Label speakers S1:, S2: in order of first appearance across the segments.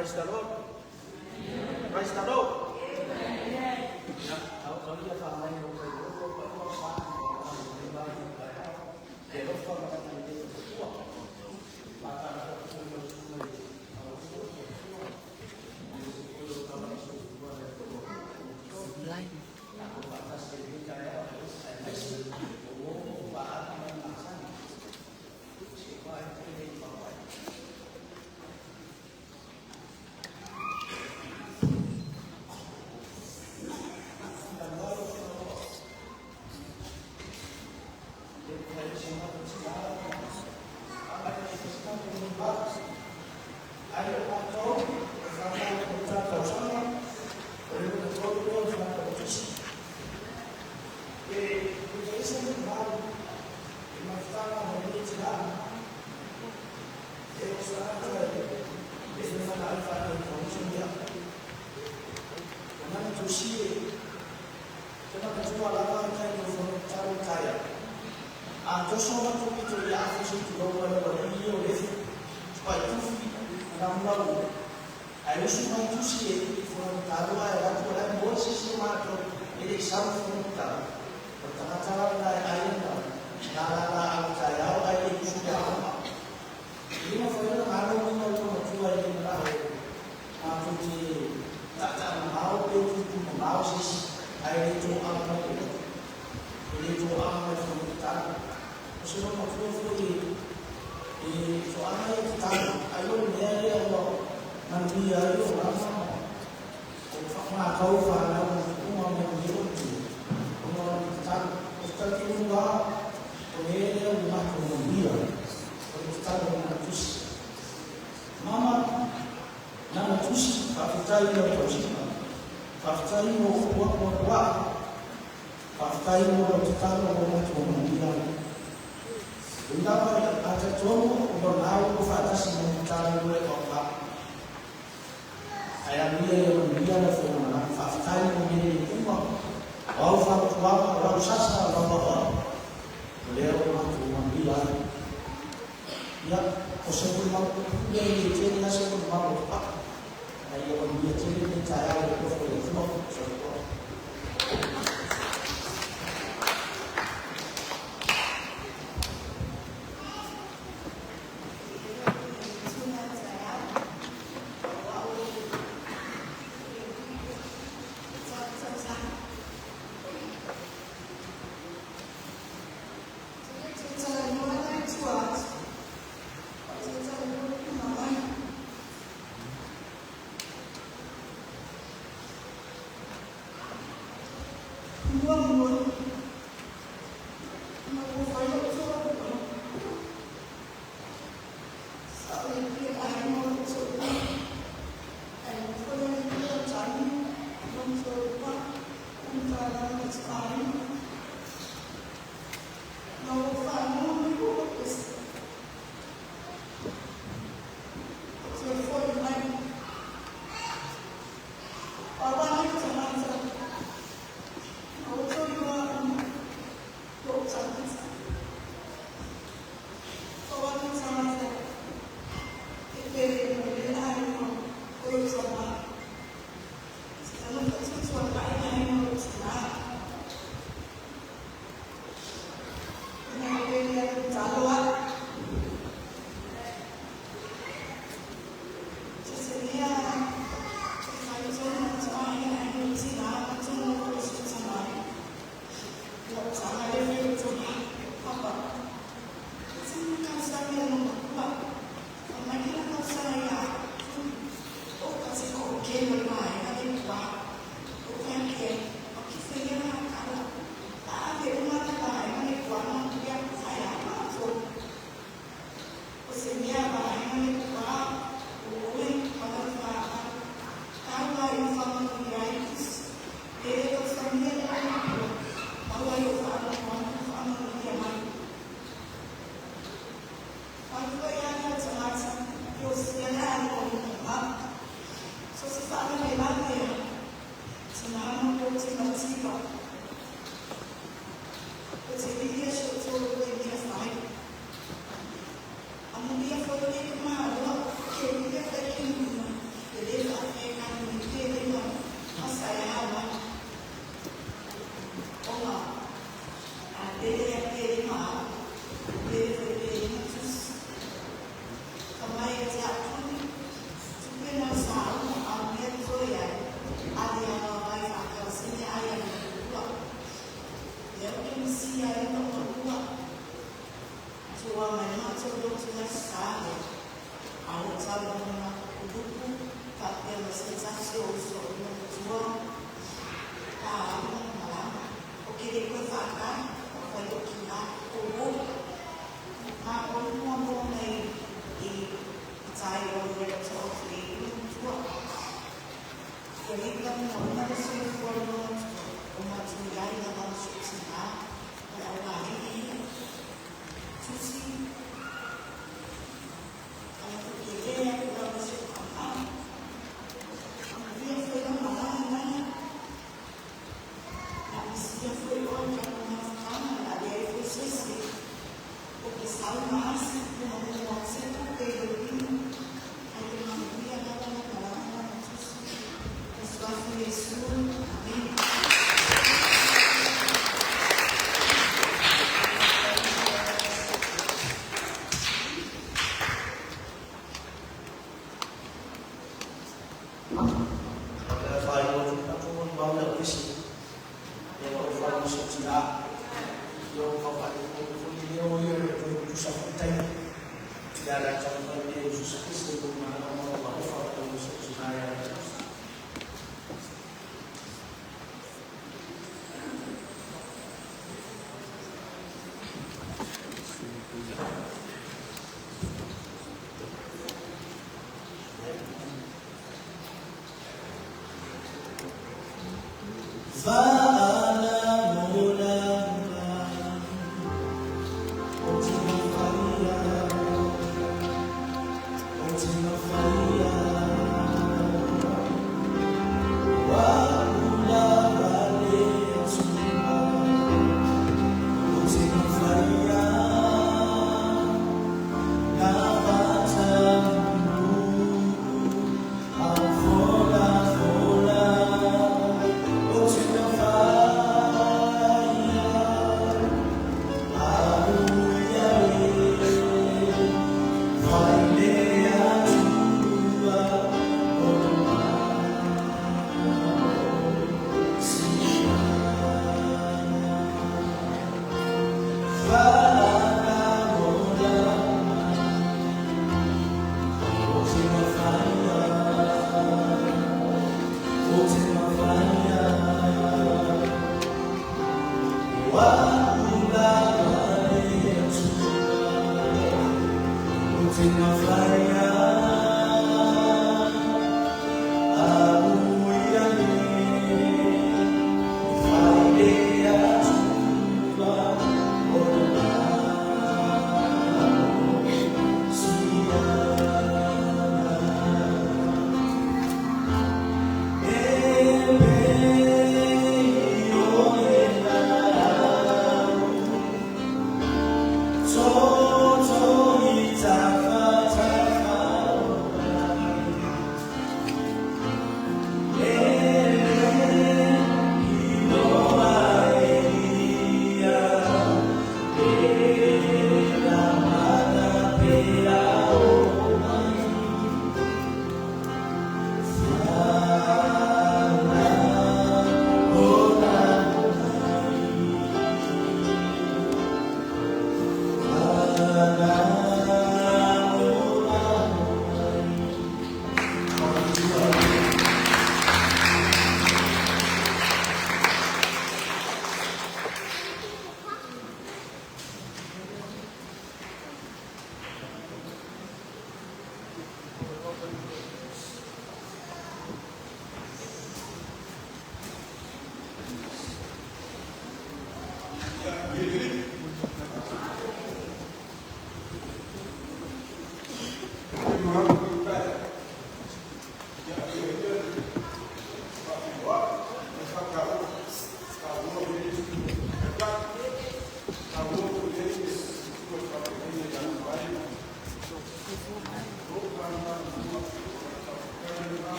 S1: Praise the Lord. Praise the Lord.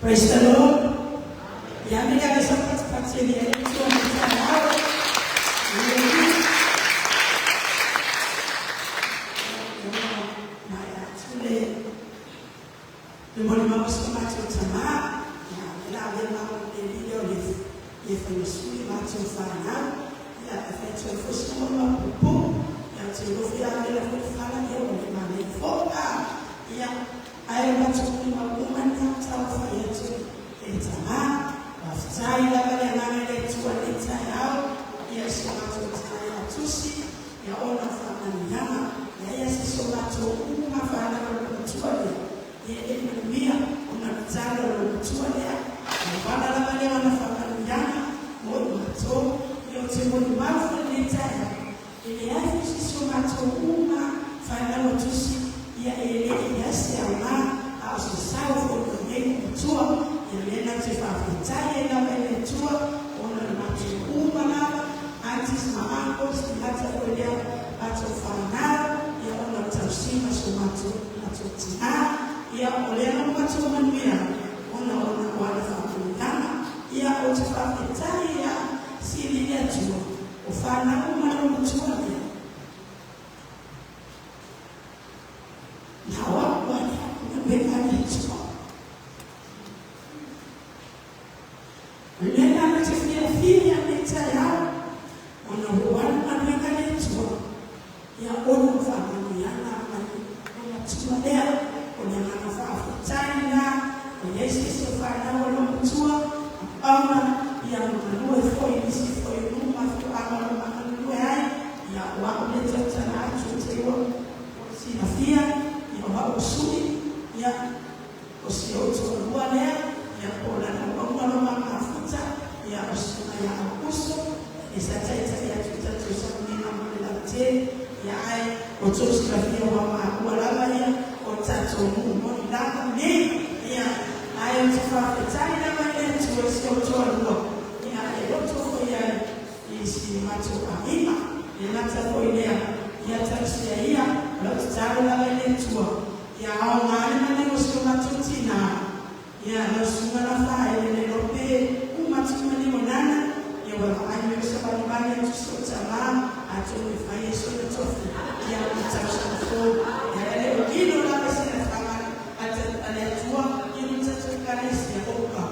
S2: Praise the Lord. tausaga fou. Ia e le o kino lava i silafaga a le Atua i le tatou Ekalesia oka.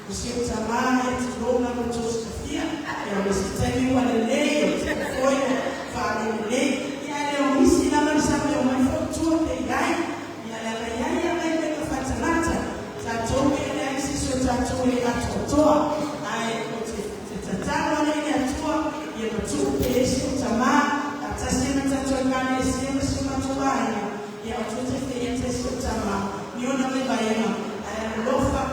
S2: O si ou tamā ia tulou la outou silafia, ia o le isi taimi ua lelei o le taimi foi ua faalelelei, ia ae le o misi lava le sami e omai foi tua pe i ai. Ia leaga e i ai lava ituaiga faatalata, tatou e leai se isi o tatou e atoatoa, ae ou te te tatalo ane i le Atua ia matuu pea si ou tamā faatasi ai ma tatou Ekalesia ma si o matou aiga. Ia aua te feia te si ou tamā ni ona vaivaiga, ae alolofa,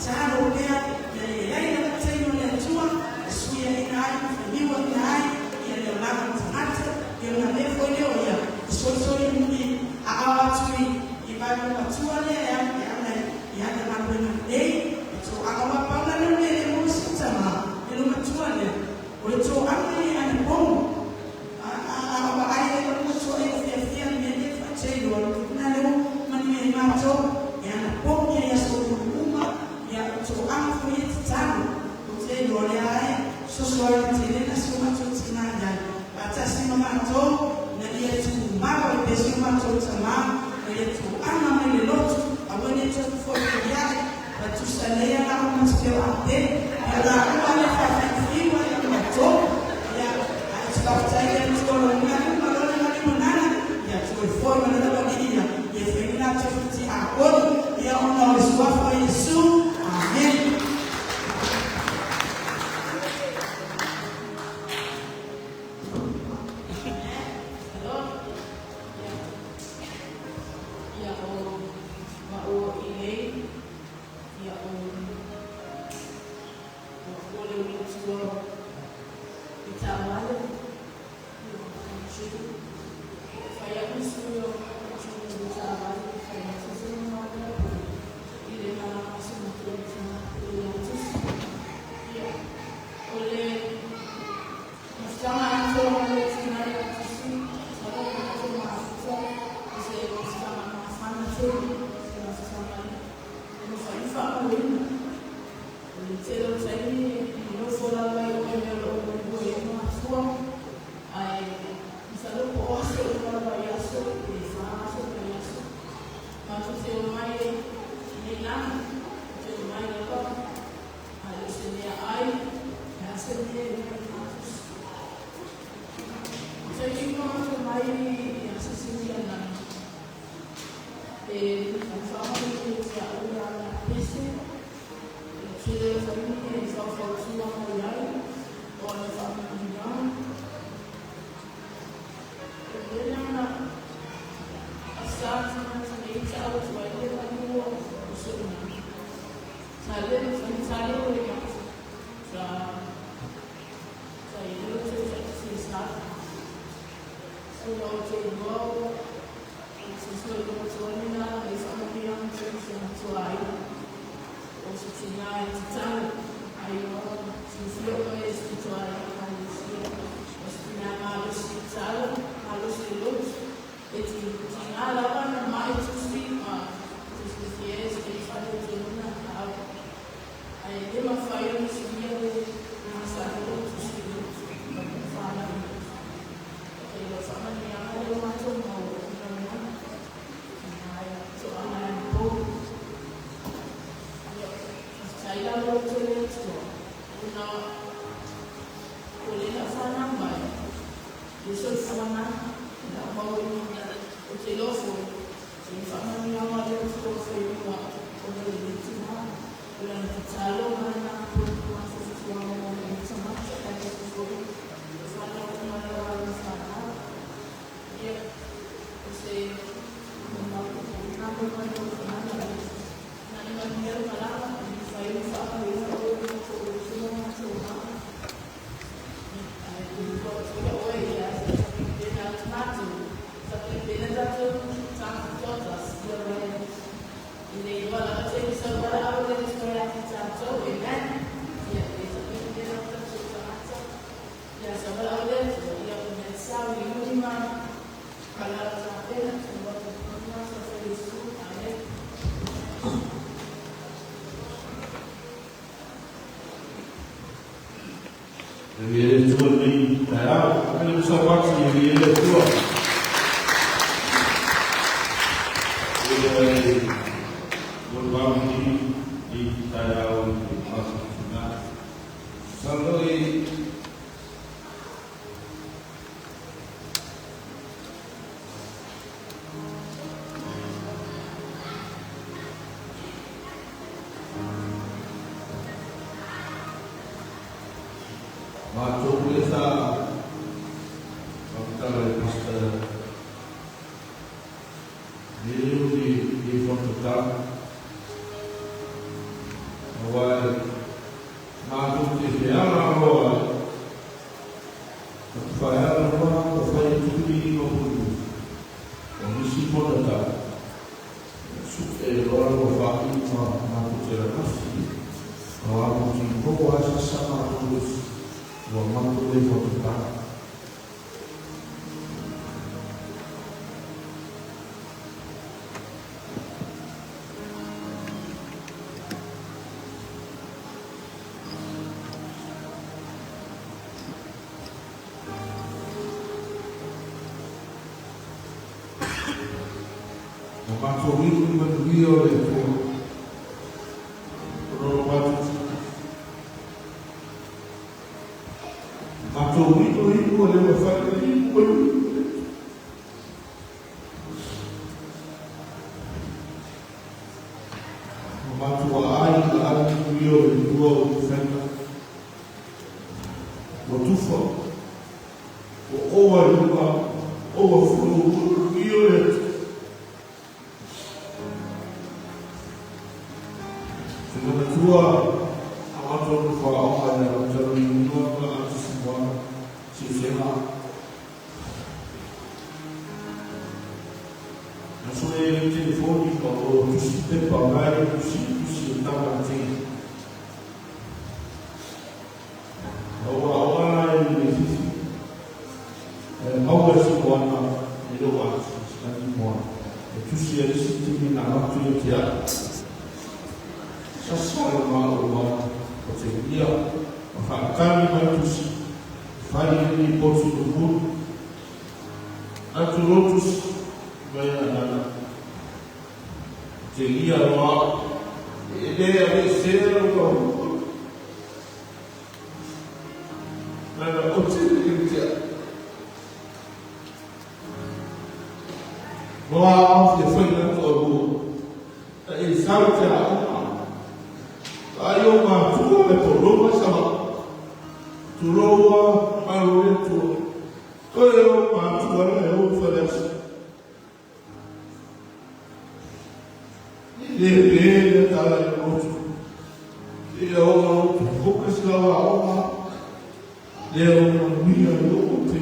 S2: tatalo pea, ia e i ai lava taimi o le Atua e suiaina ai ma failiuaina ai ia le olaga o le tagata, ia ona avea foi lea o ia fesolisoli aao atu i vaega matua lea e alu e ala i ana galuega lelei. E toaga aua pau la lea o le mea e le maua si ou tamā i le matua lea, o le toaga ia anapogi. A vaai ai loa le matua ia ua fiafia i le mea lea e faateiloa, lona lea ua manuia ai matou, e anapogi ai i aso uma, ia o toaga foi ia e tatalo. Ou te iloa o lea e fesoasoani tele na si o matou tinā i ai, faatasi ma matou, ina ia tumau ai pea si o matou tamā, ma ia toaga mai le lotu, aua ne i toe foifoi ae, ma tusa lea lāua ma Tupeo Ape, ia lāua lea e faafaifiu ai ia matou, ia, ae ou te faafetai i le Atua o lona ma lona maliu ia toe foi ma lona ualii ia, ia fai le latou fitiapono, ia ona o le suafa o Iesu. Amene.
S3: Ia o maua i nei, ia o ua le ua i taavale ia o fai a'u sui o i taavale fai atu se mana i le malaga se matou i atusi. Ia o le mafutaga atoa le tina i atusi salo matou mafuta i se mafutaga mafana tele, se mafutaga e mafai ona faamauina. O le tele o taimi e nofo lava i o e mea o loo mulimuli ai matua, ae masalo po o aso uma lava i aso pe 4 aso pe aso matou te omai nei lagi te omai lava, ae o se meaai e a se mea e mai matusi taimi uma matou mai i aso sini ana e faamalie te a'u ana pese e tele o taimi e faufautua mai ai o ana faamanuiaga o lele ana asa tagata nei ta'au atu ai le fanua o so'una tale fanitale o le mata sa sa i te te sa so o te iloa o se so i matua lena e faamanuiaga tele se matua ai o se tinā e tatalo ai o silafia uma e se tito ai ekalesia o se tinā malosi tatalo malosi le lotu e tigā lava na ma'i tusi ma te silafia e se faaletonu au ae le mafai ona suia le masalo o tusi lotu fanau e lo faamanuiaga le o matou maua ina ai toaga anapo. Ia faafetai lava outou le Atua ona o lena fanau mai le soifuaga na mauina o te iloa foi se faamanuiaga le Atua failua ona o le tinā o lana tatalo ma lana mafaufautuaga mo le tagata aemaise foi fanau uma lava na fanau. Ia o se na le manuia le malaga fai ona faamauina oe matou uso ma matou ma ae oe ia sapipena atu matou sapipena tatou tatou ia mai i le iloa lava te sau valaau le Atua ia te tatou. Amen. Ia e sapipena tatou tagata ia sa valaau le Atua ia o mea sau i lima kalala tapena tua sa sa Iesu. Amen.
S4: E le Atua nei taeao, le musau atu i le Atua. Matou lea sa faamatala i le Pastor lea o le le faamatala aua e matou te feala loa e faeala loa ua fai atu i ma pulu o nisi fonata su'e loa ua faa'i ma matou te lagafi aua mautinoa a sasa matou ua matou le faamatala. Ua matou inu i manuia o le Atua, ona o lo matou Matou inu inu o le mafai na inu manuia. Ua matou aai ma ai manuia o le Atua o faiga. Ua tufa, ua oa i luga, ua fulou manuia o le Atua. Te manatua a matou nofo-aoga ia Matalauliuna ma Atusimuana, Siusega. Na sue le telefoni ma o tusi pepa mai tusi tusi o tama te. Na ua aoga la i le fifi. E maua e Simuana e le o Atusimuana. E tusi a isi timi na avatu ia te au. Sasa le maua o te ia ma whaatali mai tusi. Fai e ni potu numuru. Atu lotus mai anana. Te ia roa. E le a le sera o ka huku. Nana o te le te. Roa au te whai na to rua. Ta e sau te a oma. Ai o ngā tua me po roma sama. Turoa malo le tua. Toe o ngā tua na e o whare asa. Le le le tala i motu. Ia o ngā o hoka si lawa oma. Le o ngā mia i o te.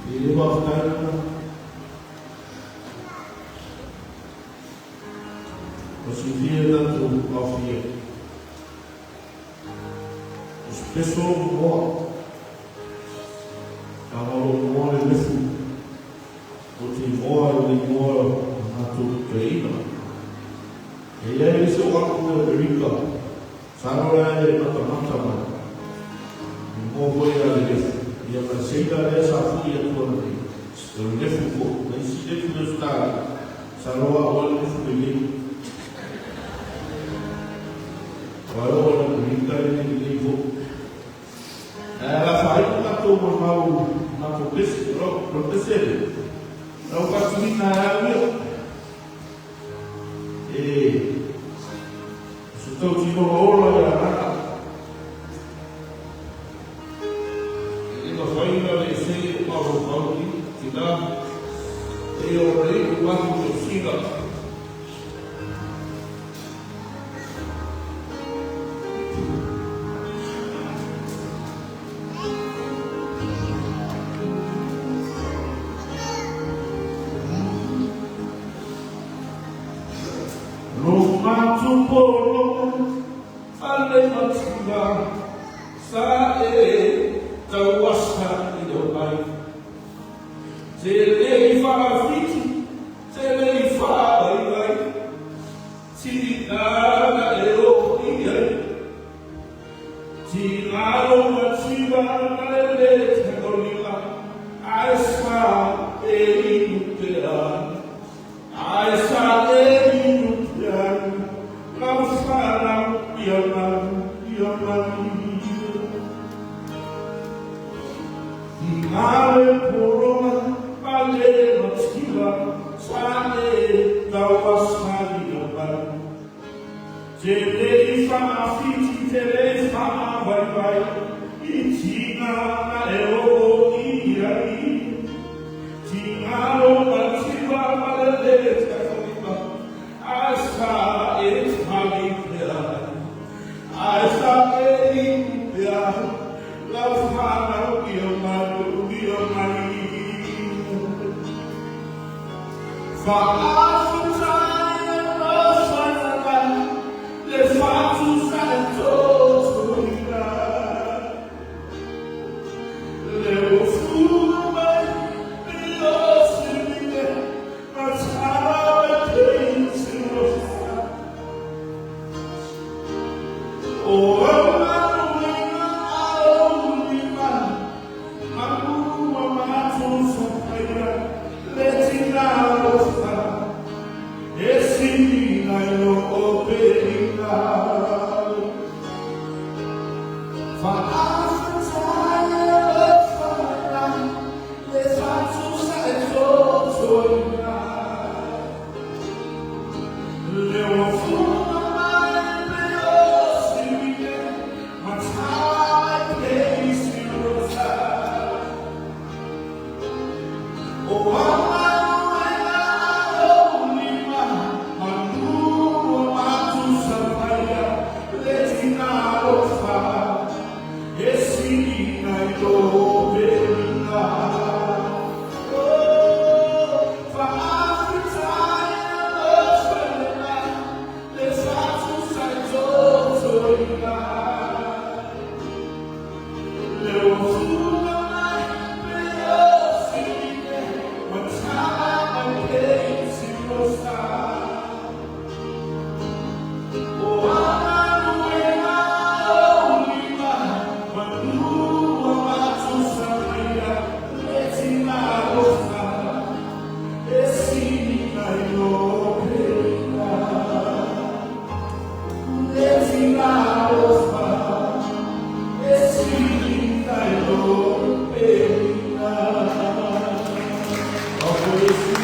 S4: I le wawhataina. O si fia tatu awhia. O si peso moa. Ka ngaro moa le lefu. O te moa i le moa ngā te ina. E ia e se o aku e Amerika. Saro la e mata mata mai. I mō hoi a le lefu. Ia ma seila lea sa fui atu ana nei. O le lefu ko. Na isi lefu le stari. Saroa o le lefu le lei. Wa o le Amerika e le lei fo. La whai tātou mo mau mātou pese, ro, ro pese le. Rau katuina e au ia. E, so tau tino ola ia raka. E le mawhaina le se o paro mauri, tina, e o re o mahu te whira. Roma tupolo ale matua sa e tauasa i o mai. Te lei whaawhiti, te lei whaai Tingana e o i ai. Tingalo matua na le le te kolima. Ai sa e inu te ai. Ai sa e inu te ai. Lau whanau ia manu, ia manu. I ngā porona, a le matila, sa e taua sali o manu. Whaafiti te le whaawaiwai i tinga na e o i ai. Tinga o matiwa malele te whaima, a sa e tali pea, a sa e iu pea, lau whanau i o maru i o mai. Whaafita e whanau, le whatu sa e tōtoina. Le o fua mai, le o whiwine, ma tara e te i te rosa. O au manuina a o lima, manua mātou sa paia, le tina alofa, e sina i lo o peina. Whaafita e whana, le whatu sa e tōtoina. Le o fua mai le o whiwine, ma tara e te i te rosa. O amanuela o lima, manua matu sa paia, le tina alofa, e sina i lo peina. Oh, whaafita e whana, le whatu sa e tōtoina. Le o fua mai le o whiwine, ma tara e te i te rosa. O amanuela o lima, manua matu sa paia, le tina alofa, e sina i lo peina. Le tina alofa, e sina i lo peina. God bless you.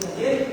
S4: Amen.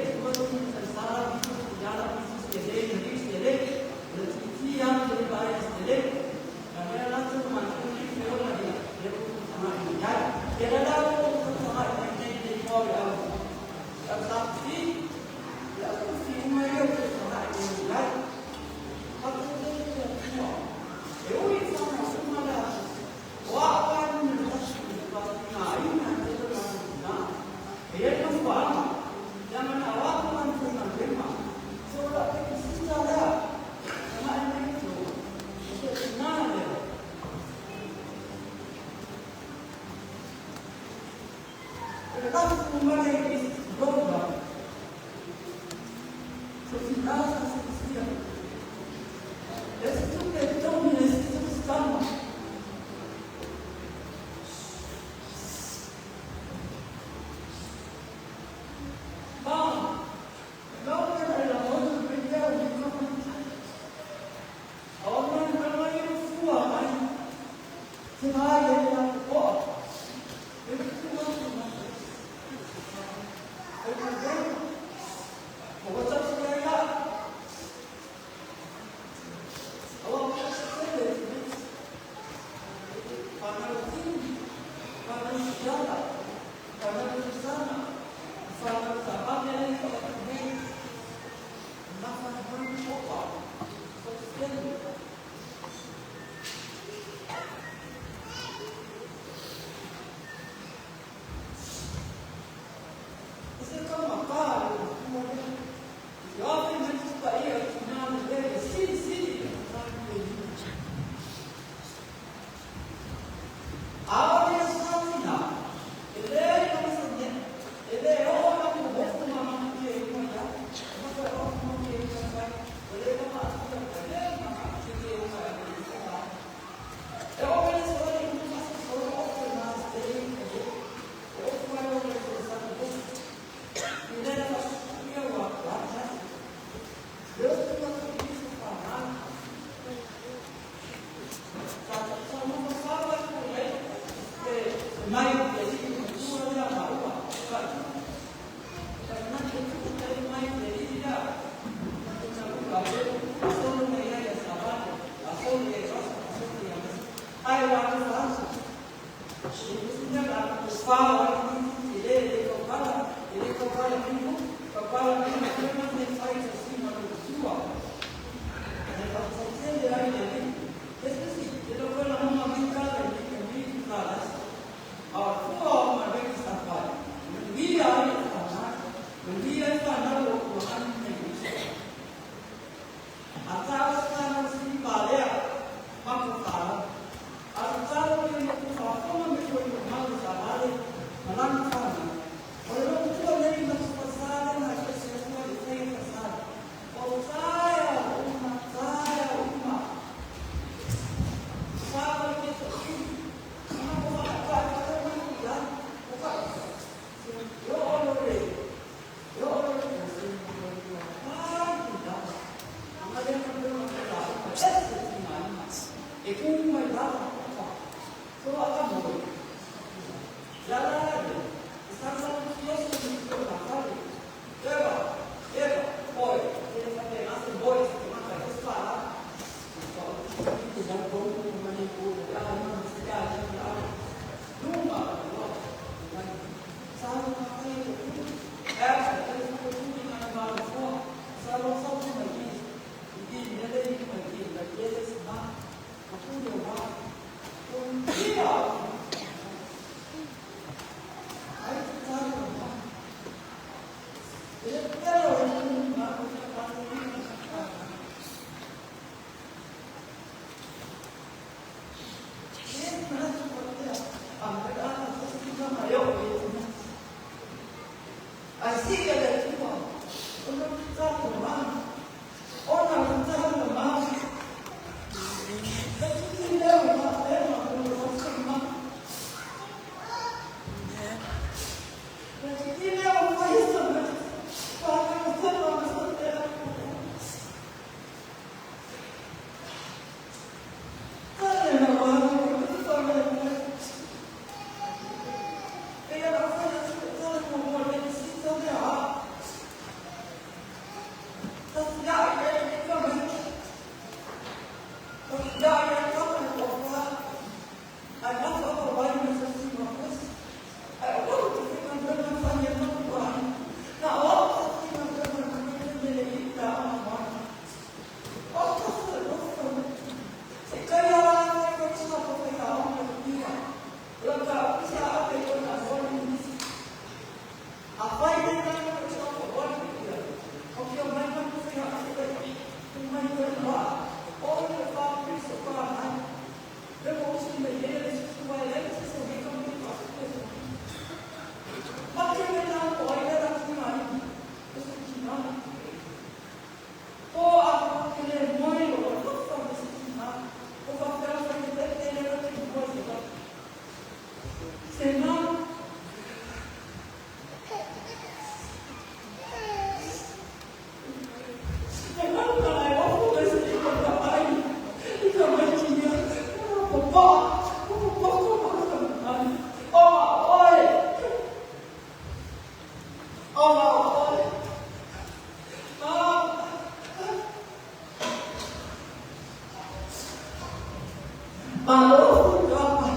S2: Malo kapa.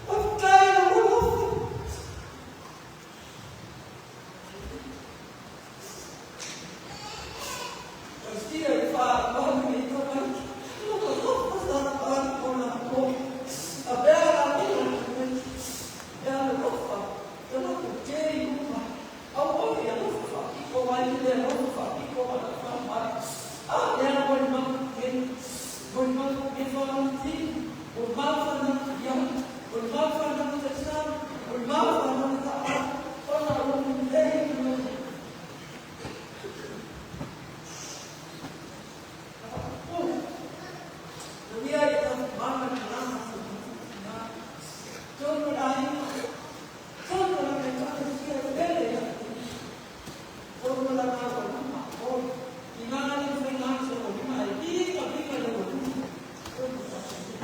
S2: Faafetai lou alofa. Tausia i fa'aaloalo nei tamaiti. Lou alofa sa fa'alu o lakou. Avea lakou o tamaiti. E alolofa ia latou kē i luma. Aua ne i alofa faapito mai i le alofa faapito ma lau faamai. A lea molimau nei, molimau nei faamatini, molimau faanatuia, molimau faanatutaisau, molimau faanatuta'a, ona o lou lelei ma Manuia i tafumana le malaga a si o matou tina. Tonu o le aiga, tonu o lana ekalesia e pele ia te ia. Tonu o lana aualuma, oi, tina le mafai na se aualuma ae viga viga le aualuma. Tonu o faasaia.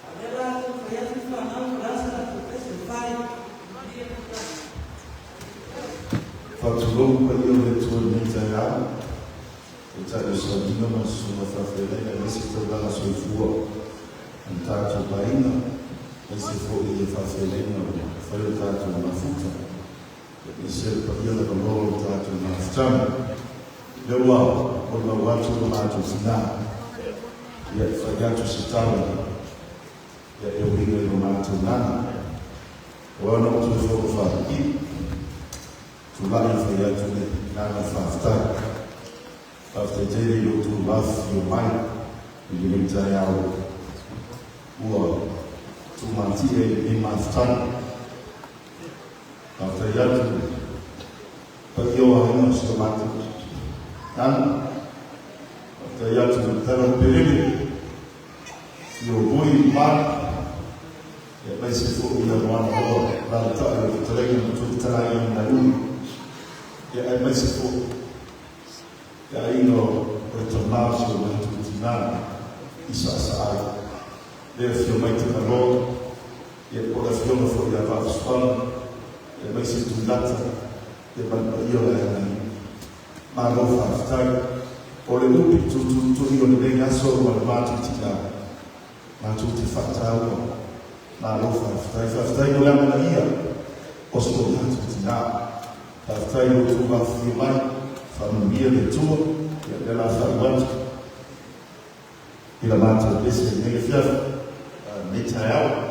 S2: A o lea la e taumafai atu le fanau po o le a se latou pese e fai. Manuia le tausaga.
S5: Faatulou paia o le Atua i lenei taeao, Taitai o Sauniga ma le Susuga Faafeagaiga aemaise taulaga soifua o le tatou aiga, aemaise foi ia faafeagaiga ua fai o tatou mafuta, aemaise le paia lavaloa o le tatou mafutaga. O lea ua molimau atu lo matou tina, ia e fai atu se tala ia e uiga i lo matou lagi. Ua ona ou toe fono faapipii, tulai e fai atu le agaga faafetai. Faafetai tele i lo outou afifio mai i lenei taeao ua tumatie i lenei mafutaga. Faafetai atu paia o aiga o si o matou nana. Faafetai atu i le tala o Pelele, si o Vui Mark, aemaise foi ia Moana Loa, alaalatai o le fetalaiga ma Tuitalai Nalui, aemaise foi le aiga o le tamā o si o matou tina i Saasaai. Le afio mai Tagaloa, po o le afioga foi ia Vafesoaga, aemaise Tuilata, ma le paia o le aiga. Malo faafetai. O le upu tutuitui o lenei aso ma le matou tina, matou te faataua. Malo faafetai. Faafetai mo le amanaia o si o matou tina. Faafetai i lo outou afifio mai, faamanuia le Atua, ia lea la faaiu atu i la matou pese i lenei afiafi, lenei taeao.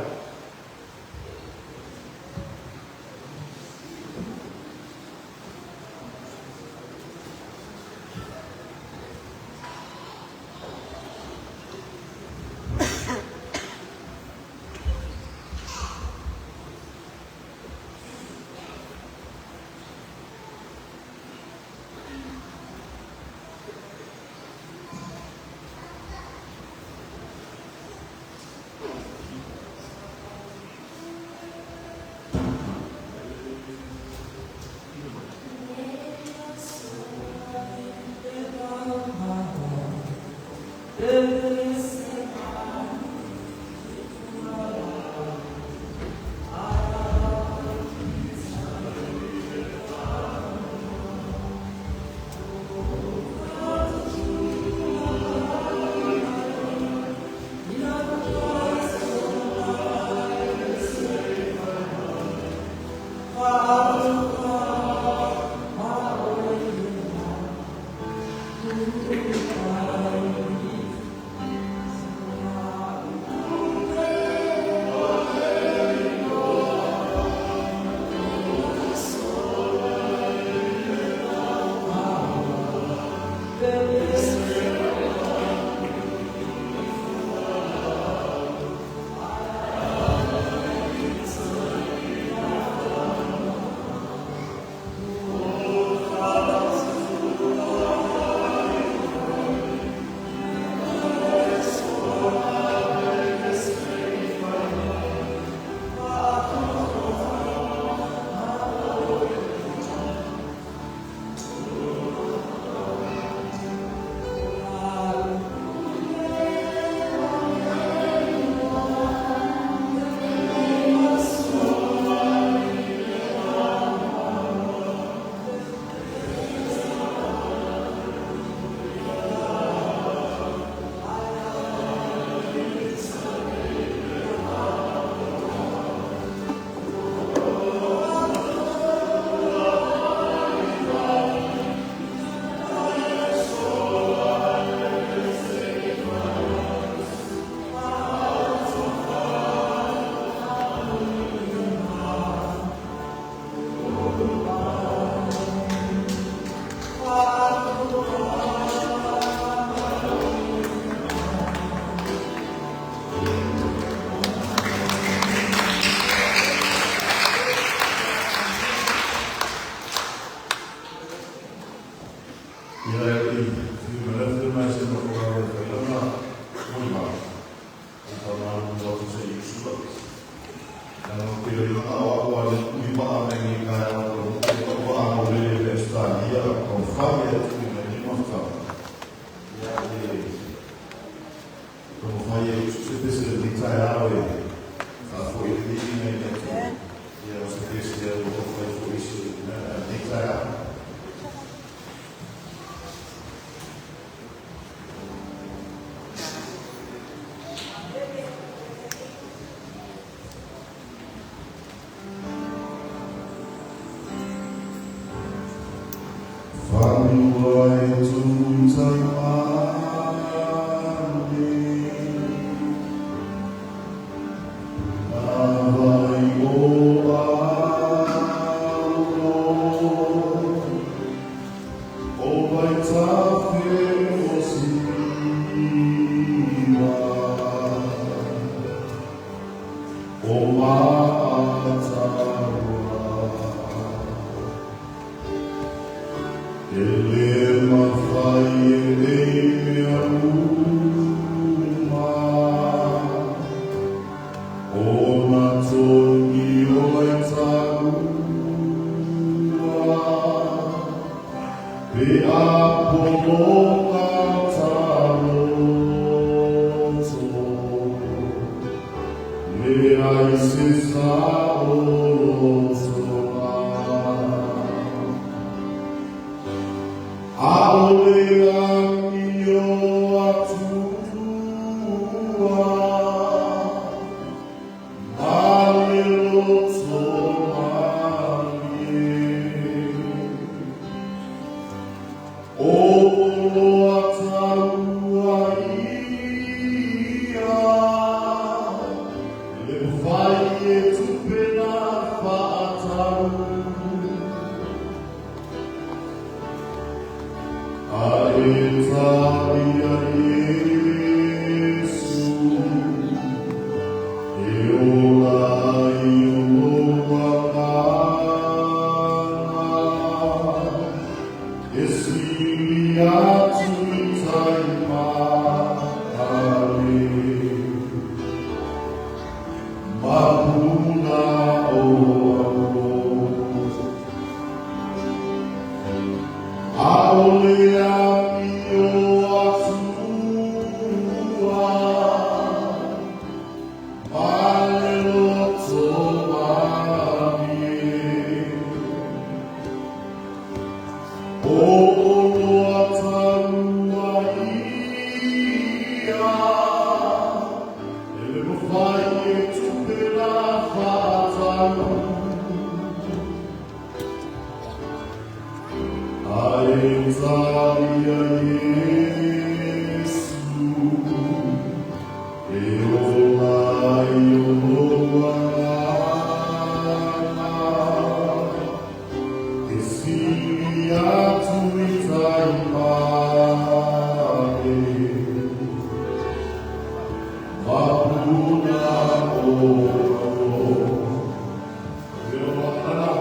S5: mai e se pese le tai ao e whaafo i le viinga i le atu. Ia o se pese e o whai fo isu nei tai ao. Whanua e tūtai mane, Nā vai o alo, O vai tawhe o siwa, O maataroa. E le mawhai e nei mea uma, O nā tongi o lai tāua, Pe apolonga tāroto, Le ai se sa o rotoa. Aole ami o atua, ma le loto malie. O loa taua ia, le mawhai e tupena whaatau. A e tāria Yesu, e ola ai o loa mana, e sili atu i tai maale, mapuna o alo. Aole ami o atua, ma le loto malie. O loa taua ia, e le mawhai e tupena whaatau. A e tāria Yesu, e ola ai o loa ngana, e sili atu i tai mare, mapuna o alo. Leo ana.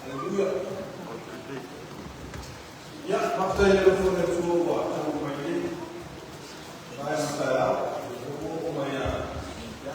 S1: Haleluia. Ia, maftai le lofo le tua ua tau mai nei. Mai na tai au, o o mai a, ia,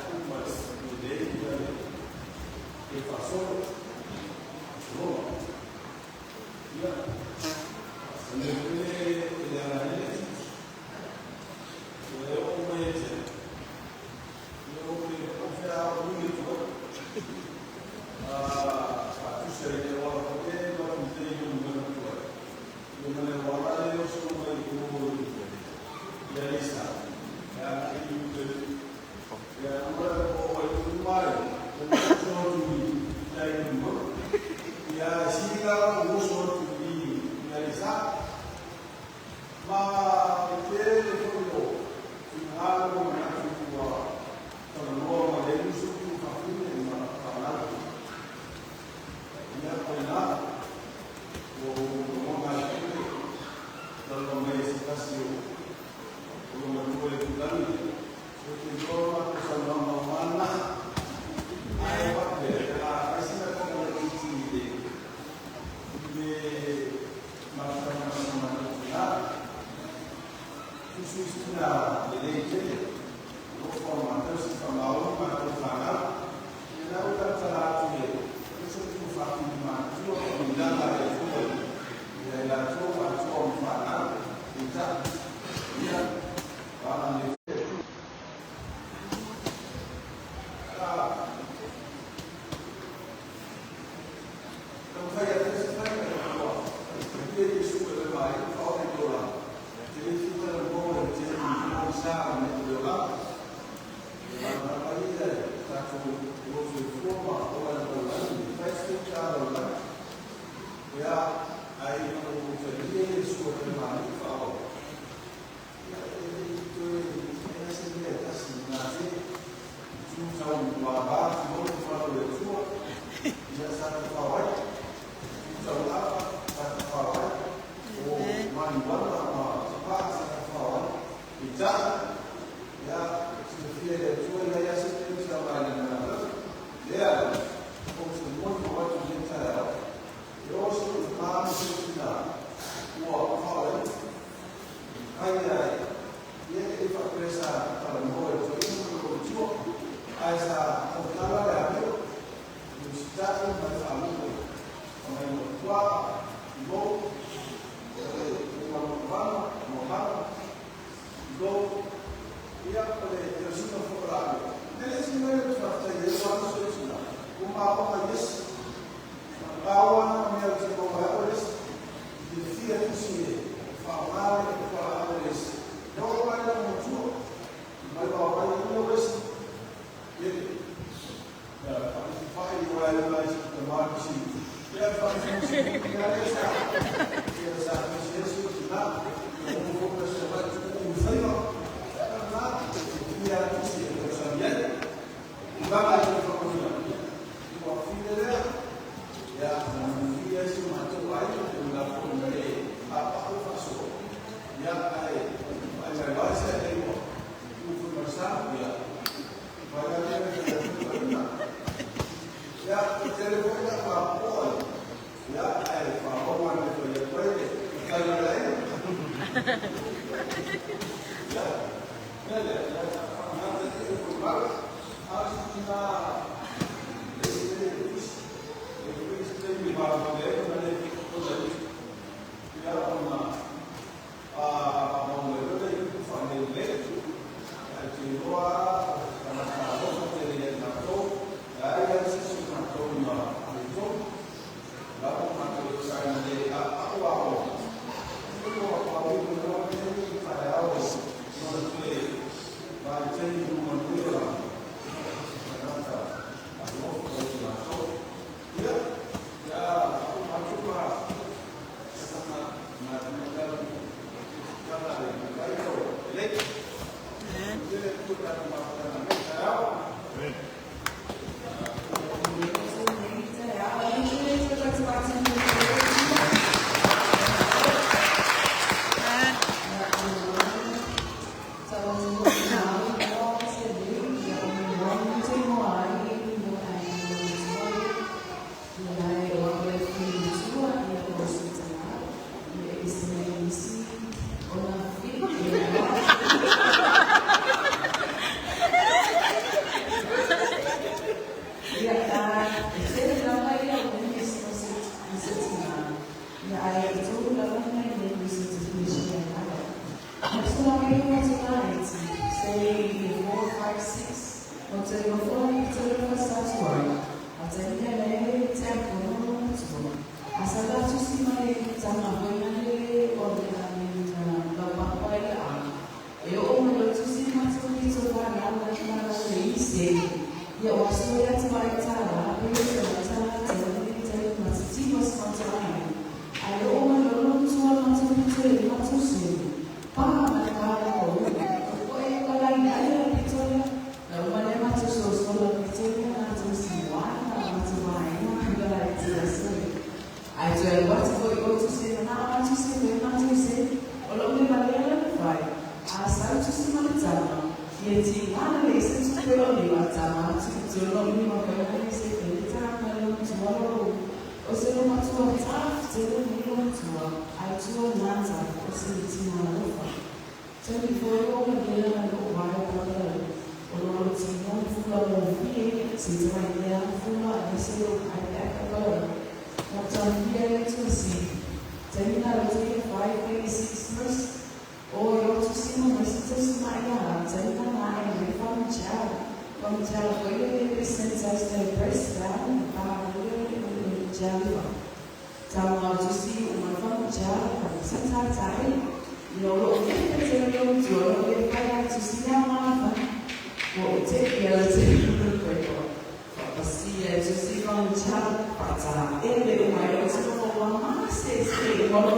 S3: Up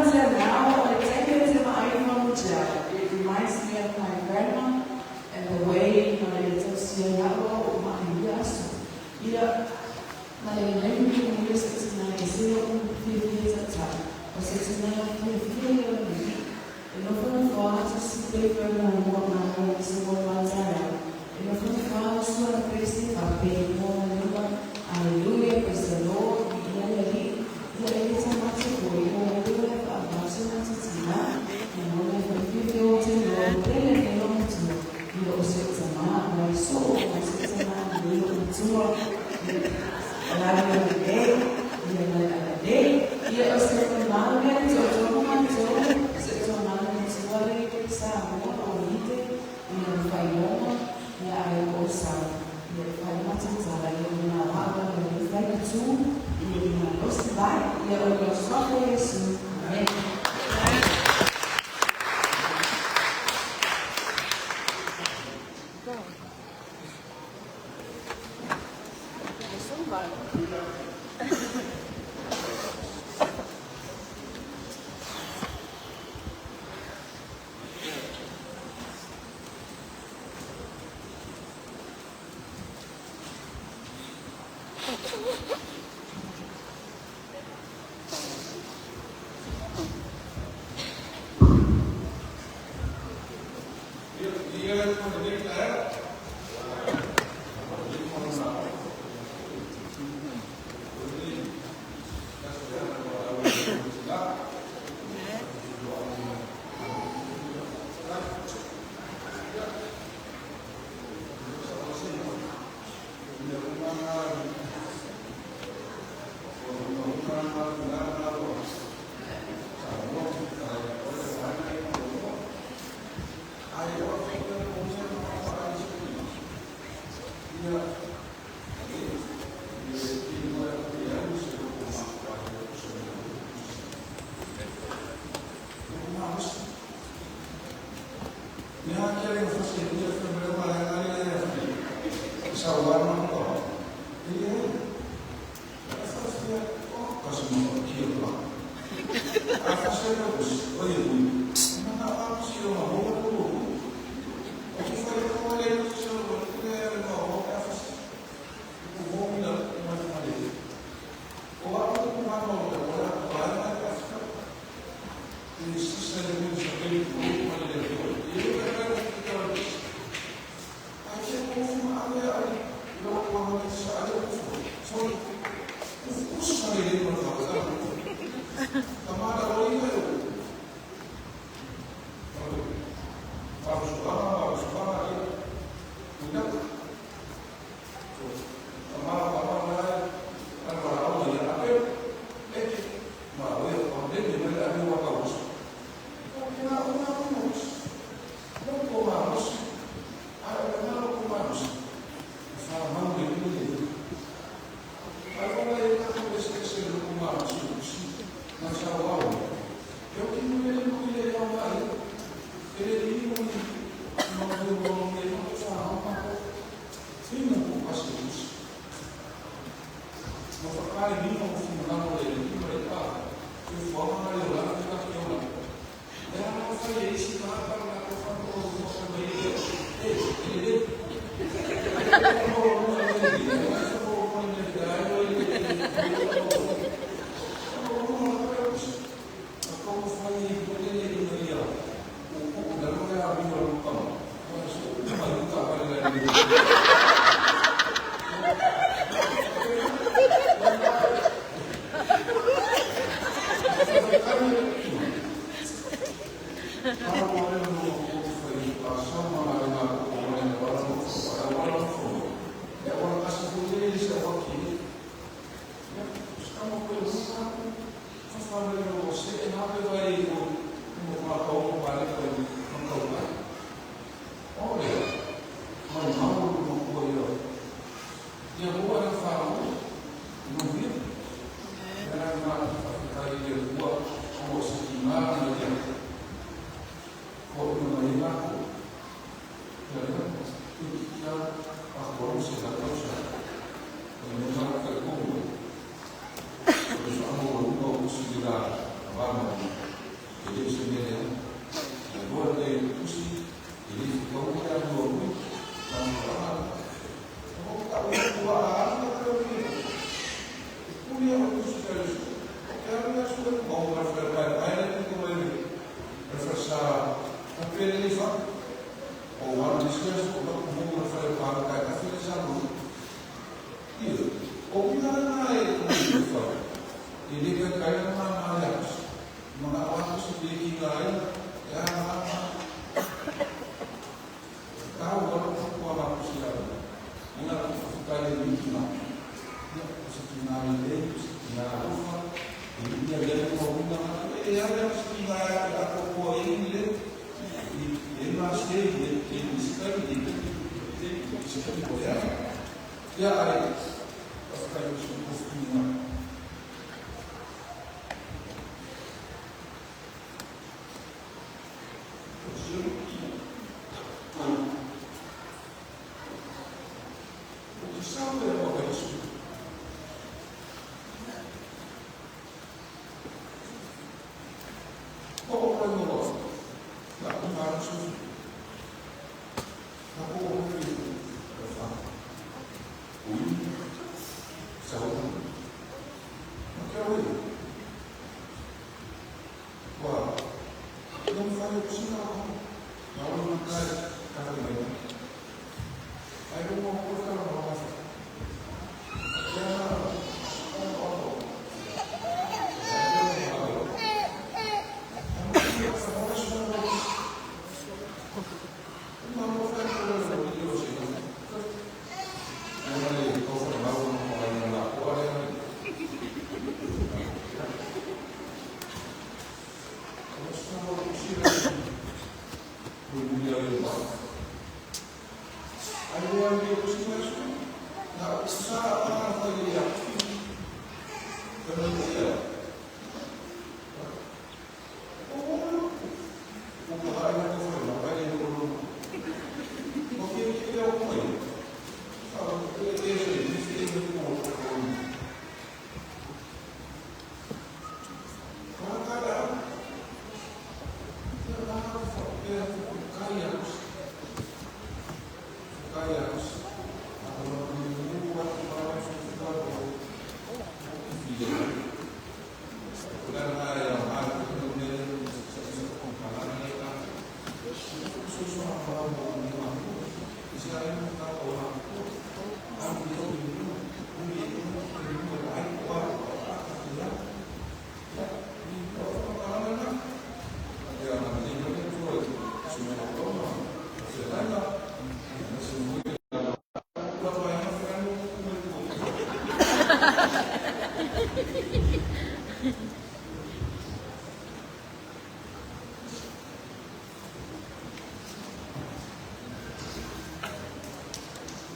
S3: until now, it reminds me of my grandma and the way Hallelujah, praise the Lord.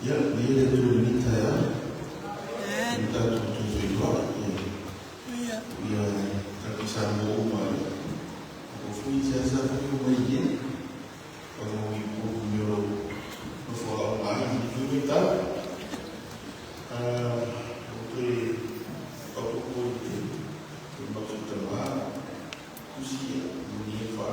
S5: Ya, ia le tu ni ta ya. Ni ta tu tu tu wa. Ia ta ki sa mo ma. O fu i sa sa fu mo i. O mo i po ni ro. O fu a ma i tu ni ta. Ah, o tu i o tu ko i te ma tu ta ma. Kusi ni fa.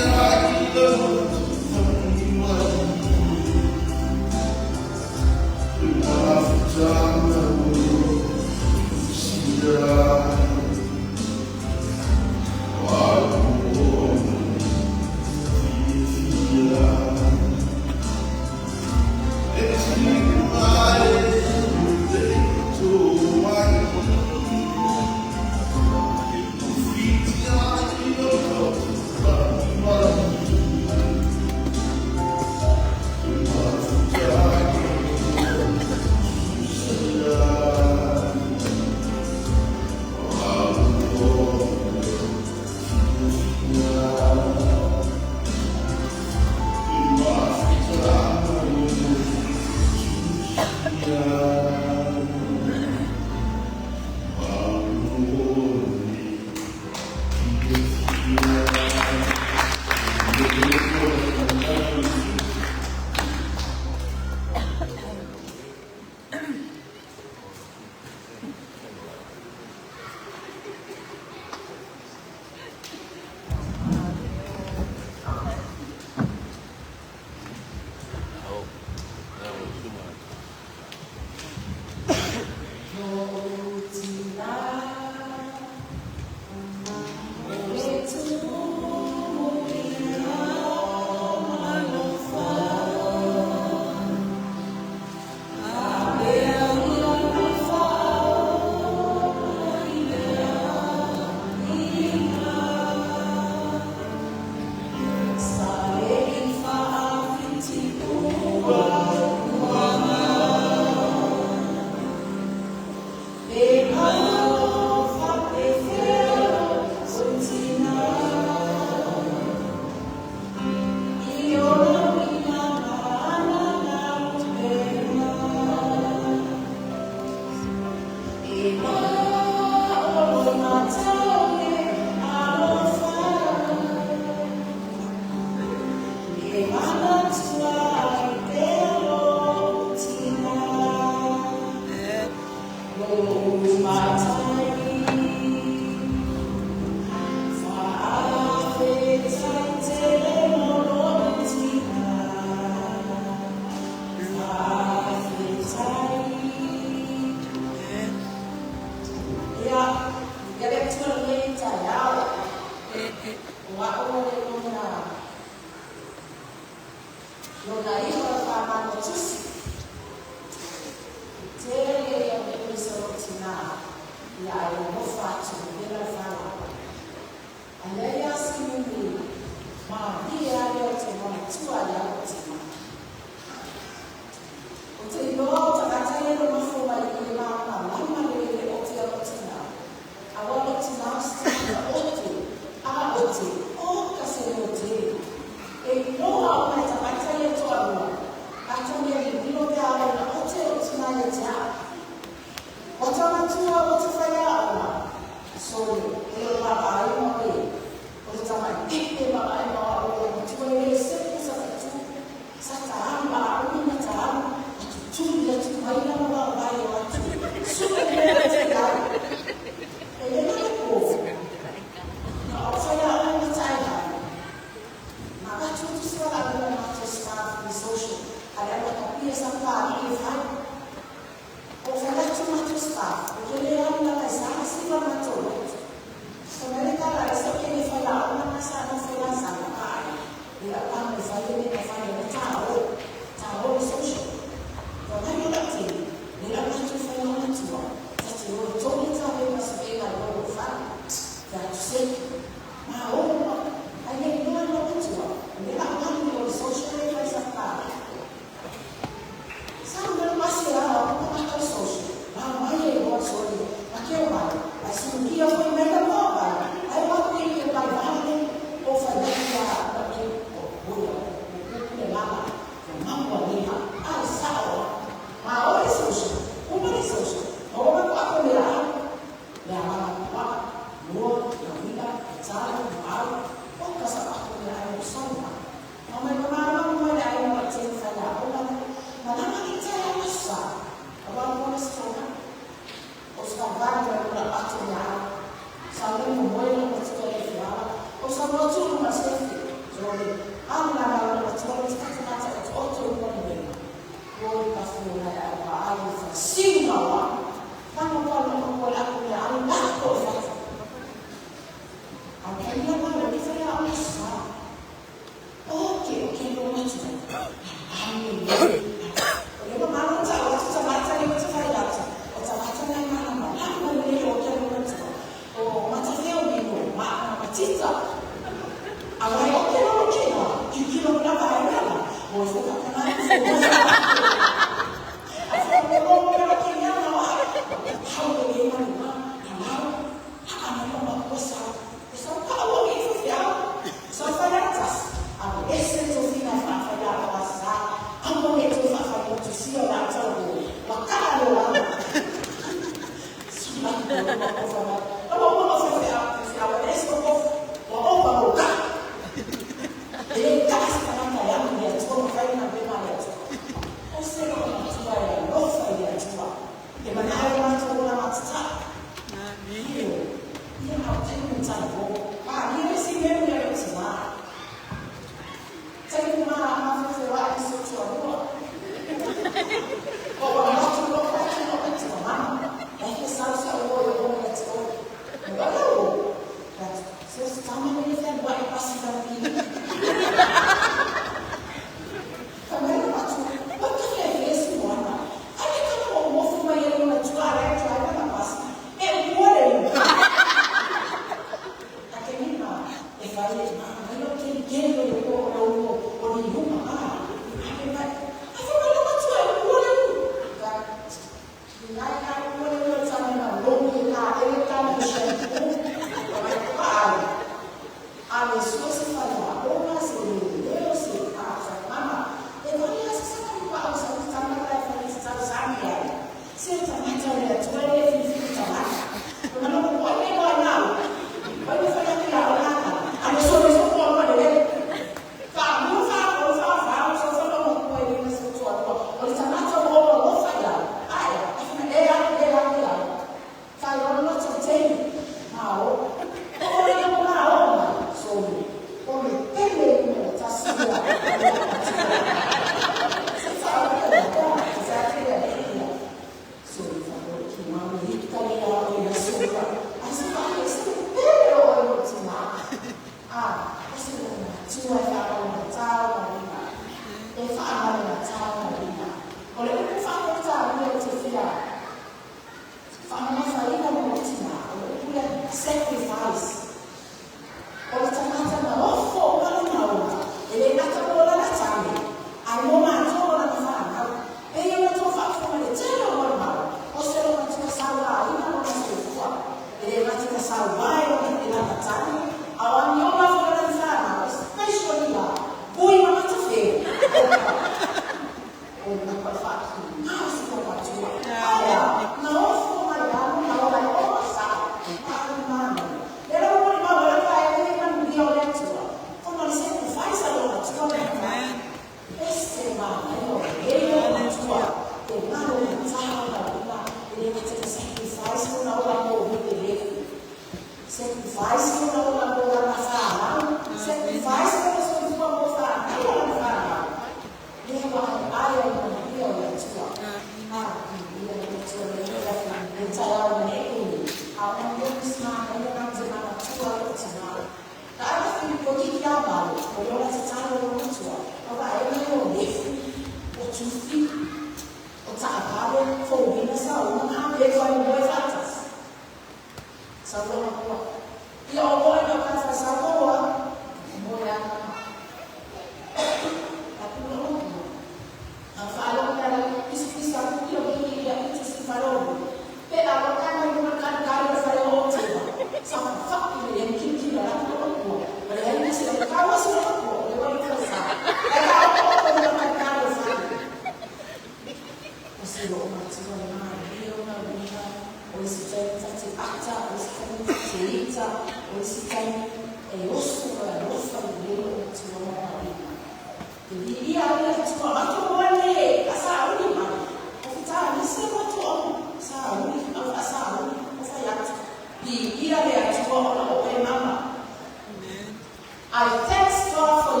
S2: I thank God for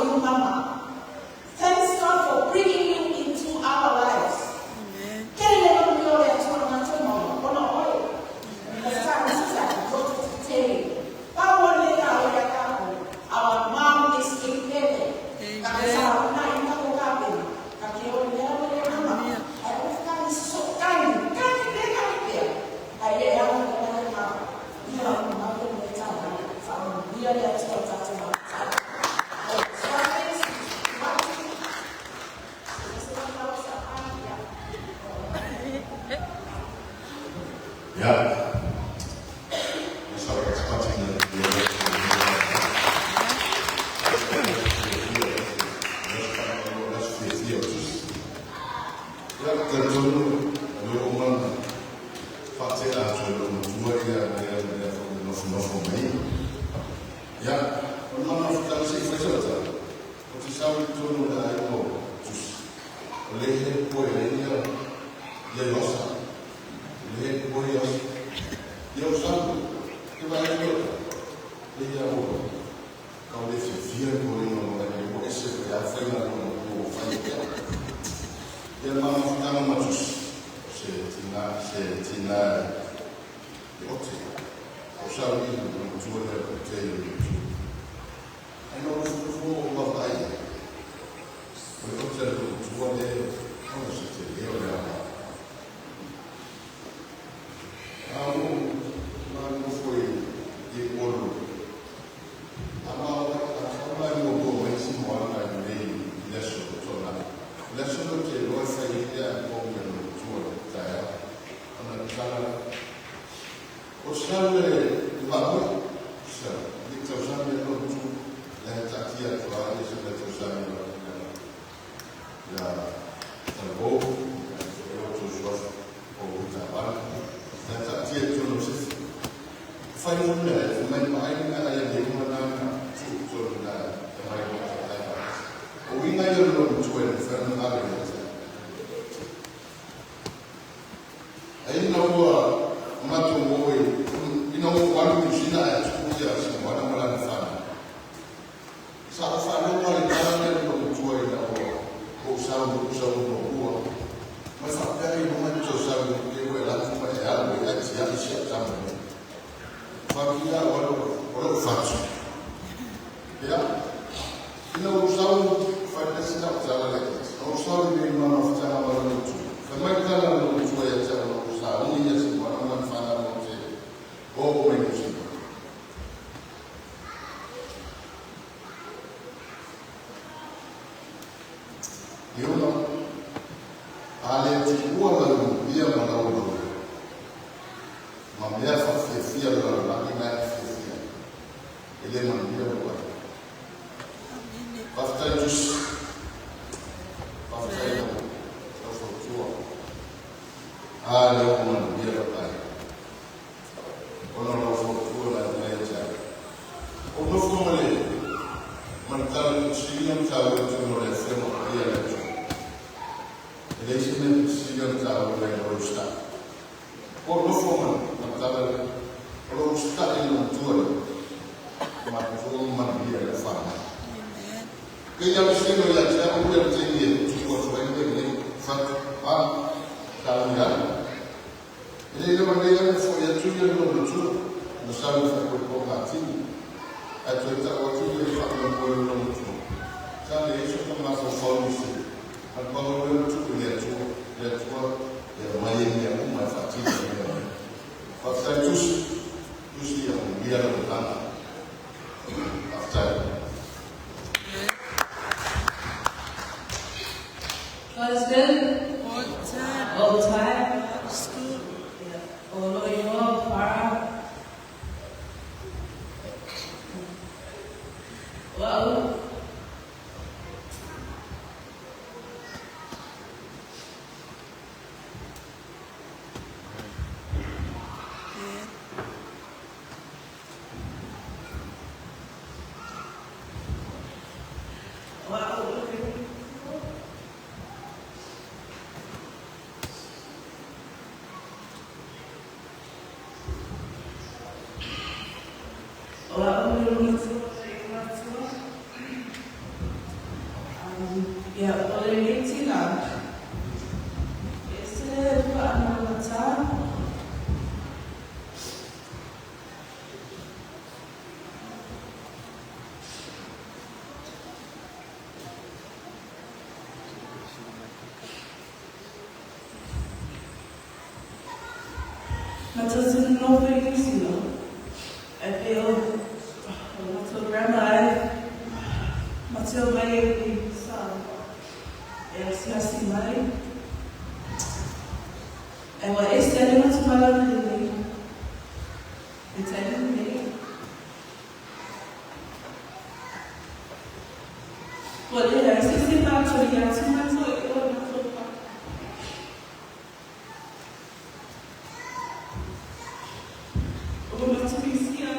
S3: God is good. All the time. All the time. School. Yeah. Well, Matou te nonofo i Niu Sila, ae pei o matou grandma e matou omai ai i Samoa e asiasi mai. Ae ua ese lava le matou malaga lenei le taimi lenei. Ua leai se isi e matou ia atu matou i o i matou papa. Ua matou misia,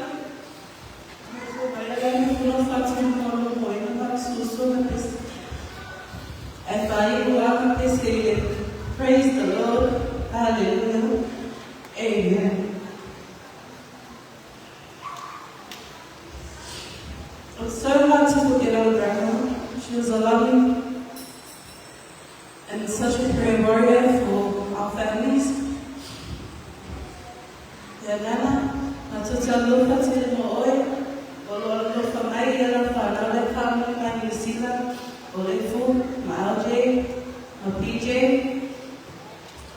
S3: matou omai ala i le faatinoina matou uso ma pese. Ae faaiu lava ma pese i le Praise the Lord, Hallelujah, Amen. It's so hard to forget our grandma. She was a loving and such a prayer warrior for our families. Ia nana, matou te alofa tele mo oe, o lo alofa mai ia la whanau le whanau mai New Zealand, o Lefu, ma LJ, ma PJ.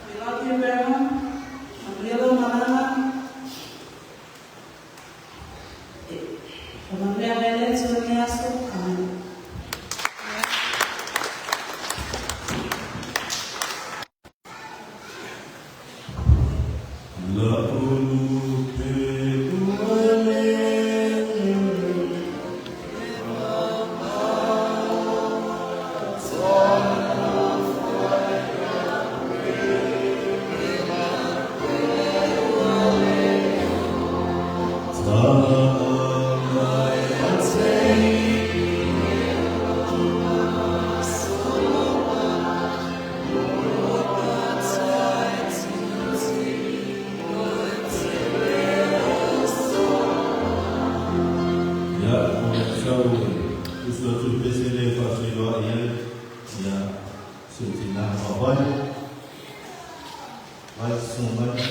S3: We love you, Grandma. Manuia lau malaga. Faamanuia mai le Atua i lenei aso. Amen.
S4: La ulu pe uale. Ia, o le sau usu atu i pese le faafeiloai ai ia si o tina mavae mai susu mai.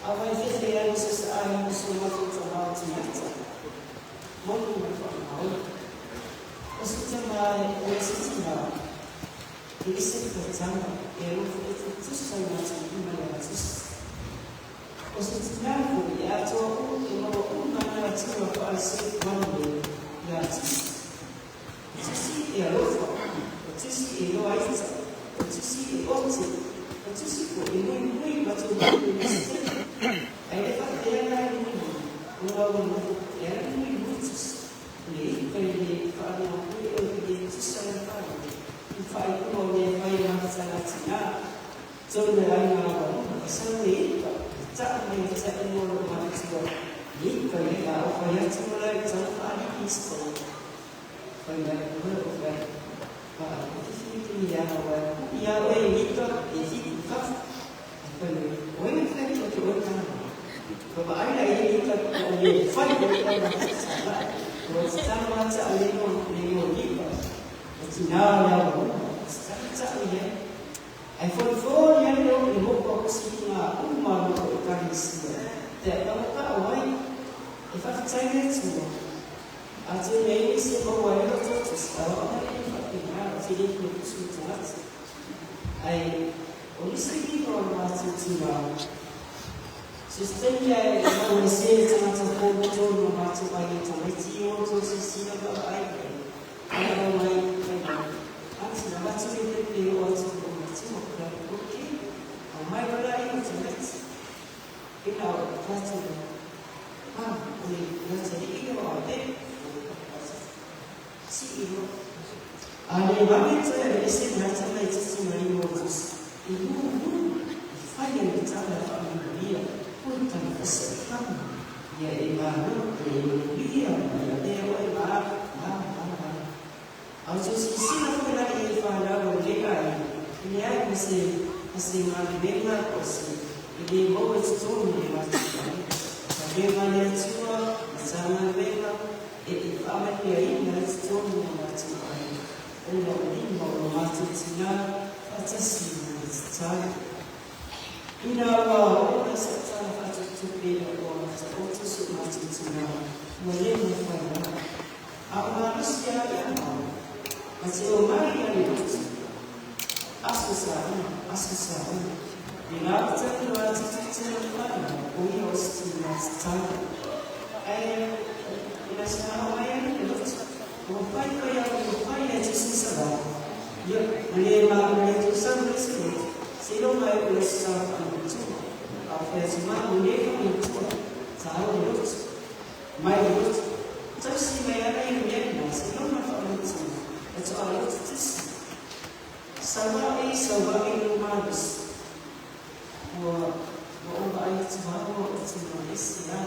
S6: Awai fefe ai se sa ai so ma tu ta ha ti ata. Mo ni ma fa ma o. O se te mai o se te ma. I se te tanga e o e te tusa i ma te ima le tusa. O se te nā ko i atua u e maua uma na atua fa al se manu le tusa. Tusi e alofa, o tusi e loa ita, o tusi e ote, o tusi ko e mui mui ma te manu i se. Ai le fa te ana i mui, o ngā o noho, e ana mui mui tusi. Le i kai le whaanua kuri o le tusa e whaanua. I whaai kua o le whai ngā tina. Tau le ai ngā wanu, e sa le ipa, e taa mai e taa i mō lo mātua. Le ipa i ngā o whai atu o lai tau whaani ki sto. Whai mai kua o whai. Wha a te whiti ni a wai. I a oe i ika e whiti kafu. Whai mai, oe ngā whai o te oe tāna. Ka aina i ika o le whai o le tāna. O te tāna ata o le ngo lipa. O te nā o le awa. O te tāna tā o ia. Ai fori fori ai o i moko o si ngā uma no o karisia. Te atanga o ai e whawhitai le tua. A te mei se maua e roto te sawa o e whapina o te rei ko kusu tangata. Ai o nisi ki o ngā tūtuna. Sustengia e mau e se tangata kō tōnu mātou ai e tamaiti o tō sisina ka ai. Ai o mai kai mai. Ati na matu e pepe o atu o matua kura oke. Au mai wala i o tamaiti. Ina o tātou. Ah, o le nata i o a te. Si i o. A le mame te e se nata mai te tumari o tusi. I mu mu. I whai le tala whaamanuia. Puta whasa ia e māno, e manuia, ia te o e mā, mā, mā, mā. Au tō sisina whai e whanau o le ai, i le ai ko se, se ngā venga o se, i le mau e te tōnu e mātua ai. Ka venga le atua, i tā ngā venga, e e whaamanuia i ngā te tōnu e mātua ai. O ngā o lima o mātua tina, whatasi i te tāna. Ina wā o na sa tāna whatutupe o mata o tusu mātua mo le mo whai rā. A o ngā rusi a ia mau, a te o mai a le rutu. Aso sa una, aso sa una. I ngā tani wā te tūtuna whana, o ia o se tūna te tāna. Ai, ina sa ngā mai a le rutu. O whai whai a o whai a te sisa rā. Ia, le mā le tūsa le se rutu. Se lo mai o le sa whanautua. A whai atu mā o le whanautua. Tā o le rutu. Mai o rutu. Tausi mai ana i mea nā. Se lo mai whanautua. E to a rutu tisi. Sawa e sawa e no mānus. Ua ua ai atu hao o te esi a.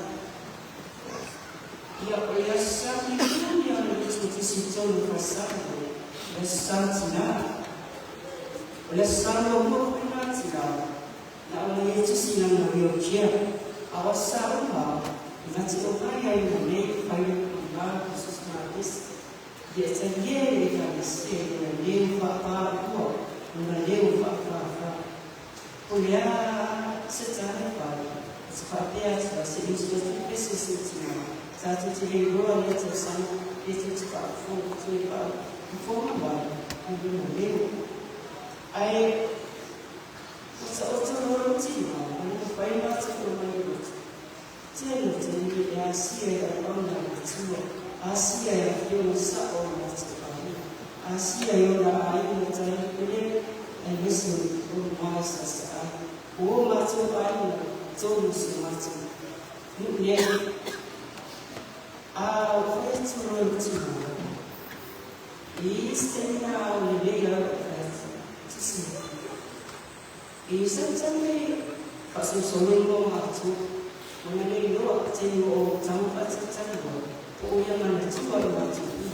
S6: Ia o ia sa mi kuni a le rutu tisi tolu whasana. Le sa tina. O le sa no mo pina tina. Na o le tusi na ngā rio kia. A o sa uma. I ngati o mai ai mo nei whai o ngā kusus ngā esi. Ia te ie e ka esi e ngā leo whapā ua. Ngā leo whapā whā. O ia se tāne whai. O te whapea tua se usu o te pese se tina. Tātou te rei roa le tau sana. E te te whaafo te whaafo wai. O ngā leo. Ai, o ta o te roro tina, o ngā whai mātou o mai roto. Tēnā te nui e asia e au ngā matua, asia e a whio sa o mātou ai, asia e o rā ai ngā tai pere, ai mese o mai sa sa ai. O mātou ai ngā tōnu se mātou. Nui nei, a o whai atu roro tina, i iste nā o le lei au tusi. I santanei whasosongo mātou, o ngā nei roa te o tanga whatatanga, o ia mana tua i mātou i.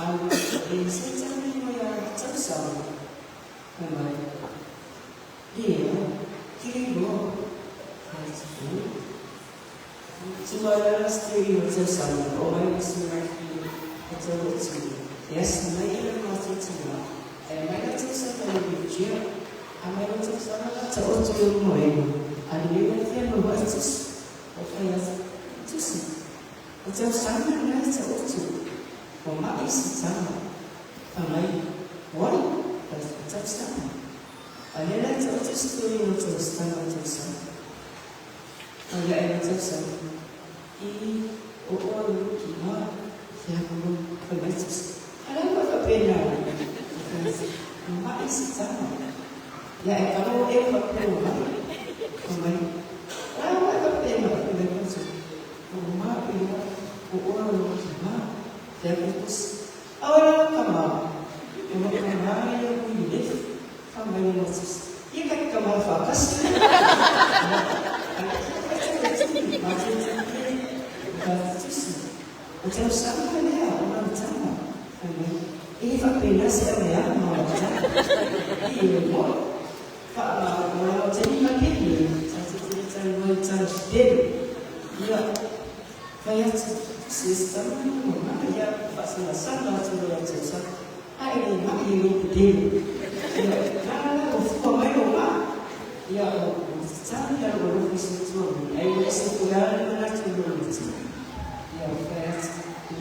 S6: Au e santanei mai a tausawa, o mai, ia, kiri roa, whai Tua stiri o tausawa, o mai masu mai ki o tau atu. E asa mai ina mātou tina, e mai na tausawa i kia, a mai na tausawa na ta otu i moe, a le fia no wa tus o fa ya tus o te sama na te otu o ma isi tama fa mai wai te sama a le la te otu sto no te sama te sama a le e te sama i o o ki ma ya ko fa mai tus ala ma fa pena ma isi tama ya e kalo e fa pena mai ala ma fa pena fa mai tus o ma ia o o ki ma ya ko awala kama o ma kama ya ko ile fa mai no tus i ka kama fa kas o te sama lea o lau tama e fa pena se mea ma o tama i e mo fa ma o lau tani ma ke ni ta te te ta lo ta te ia fa ia se sama mo ma ia fa sa sa la te lo te sa a e ma i lo te ia na la o fu mai o ma ia o ta ia o lo fi se tu ai le se ku ya na te lo te ia fa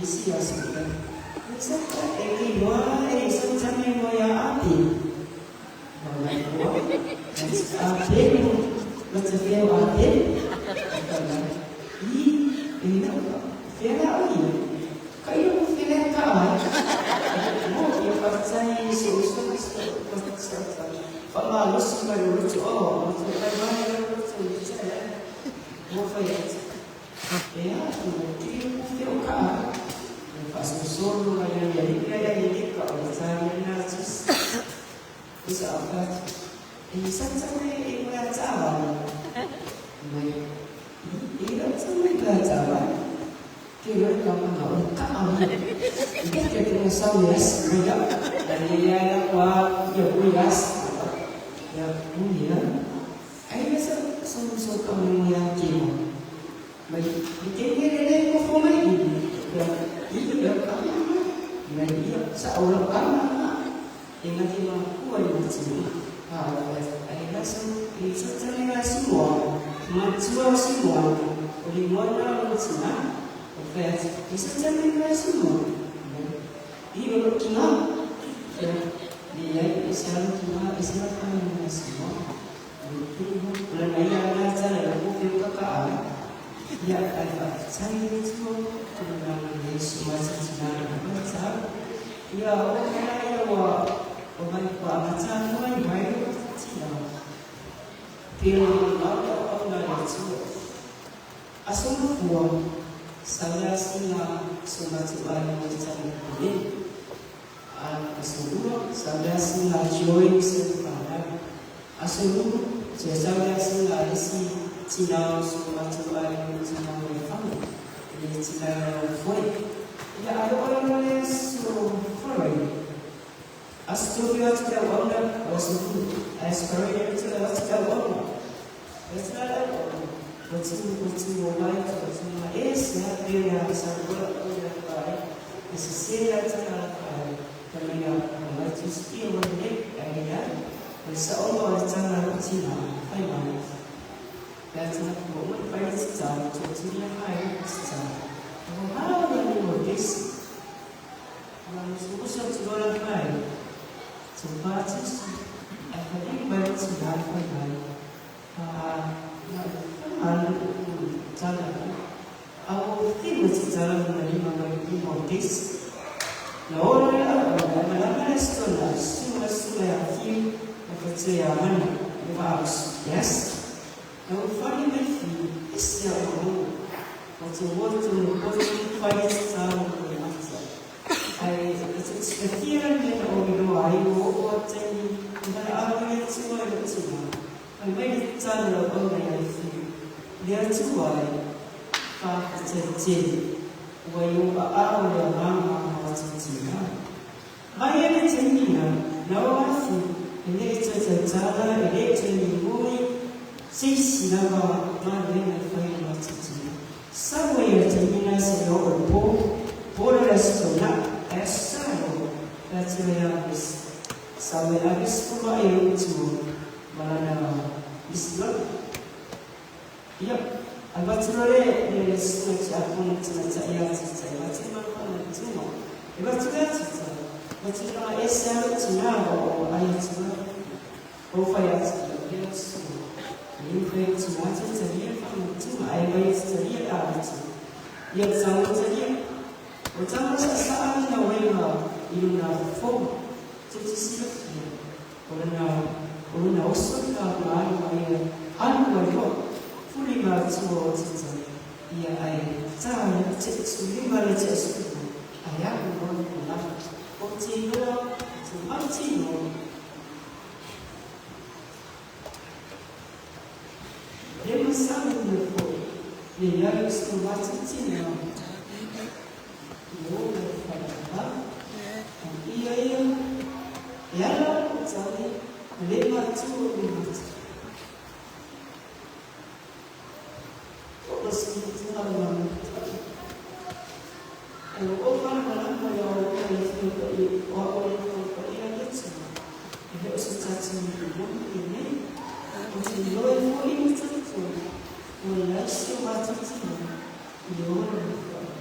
S6: isi ya se sa e ki wa e sa tame mo ya ati ma la ko a te lo te feo a te i e na fela o i ka i o fela ka ai mo i fa sai so so so fa ma lo si ma lo to o mo te fa ma lo to i te mo fa ya e a o ti o feo ka Solo ya ya ya ya ka o sa na tus isa apa e sa sa me e wa ta wa mai e la sa me ka ta wa ke lo ka ma na o ka a ke ke ke sa yes ya ya ya ya wa ya ku yes ya ku ya ai sa so so ka mo ya ke mai ke ke le ko fo mai ya iya mai iya sa ulo ka ingati ma kuwa ni mutsu ha ai la so i sa tane la simwa ma tsuwa simwa o li mona mutsu na o fa i sa tane la simwa i o kinga ya ni ya i sa kinga i sa ka ni simwa ni tu la na ya na tsa la ko fi ka ka ya ai fa tsai tu tu na Yesu ma tsa na na tsa ya o na ya wa o mai kwa ma tsa no mai mai ti na pelo na o na le tu aso mo sa la sina so ma tu ai mo tsa ni a aso lu sa la sina joy se pa na aso lu se sa la sina isi tina so ma tu ai mo tsa na mo fa le tina foi ya alo alo le so foi asto fi wa ta wa na o so as per to la ta wa na es la la o tu o tu o mai tu tu ma es ya pe ya sa ko o ya pa es se la ta la pa ta me ya ma tu ski o ne ai ya sa o ma ta na ti na fai ma ya ta ko mo fai ti ta tu tu ya ai ti ta o ha na ni mo des ma so so tu la fai tu pa ti ai fa ni ba ti na fai mai a na al ta la a o ti mo ti ta la na ni ma ma ni mo des na o la ma la ma sto la su ma su ya fi ma fa ti ya man ma yes na o fa ni me fi es ya o o te o tu o tu fa ni ta mo ma ta ai it's the fear me o lo ai o o te ni na a o ye tu o ye tu ai me ta lo o na ya fi le tu ai fa te te wa yo a a o ya ma ma ma te te na mai e te ni na na o fi le te te ta la le te ni mo se si na ba ma le na fa ma te te sa wa ye te ni na se o po po la so na essa o la te ya bis sa we a bis ko ma e tu ma na bis lo Ia, avatulole le susuga tiakono tamaitai atita e vatu ma faamanatuga. E vatu le atita, vatulaga ese a lou tinā ua ou vaai atu ai. Ou fai atu, ia lau susuga, e le mafai e lou tinā te talia le faamanatuga, ae mai e te talia le avatu. Ia, o tago e talia. O tago e saasaa lona uega i lona fofoga, tou te silafia, o lona, o lona oso lena na alu ai a, alu ai loa, fuli ma atua o Tita, ia ae ta te lima le tiasulu, ae alu loa le lava. Ou te iloa, ou te mautinoa. Le masalo mea foi, le i ai o si o matou tina i o le faleava, a ia ia, e ala o tali, le matua o le matou. O si tina ma E o malamalama ia o e fai o au e fai a le tina. E le o se tatou moni lenei. O te iloa e foi ma talitonu, ua i ai si o matou tina i o le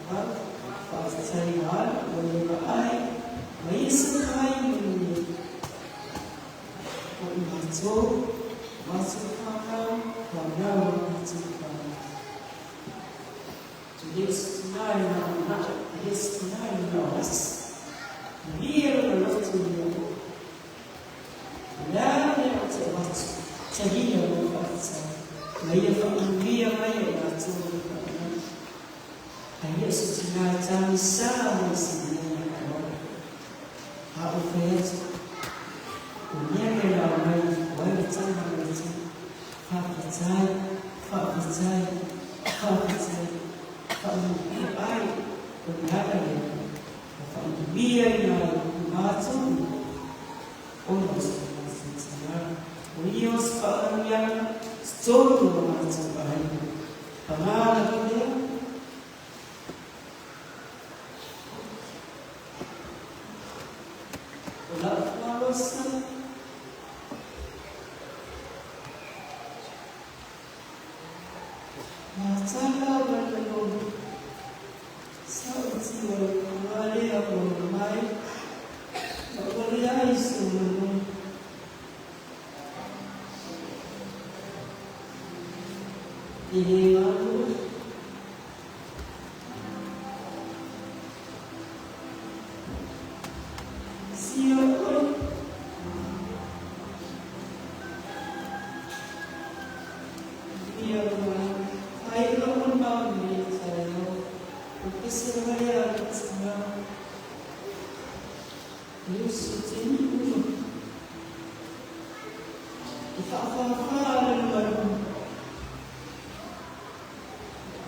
S6: whaapau, whaafetai alu, ua le vaai, ma ia sa kai mai o i matou, matou whānau, whānau o matou whānau. E le o se tina e nā mana, e le o se tina e nā oasi. Malie lona loto i le o. O le a le mea ou te avatu, talia lou faafetai, ma ia faamanuia mai e i latou o le whānau. Ae le o se tina e tagisa mai se mea ia te au. A ou fai atu, o mea lea na aumai o ai le tama ma le tama. Faafetai, faafetai, faafetai, faamanuia ai o le ala lea ua faamanuia ina ai i matou uma ona o se matou tina. O ia o se faamanuiaga totonu o matou aiga. Pagā lava lea. O lau malosi. Matala wale sa uti o le wale a o mai ma wale ai se manu. I he ngalu. Sia oi. Ia mai. Ai lo un mau ni tayo. O pese wale a le tina. Yesu te ni uma. I whaawhawha le maru.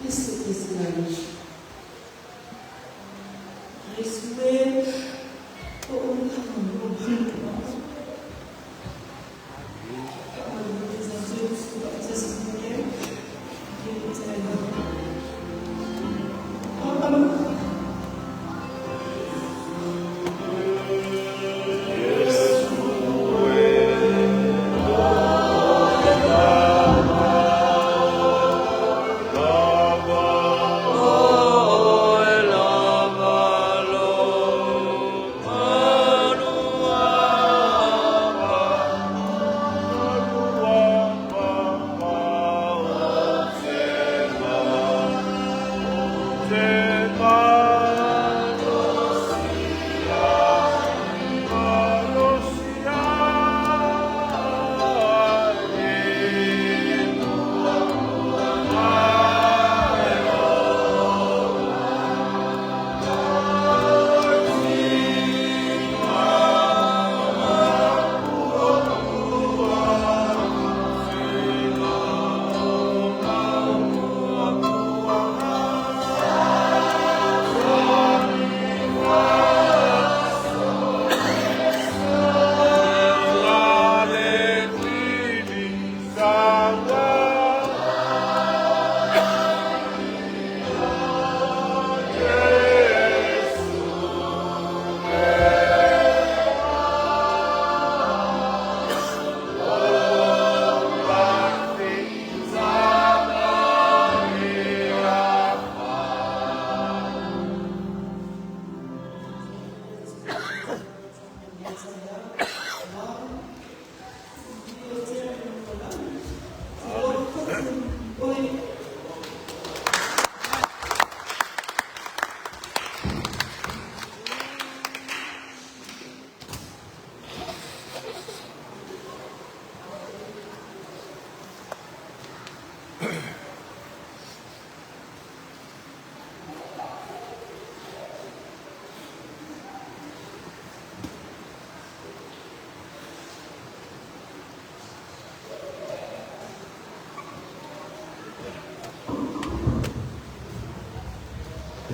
S6: Yesu Israel. Yesu e o o na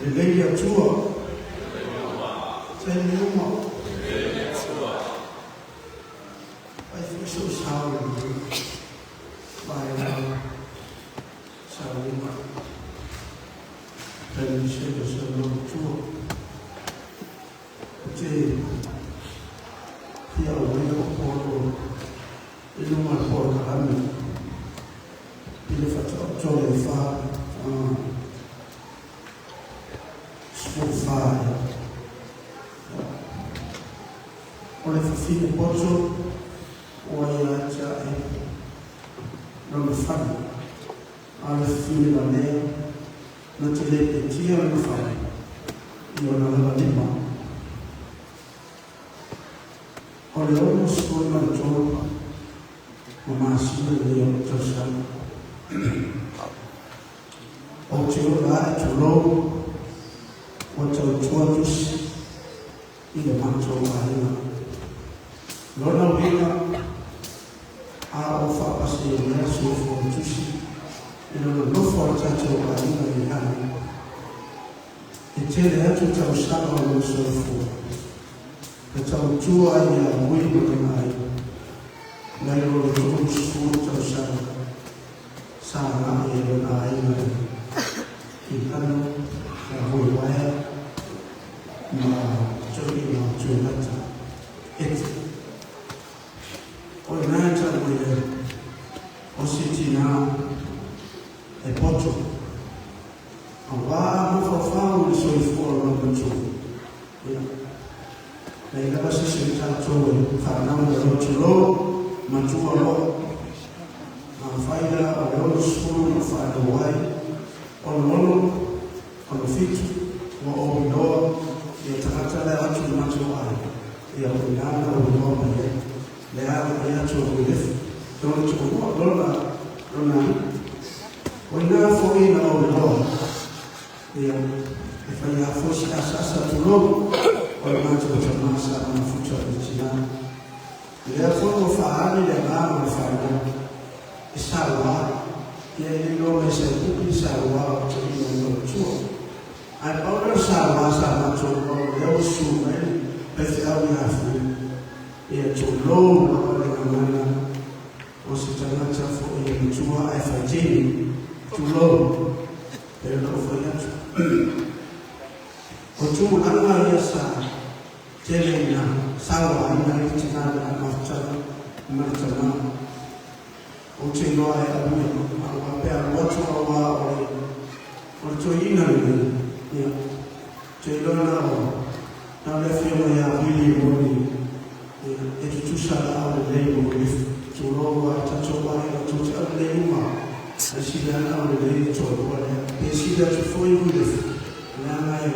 S5: Lelei le Atua. Taimi uma. Ai foi sou sao le vai lá sao uma. Taimi se sa lo tua. Te ia o le o polo i lunga le polo kalame. I le whata o le wha. O le whawhine poto o ai a tia e lona whana. A le whawhine lanea na te le pe tia lona whana i ona lava lima. O le ono sui ma le tolu ma masina le o le tausana. O te ora e tūlou o tau tua tusi i le matou aiga. Lona uiga a o whaapasi e mea soifua o tusi i lona nofo a le tatou aiga i lagi. E tele atu tausaga o lou soifua. E tautua ai ia ui ma lona aiga. Nai lo le 30 tausaga sa agai e lona aiga i hano sa hoi waea ma tui ma tui lata. Ete. O le nā tau i o si tina e poto. A wā mawhawhau le soifua o lona matua. Ia. Nei lava se se tātou e whanau le rotu lo, matua lo. A whaira o le ono sulu na whanau ai, ono ono, ono fitu, wa o iloa, ia tagata le atu le matua ai. Ia o inana o iloa mai ai. Le a o ia atu o lefu. Te ono tuku lona, lona. O ina fo ina o iloa. Ia, e whai a fosi asa asa tulou, o le matua tamasa o na futa o le tina. Le a fo o whaani le ngā o le whainau. E sa wā, ia e loa e sa kupi sa wā o te ina o le tua. Ai paura sa wā sa matua o leo su mai, pe te au i afu. Ia tulou la o le ngana o se tangata fo i le tua ai whaitini. Tulou, e lo whai atu. O tūlanga ia sa tele ina sawa ina i tina na mafutana maritama. O te iloa e au e aua pea lotu aua o le toeina lenei. Ia, te iloa na o na le afioga ia Wili Moni. Ia, e tutusa la au lelei mo le tūlou a tatou aiga tou te au lelei uma. E sila ana au lelei e toalua lea. Pe sila atu foi Wili. Leaga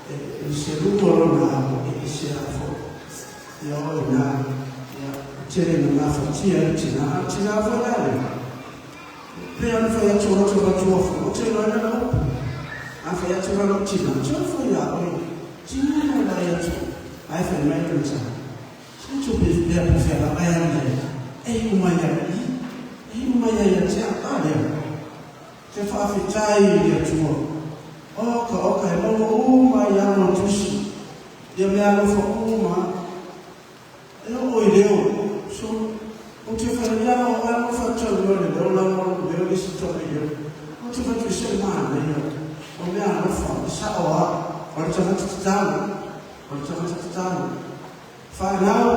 S5: e se luga lona ao e se afo. Ia o ina, ia, tele na mafatia e tina, a tina foi lale. Pe ana fai atu atu atu afu, o te loa na upu. A fai atu na tina, tia foi a oi. Tina na lai atu, ai fai mai lona sa. Se tu pe pe pe fe la ai ana e uma ia i, e uma ia ia te a lea. Te whaafetai i atua. Oka, oka, e maua uma i ano tusi. Ia mea alofa uma. E o i leo. So, o te wharia o alofa tau leo le leo lama o leo isi tau i leo. O te whatu se maana ia. O mea alofa, i sa o a, o le tagata tatalo. O le tagata tatalo. Whanau,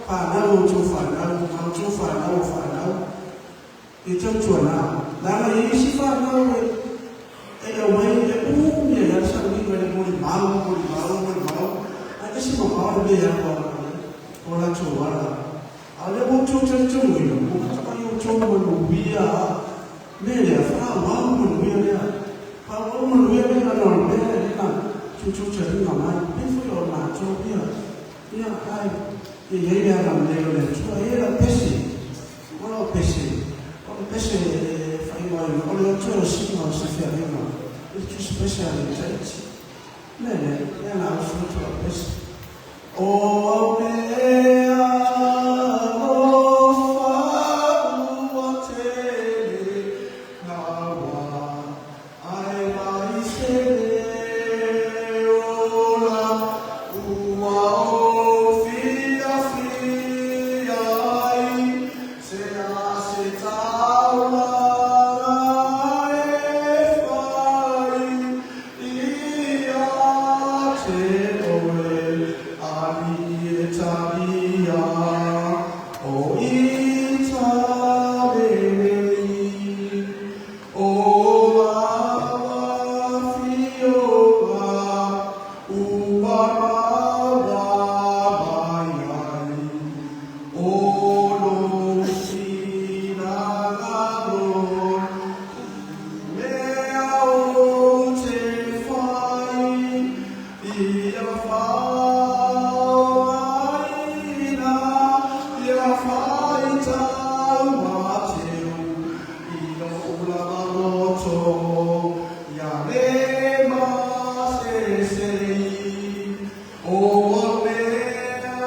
S5: whanau o tō whanau, ma o tō whanau o whanau. I tautua nā. Langa i isi whanau e au mai e umi e sa ni le moli mau, moli mau, moli mau. Ai isi mo mau le mea au. O
S2: O latou ala. A o lea ua outou talitonuina, ua matuai outou manuia mea lea, faaauau manuia lea. Faaauau manuia lea ona o le mea lea na tuutuutaliga mai. Pei foi o matou ia. Ia, ai, ia i ai le agalelei o le Atua. E i ai lau pese. O lau pese, o le pese e faaigoaina, o le toe osiga o se feagaiga i le tusi pese a le Itaiti. Le lea, lea na ausu atu lau pese. O aumea alofa ua tele nawa, ai mai se le ola, ua o fiafia ai, se a se taulaga e fai, ia te oe, ali e talia, o i talelei. O lawa fioga, ua maua mai ai, o lou finagalo, mea ou te fai, ia faaaogaina, ia faitau mateu, i lou lava loto, ia le masesei. O mea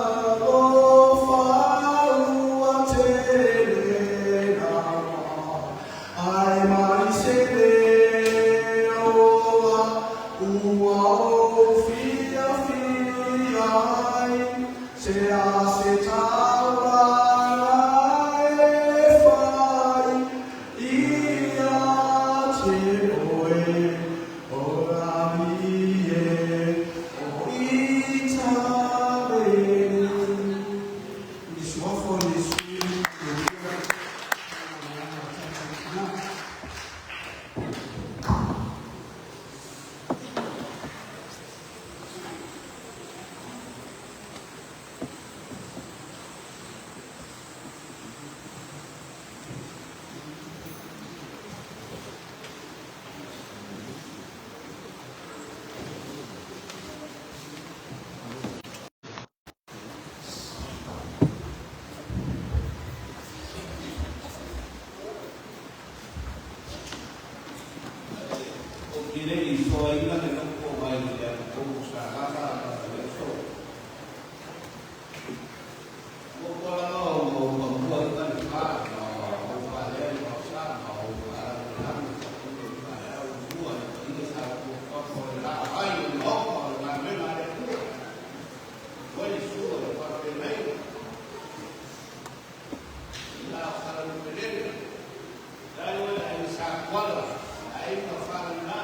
S2: alofa ua tele nawa, ai mai se le ola, ua o fiafia ai, se a se taulaga e fai, ia te oe, o lani e, o i talelei. I suafa o Iesu, e ia,
S1: O te le i soaina le nofo mai le atoto sa lava a le so. Mo ko la no mo mo mo i ka le pa ma o pa le ma sa ma o pa la la ma la o ua i le sa ko ko ko la ai no ko la me la le ku. Ko le su le pa pe nei. La fa la le le. La le ai sa kwala ai ma fa la na.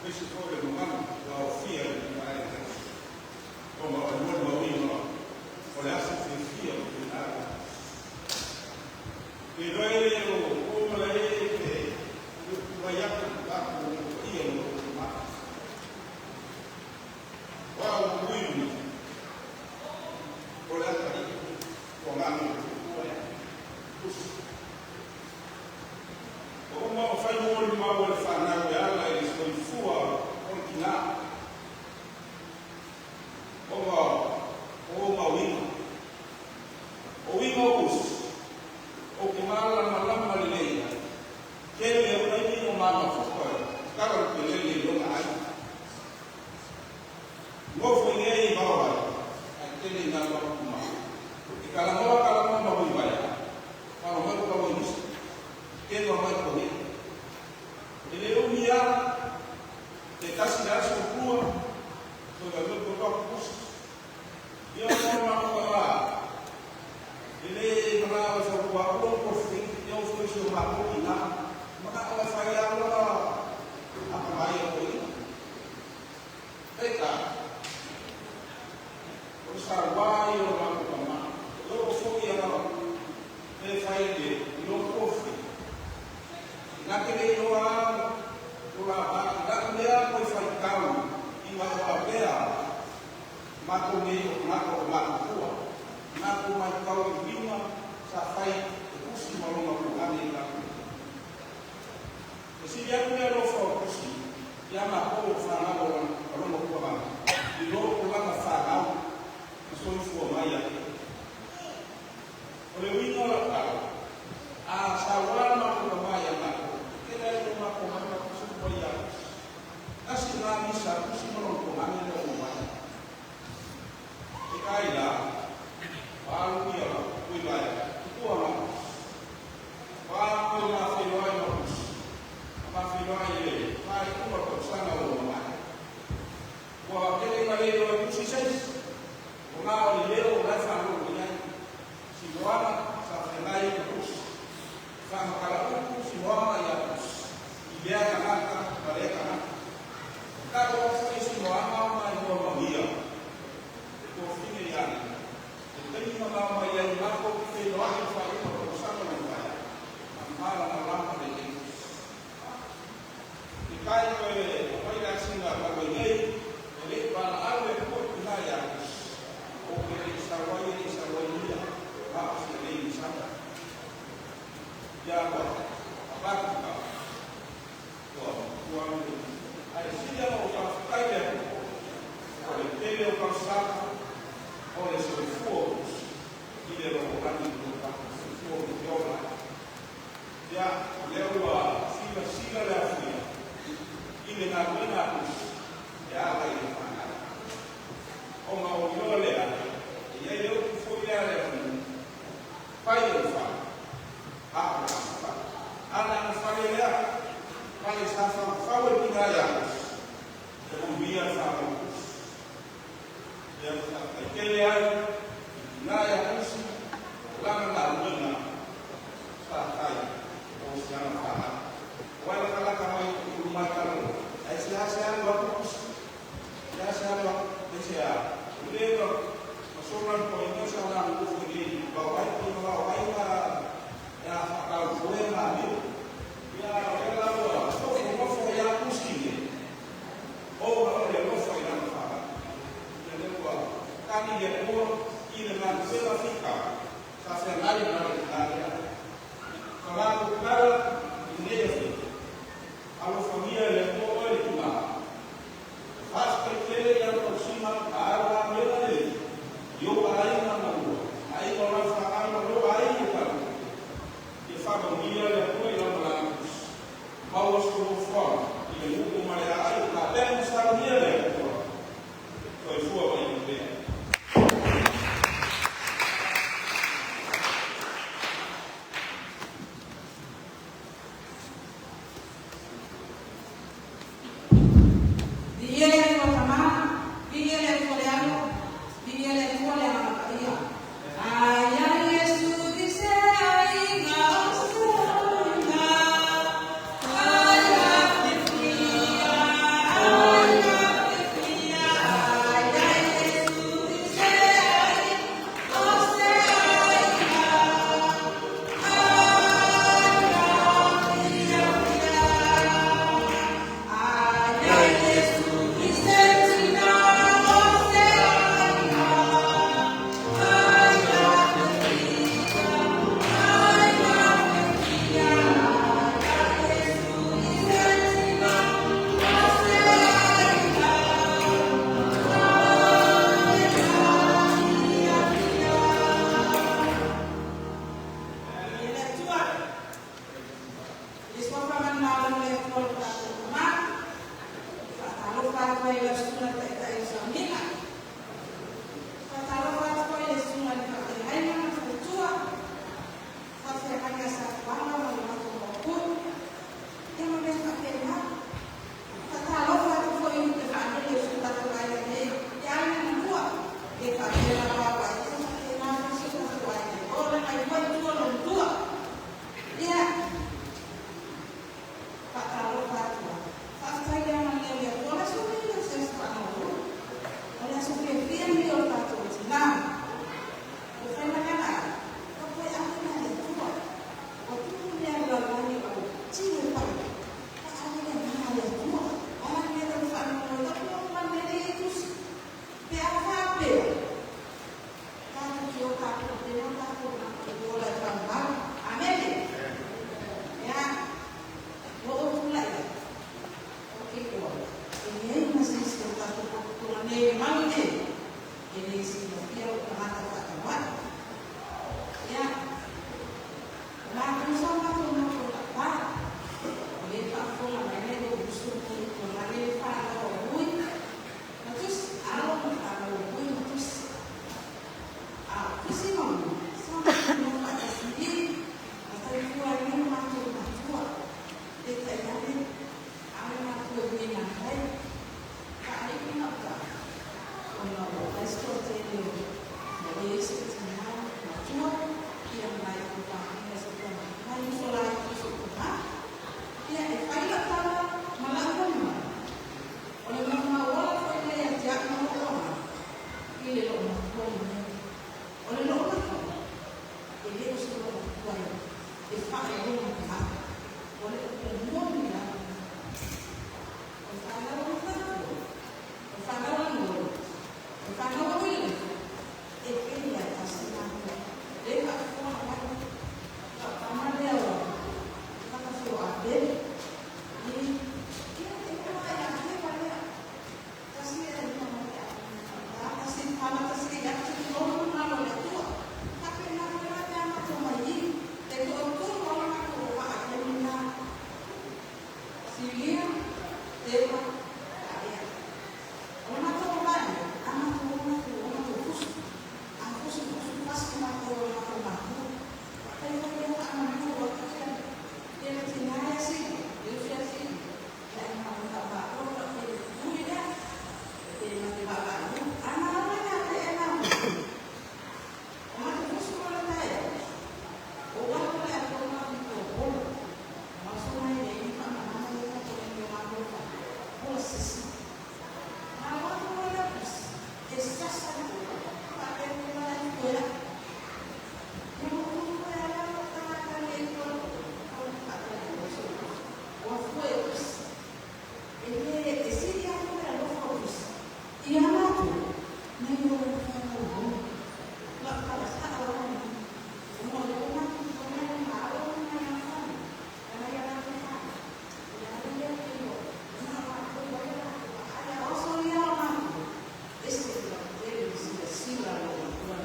S1: Aemaise foi o le mamalu ua aofia i lenei vaega ona o le molimauina o le aso fiafia o tuuina atu. Pe iloa e le o po malae pe tulai atu tatou paia o lo o ma. O au ui o le atalii ua galo i le tua ea. Tusi. Ua uma ona fai molimau a le fanau e ala i le soifua o le tina ona o ona uiga. O uiga o usi, ou te malamalama lelei ai. Tele o taimi o mamafuta tala o le pelele i lona aiga. Nofo i nei i vaovai, ae tele ina alu atu ma e talanoa talanoa ma ui vaea, falo mai ko kaua i nisi, keno mai ko nei. E le umi a, te tasi le aso tua, toe vai mai ko toa kusi. Ia o ma ko la, e le mana o sa kua o ko fi, ia o foi so ma ko ina, mana o fai a la a pa mai o i. Peka, o sa wai o ma ko ma. O foi a e fai le lo kofi. Na ke le iloa o la ba na ke lea ko fai kau i ma o apea ma ko nei o na ko ma ko na ko mai kau i lima sa fai e kusi ma longa ko ane la. O si ya ku lo fo kusi ya ma ko fa na lo lo ko ba. I lo ko la fa na so fu mai ya. O le uiga o lau tala, a sauā ma ko mai ia matou, e tele ai lo matou mai ma kusi mo ia kusi. Tasi la misa kusi mo lo kongane le o mai. E kai la, palu ia ui vai, tutua ma kusi. Pa koe ma whenua ma kusi. Ma whenua i le, mai kuma ko sana o mai. Ua tele nga le o kusi seis. O ngā o le leo o lai whanau o iai. Sinoana sa whenai i kusi. Whamakala uku sinoana ia kusi. I lea kanaka, ma lea kanaka. Ka o whai sinoana o mai mua mawia. E tō whine i ane. E teima ngā mai ai mako ki whenua i whai o tō sana o whai. A mala na lama le e kusi. Te kai koe o mai la singa ka koe nei, e le pala au e kua ki ia kusi. O ke le sawai e sawai ia, ma o se le i sanga. Ia kua, a pāku ka, kua, kua anu. Ai silia o ka whakai lea kuko, o le tele o ka saka, o le soifua o kusi, i le roho lani o ka soifua o te ola. Ia, lea ua sila sila lea fuia, i le ngā wena kusi, e ala i le whanau. O ngā o ioa lea, e iai leo ku foi lea lea fuia, pai o wha, a o ngā wha. Ana na whare lea, pai sa wha whau e pina ia kusi, e umbia wha o kusi. Ia wha tele ai, i pina ia kusi, o lana ngā ruena, sa kai, o siana wha. Wai laka laka mai uru mai kalo, ai se hase alu aku kusi, se hase alu aku, se a, ule ma soran ko ina sa na ufu ni ba wai ko ba wai ma ya whakau koe ma mi. Ia o la ua, so fo mofo ia kusi ni. O ma o le mofo i lana wha. Ia le ua, kani le mua i le manu whela fika, sa se ngai ma le karea. Ka lātou kala i nei fika. Alofagia le Atua oe le tina. Faafetai tele ia tausiga ma alo amioga lelei i ou aiga ma lua, aiga o lau fanau ma lou aiga i talu. Ia faamanuia le Atua i lana lagi. Maua so nofoaga i le nuu ma le aai o tapena ma saunia le Atua. Soifua ma ia manuia.
S7: Viia le Atua Tama, viia le Atua le Alo, viia le Atua le Agaga Paia. Ai ai Iesu i se aiga o se aiga, ai a fiafia Mai lau susuga i le Taitai o Sauniga. Faatalofa atu foi i le susuga i le Faafeagaiga ma le Faletua, faafeagaiga a Satuaga ma le matou Maopu, ia ma mea faapena. Faatalofa atu foi i lupe faalele o si o tatou aiga nei, i aiga e lua, e faapea lava aua e faapena foi si o tatou aiga, o le mai lua i tua lona tua. Ia, faatalofa atu lava. Faafetai le agalelei o le Atua. O le aso lenei o se aso faamaualalo. O le aso fiafia lenei o le tatou tina. Ua fai mai lana ai, ua toe ave mea a le Atua. Ua tupu mea a le lalolagi o tino e pai. Ua ave le agaga a le Atua. O a le mea tatou faanono ai, tatou o ma le mea lea e i ai tusi. Pe a faapea, tatou te o tatou pena tatou matou ola e faamamalu. Amene. Ia, ua ou tulai atu, ou te iloa, e leai ma se isi o tatou potopotoga nei e malu nei, e le silafia lou tagata faatauvaa. Ia, o matou sa matou nofo lapa, o lea e faafofoga mai nai lou uso nei i Togale le fanau a Vui ma Tusi, alo ma fanau a Vui ma Tusi. A o Tusi ma Vui, sa matou nofo faatasi i i, na tautua ai nei matou matua. Peitai ane, ame matua i mea na fai, faaiu na uta, ona ua fai se toatele o leai se tina matua, ia ma nai ou aiga se tama, nai uso laiti o si ou tama. Ia, e fai lau tala ma lau molimau, o le maumau ola foi lea ia te au ma lou agaga i le loomatua lenei. O le loomatua, e le o se loomatua e faailoga i au, o le upu moni lava lena. O le fanau a Matatua, o le fanau a Nolo, o le fanau a Uilelefo, e pele ia tasi matou. Lea e faafofoga mai lau tama lea o Takafio Abele, i ia e maua ia te lea. Tasi e lima mai te au. Tasi fana tasi e atu tolu malo le Atua. Faapena foi la pe a matou mai i e toatolu lava matou o vaa i taimi na. Silia, Tepa, Taea. O le matou o vaa nei, a matou o matou o matou fusu. A fusu fusu fasi matou o le matou matua. Fai foi lea faamanu o atu ia le tina ia Silia, le uso ia Silia. Ia e matou tauvaa o le ui lea. E ma te vaavaai. A malo ia te e na. O matou fusu mo le taeao. O atu le ato ma ni ko bolo. Ma so mai le ni fa ma ma le ka to ni ma ko fa. O sisi. Ma wa ko le pus. E sasa ni ko. Pa e ni ma ni ko ya. Ni mo ko ko ya la ta ta le ko. O pa ta ko so. O fu e pus. E le e sili a ko le lo fo pus. Ia matu. Nei o le fa ko. La ka sa o ni. O le o ma ko na ma o na na fa. Na ya la fa. Ya le le ko. Na ma ko ya la. Ala o so ya ma. Este la tele si la sila lo ko na.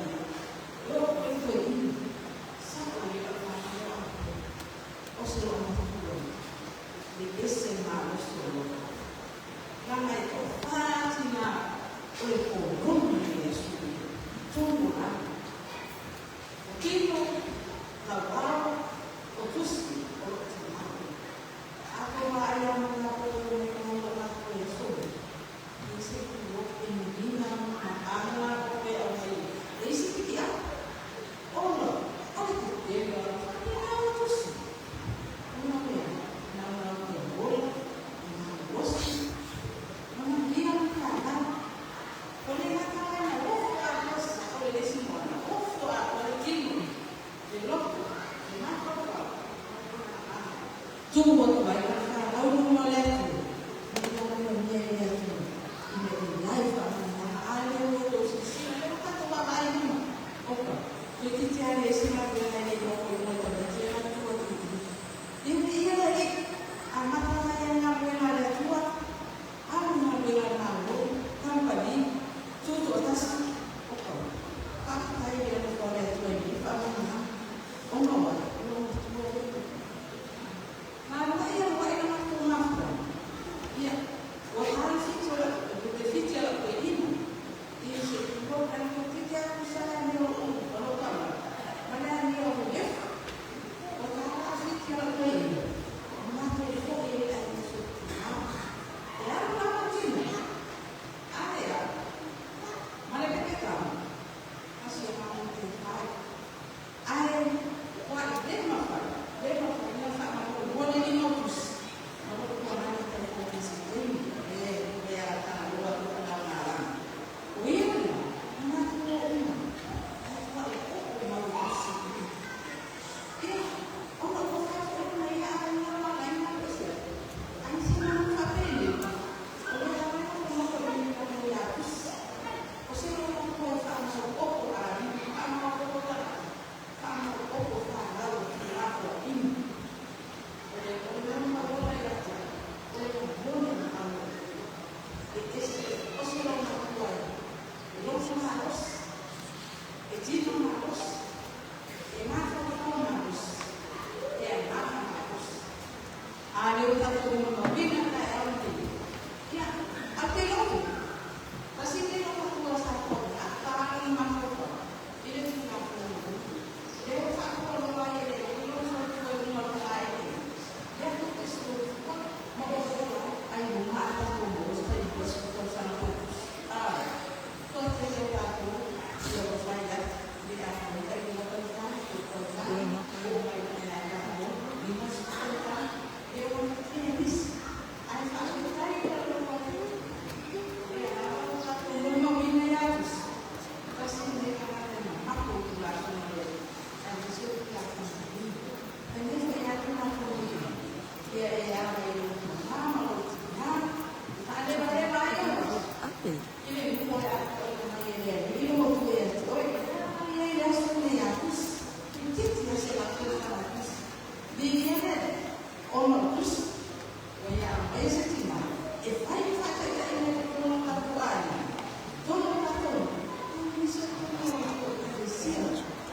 S7: Lo ko ko ni. Sa o le la fa no. O se lo ma ko. Le ese ma o so lo. Langa e to fatina o le ko romi le su. Tungu la. O kino, tauao, o tusi, o lo tina. A ko ma ia mana ko o me ko lo na ko e so. I se ku o e ni nina ma ana ko pe au mai. E isi piki a. Ona, o le te tele o la na o tusi. Ona mea, na na o te bola, na o osi. Na na lia na ka na. O le na ka na o ka o sa o le lesi mo.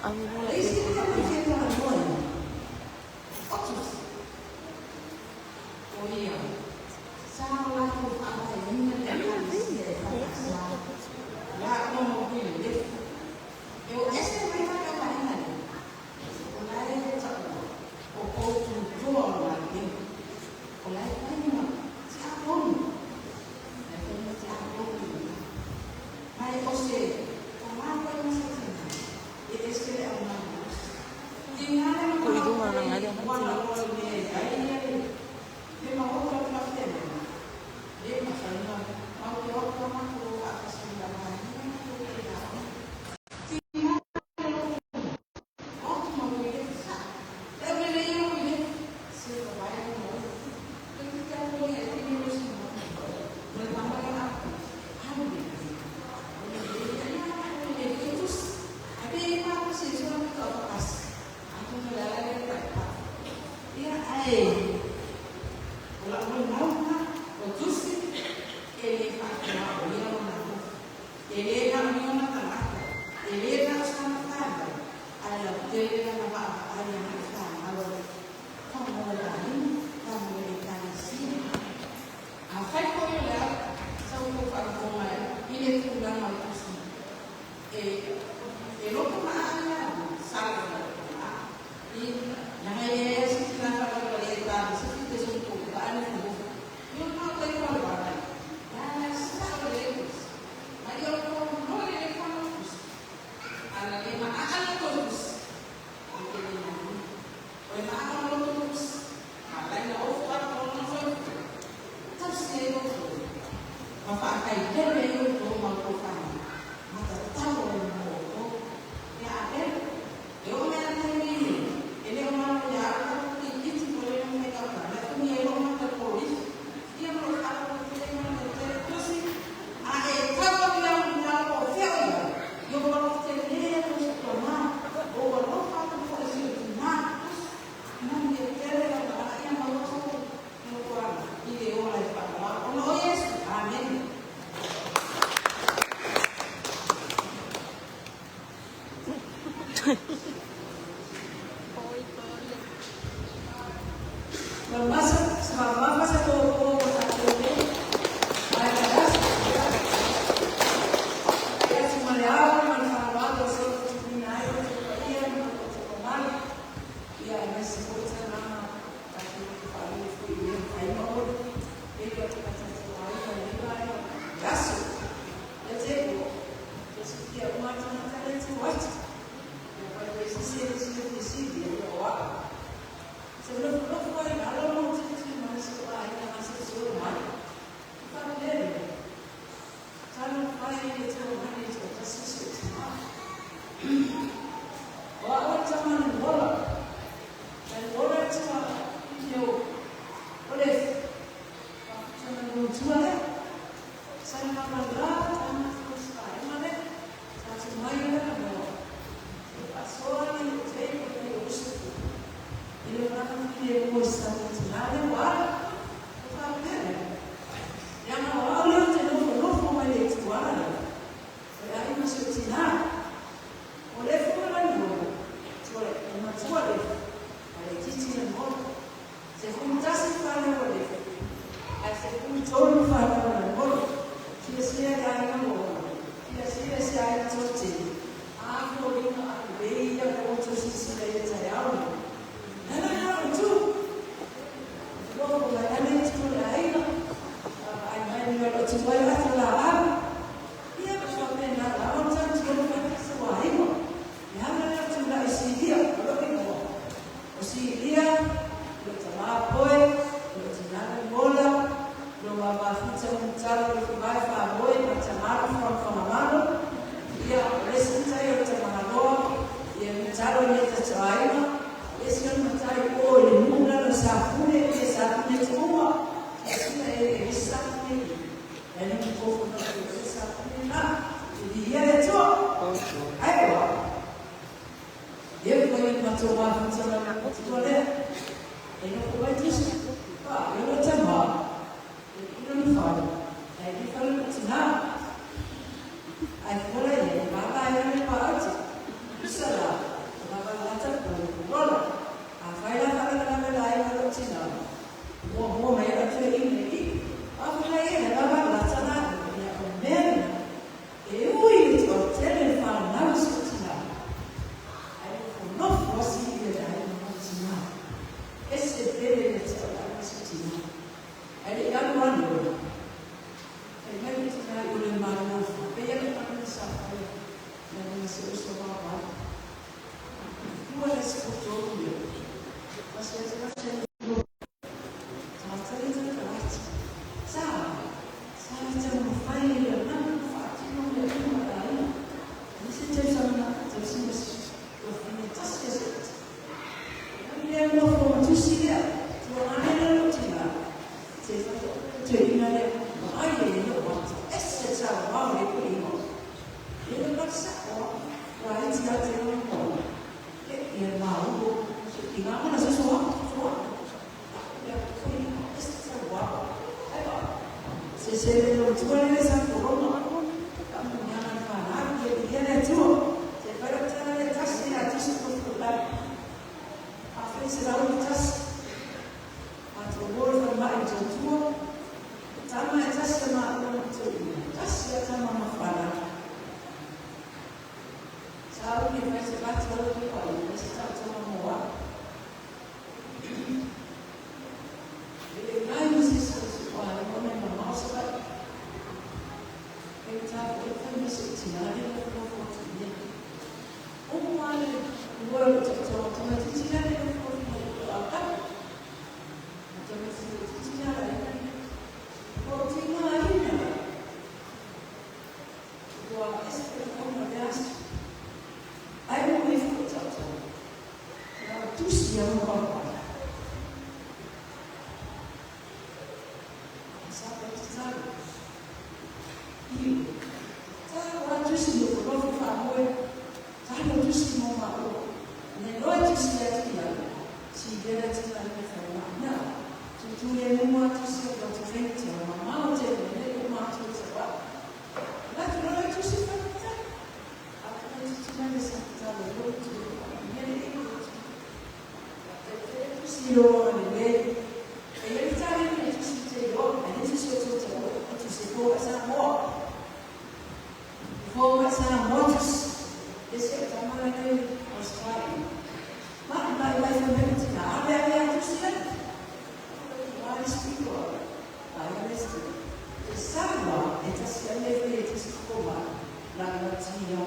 S7: Le isi mea e fia talanoa i ai, o Tusi, o ia, sa o latou faavaeina le Ekalesia EFKS, le aoga ma Uilefu. E o ese mai la le aumaiga lea, o la e taua, o poututoa o le galuega. O la e fai ma tiaponi, la e fai ma tiaponi i ina. Ma e o se tama foi ma se tina, e ese le aumai.
S3: Ko i lunga na ngai le
S6: ina le ai le le wa ese sa wa le ko ina le le sa o wa i ti ate o ko e ia ma o ina ona se so so ya ko ina ese sa wa ai ba se se le lo tu le sa ko ro ka mo nya na fa na ke ia le tu se para ta le ta se a tu se ko ko la a fe se la o tas a to wo fa ma i to tu tama e tasi ma o tu tasi a tama ma fa na sa o ni fa se fa te o ko i se sa tama mo wa le nai mo se se se wa le mo me ma sa ba e ta e fa me se ti na le ko ko ti ni o mo ale mo ro to to to ma ti ti na le ko ko a ka to me se ti ti na le ko ti na ai na wa es ko mo das ai mo me ko to to na tu si ya mo ko sa pa ti sa i ta wa tu si mo ko fa mo ta lo tu si mo ma o ne lo tu si ya ti ya si de la ti na me fa ma na tu tu le mo ma tu si ko tu fe ti ma ma o te ne ko ma tu se wa la tu lo tu si fa ta a tu ti ti na le sa ta lo lo tu ne le ko tu te tu si lo ne le e le ta le tu si te lo e tu si o tu te o tu si ko sa mo fo sa mo tu ese tama le Australia ma ma ma fa me ti na ave ave tu si la wa speak o ai le sti te sa wa e ta si le le te si ko ma la la ti ya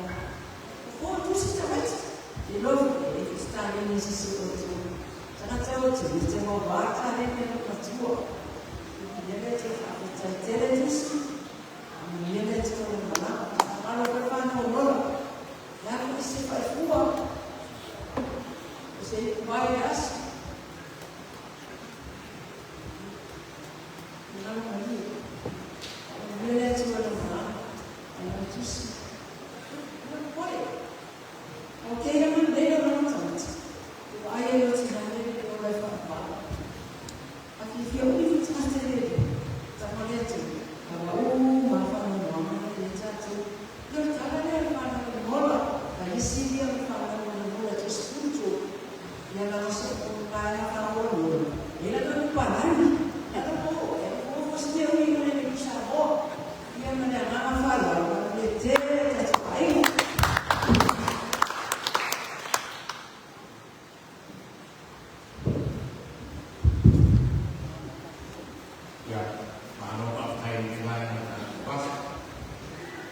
S6: fo tu si ta wet e lo e sta le ni si o tu sa na ta o tu te mo wa ta le me ko tu o ye le te fa te te le tu si ye le te o ma ma lo fa no no la ko se fa fua se vai as na ma ni ye le te o ma na tu si no poi o ke ya man le no no ta ai e o te na le o le fa fa a ki fi o ni ta te le ta mo le te ka wa o ma fa no ma ma le ta te yo ta la le fa na mo la ka isi dia fa na mo la te spunto ya la no se o pa la fa o lo e la no pa la ni ya no po e po fo se o ni le ni sa mo ya ma na ma fa la le te ta te ai.
S8: Ya, mano pa tai ni lai na pas.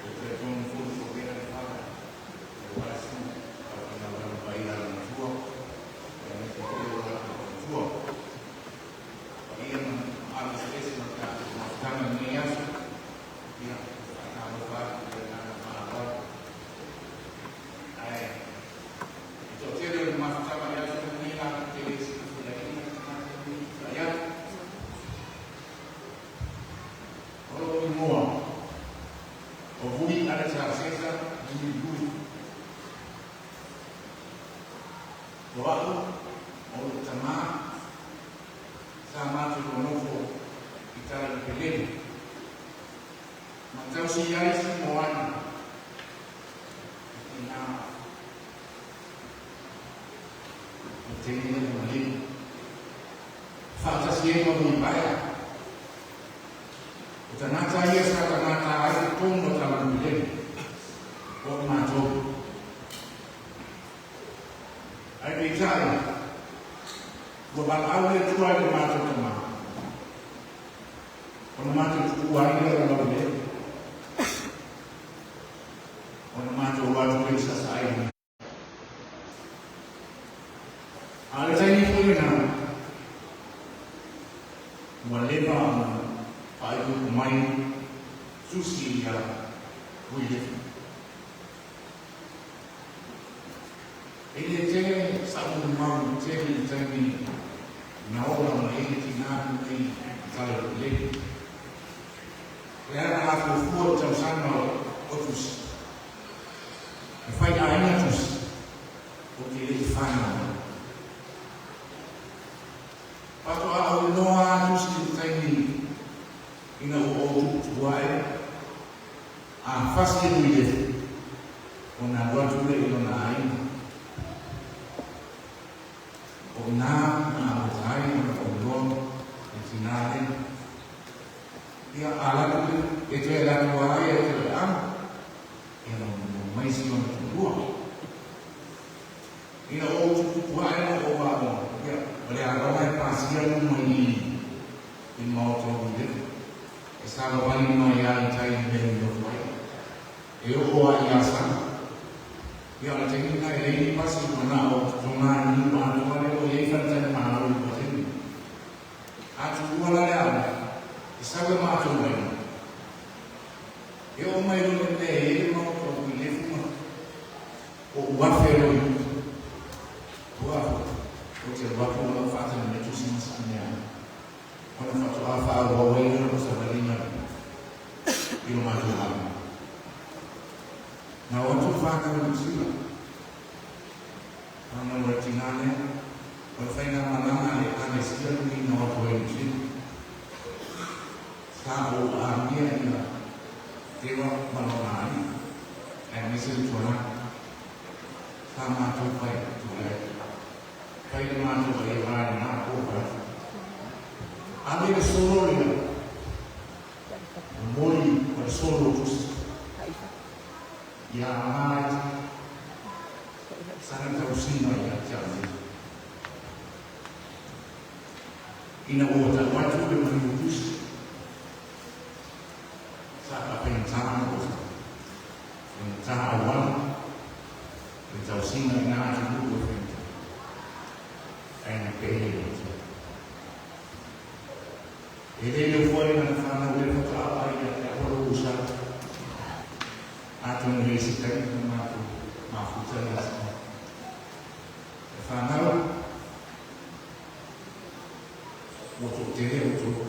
S8: O te ton fu fu ke na fa. O wa si a na wa pa ira na tua. E na te te o la tua. Ia na ala se se na ka ma tanga ni as. Ia ta no fa na na ma pa. Ai. To te re ma tanga ya se ni la te le si fu la ni na ya. O moa. O vui ala sa sesa ni vui. O au o le tama sa matu o nofo i tala le pelele. Ma tau si ai si moana. I nā o te nina le malini. Whaatasi e ma mui paea. O tanata ia sa tanata ai te tonu o tala pelele. O mātou. Ai pei tai, ua walau le tua i le mātou tama. O na mātou tuku ai le o lau le. O na mātou watu le sa sa ai. A le taini fui na, ua leva na whai kuku mai susi ia hui le. E le te sa unu mau te le taimi na ola ma e te nā nei tala le. tusi. E fai aiga tusi, ou te le i fanau ai. Faatoa ou iloa lava tusi i le taimi ina ua ou tuputupu ae, a fasi e Luilefu, ona alu atu lea i lona aiga. O i ina na amata ai ona ou iloa le tinā lea. Ia, a alu atu e toe alu atu lava ia e toe amo, ia ma mai si ona toalua. Ina ua ou tuputupu ae ma ou aoga, ia, o le aloga e pasia luma i i i le maota o Luilefu. E savavali mai lava i tai i le mea i nofo ai. E oo lava i Asana. Ia, o le taimi lena e leai ni pasi, ua na o totoga niu atoa lea ua i ai faletalimalo i lua taimi. A tuua la le aoga, e sau e matou aiga. E oo mai loa i le mea e i ai le maota o Luilefu ma o uafe loa i uta. Ua foi, ou te alu atu ma lau faatali mai tusi ma saanea ai. Ona faatoa faaauau ai lea o lau savaliga i lo matou aoga. Na o atu le fanau i Niu Sila. Fanau a le tinā lea, o le faigamalaga a le Ekalesia lenei na o atu ai i Niu Sila. Sa ou amia ia Tewa ma lona alii, aemaise le tualagi. Sa matou fai tulai. Fai le matou ai va i lena po vaeatu. Ave le solo lea, momoli o le solo o tusi. Ia agai sana tausiga ia te au nei. Ina ua tau atu le manu o tusi, sa faafaigata ona ou faigata auala le tausiga i na atunuu e faigata, ae na pele le Atua. E le nofo ai lana fanau lea faatoa vaai ia te au lou usa. Atonu e i ai se taimi na matou mafuta ia te E fanau, ua toatele outou.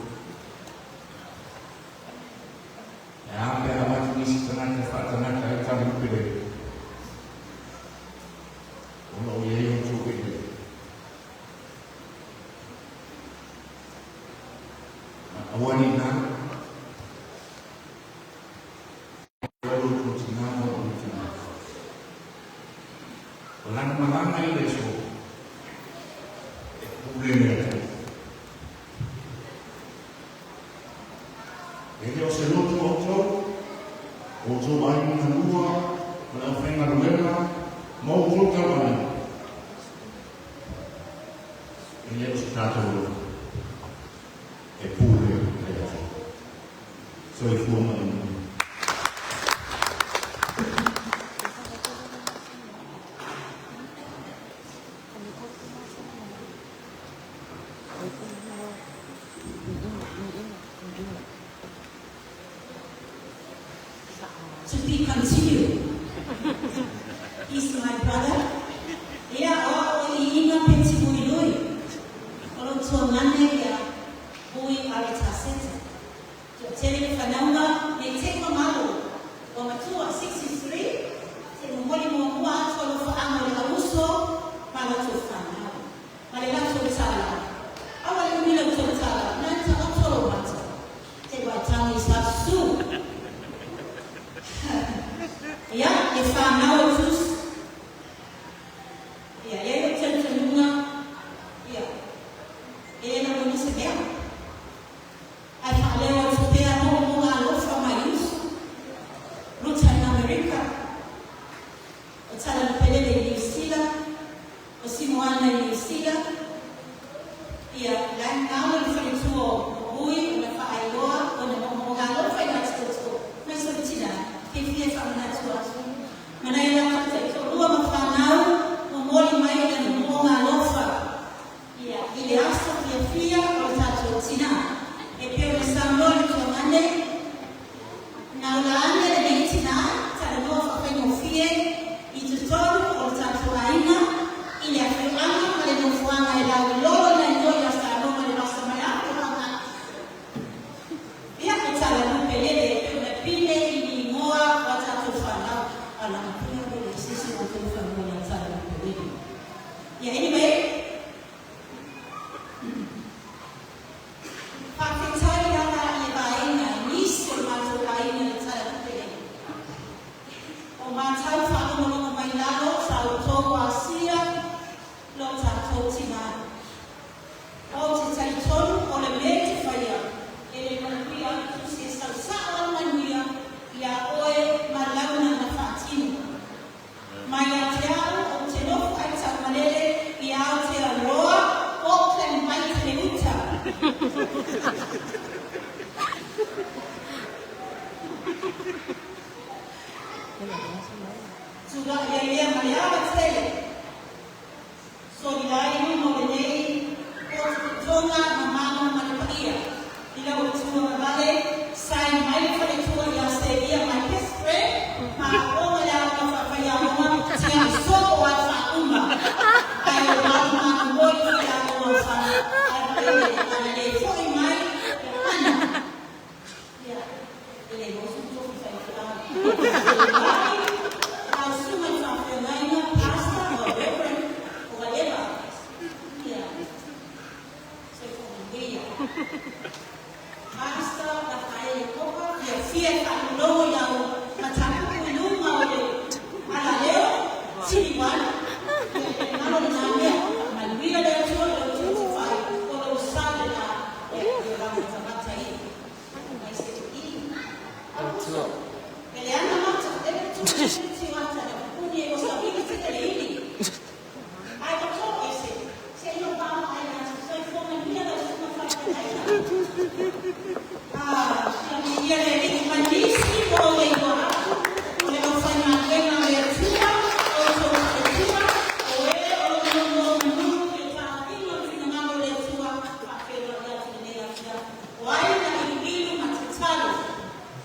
S8: E a pe a avatu nisi tagata e faatagata ai tali upe le o lo o i ai outou eleele. Aua ne i galo. O lo outou tinā ma lo outou tamā. O lana malaga i le aso, e pule le Atua. E le o se lotu outou, o outou aiga na lua, o le aufaigaluega, ma outou tauaiga. E le o se tatou lotu, e pule le Atua. Soifua ma ia manuia.
S9: To be continued. He's my brother. Ia, o au o Iina Peti Muilui. O lou tuagane ia Vui Aritaseta. Toatele le fanauga nei Tecma Malo ua matua, 63, te momoli muamua atu alofaaga i le auuso ma latou fanau ma le latou tala. Aua le umi lau tou tala, na taoto lou mata. Te waitagi sa su. Ia, e fanau e tusi. Ia, e i ai lou talitonuga, ia, e le nauna se mea. Ae faaleo atu pea momomoga alofa mai uso, Ruta in Amerika, o Tala Lupelele i Niu Sila, o Simoana i Niu Sila, ia, la e galo i le faletua o Vui ona faailoa ona momomoga alofa i Ngāti Toto, mai Solitina, fiafia e faamanatu atu. Manaia lava. Faalagapea le sisi o te whanua i tala o pe. Yeah, anyway. Whawhetai ana i vaenga i nisi o mātou aina i tala o pe. O mātau whaalongolongo mai lalo, sa o tō asia, lo tātou tina. O te taitonu o le me te whaia, e le manuia, tu se sausao al manuia, ia oe malauna na whaatino. Mai a te au o te nofu ai tau malele i Aotearoa, Auckland mai te le uta. Tūra ia lea ma le awa tele. Soli lai luma o lenei, o te tonga ma mana ma le paia. I lau o tua ma vale, sai mai le whare tua i Australia, my best friend, ma onga le awa whawhai aonga, tia i soko ai whauma. Ai o maru mana moi whai aonga o whana, ai le ana le foi mai, ana. Ia, e le mosu toki whai whai. Au suma i whawhengaina, pastor or reverend or whatever. Yeah. So for me, Pastor Rafael Kopa, ia fia whanulongo iau matapuku i luma o le alaleo, tini wana. Malo le nā mea, manuia le atua le o te whai, o lo sa le la, e ranga tamata i. Mai se te i. Aukuso, e le ana mata, e le tu te ata le puni e o sa wili te te ili. Ai ka tō e se, se ino pāma ai nā te sai fō manuia lau suma whai. Ah, ia le li manisi o le iwa atu, o le au whai ngā le atua, o tō atua, o e o lo no manu ke tā inga whina ngā le atua, whawhero i atu nei atua. O ai na i ilu ma te talo,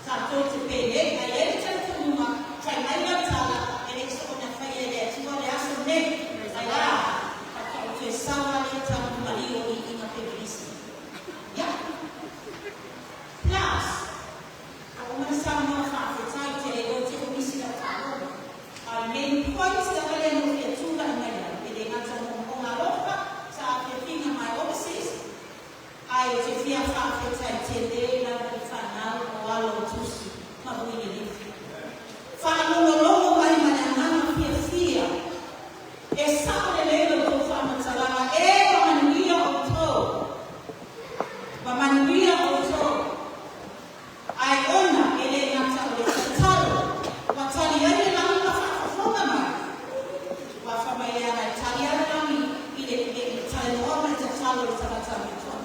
S9: tā tō te pēne, ai e te tau tōnunga, tai mai ngā tala, e le so ona whai e le atua le aso nei, ai la, whakao te sawa le tau mali o i inga pepelisi. Yeah. Plus, a o mana sa mua whaafetai te le o te komisi la whaahona. A main point sa kale no fia tūra i mai au, e le ngata mo o ngā lofa, sa a fia whinga mai overseas, ai o te fia whaafetai te le lava i whanau o alo o tusi, ma hui le lifi. Whaalongolongo mai mana ngana fia fia, e sa le lelo tō whaamatalanga, e wa manuia o tō. Wa manuia o tō. Ai ona e le ngata o le tatalo. Wa tali ai le langi ka whakafonga mai. Wa whamai le ana e tali ai le langi i le tali noa mai tatalo le tangata me toa.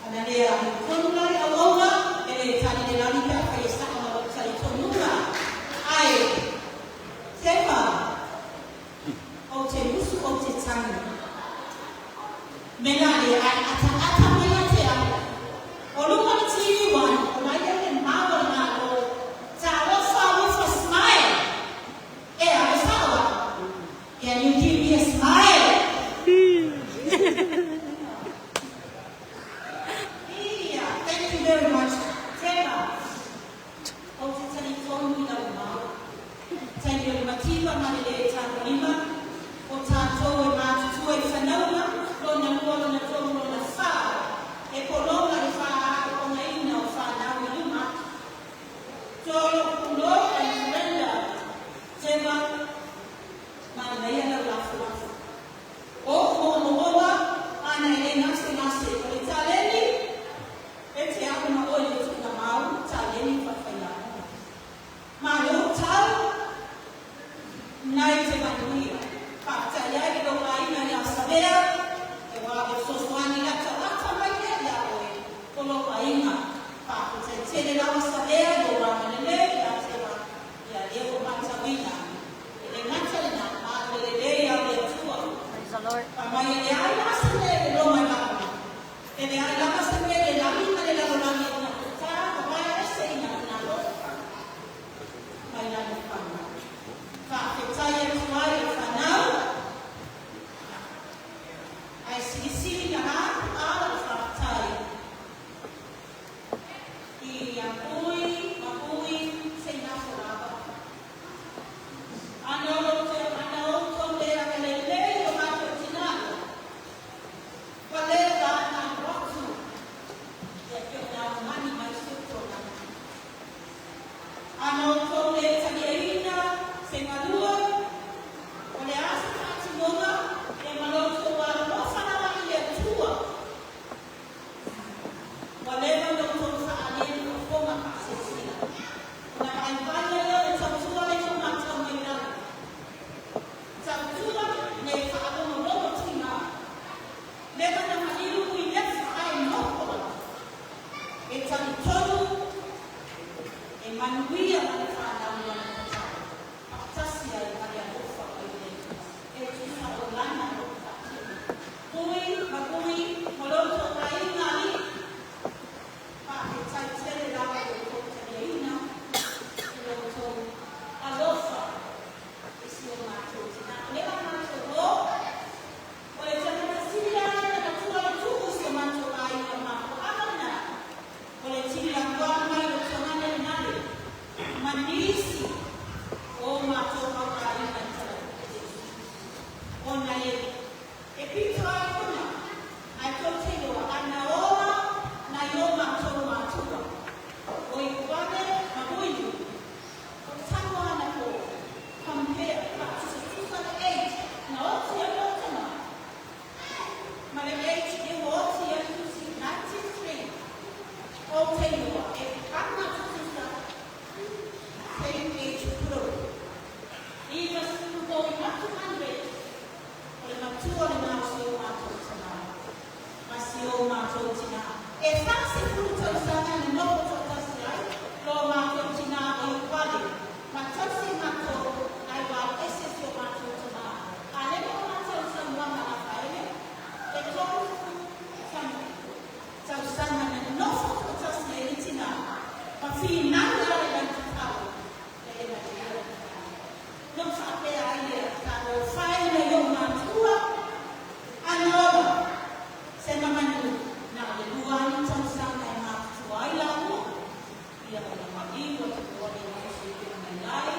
S9: Ana lea i konu lai au aua e le tali le langi pe a whai e saa ma wak tali tonunga. Ai, tepa o te musu o te tangi. Mena le ai ata ata mai a te au. O lunga le TV1, o mai le mawa ngā o tā ofa ofa smile. E a le sawa. Can you give me a smile? Yeah, thank you very much. Tēnā, o te tari tonu i lau mau. Taimi o le mativa ma le le tāro lima, o tātou e mātutua i whanaunga, lona lua, lona tolu, lona whā. E polonga le whā o ngā ina o whānau i luma. Tolo pulo and surrender. Tēnā, mana ia lau lafu lafu. O mo ana e le nase nase. O le taleni, e te au ma oe le tuna mau, taleni whawhai Ma lo tau, nai te manuia. E talitonu e manuia ma le fanau lona tatalo, faatasi ai ma le alofa mai le e tufaolana o lo o faatino. Pui ma pui ma lo outou aiga alii, faafetai tele lava i lo outou taliaina i lo outou alofa i si o matou tina. O lea la matou o, o le tagata sili lava ia na tua i tuu i si o matou aiga, o le mafuaaga lena o le tili mai o tuagane lenale ma nisi o matou auaiga i tala ona e pito ai ona ae tou te iloa ana ola nai o matou matua o Ikuane ma Muilu o tago ana po compare faatusatusa le age na oti ai lou tama ma le age e ua oti ai tusi 93. Ou te iloa e aga tutusa same age group 90 going up to 100 o le matua lena o si o matou tamā ma si o matou tinā. E 40 tausaga na nofo toatasi ai lo matou tinā o Ikuale ma tausi matou ai ese si o matou tamā. A lea o matou saunoaga Rafaele e 30 tausaga na nofo toatasi ai le tinā ma finau la le lanitalo le e matua no faapea ai lea tatou fai na i o matua ana ola se mamanu na o le 2 ani tausaga e matutua ai laua ia o le maliu o te koa le maso i te mai ai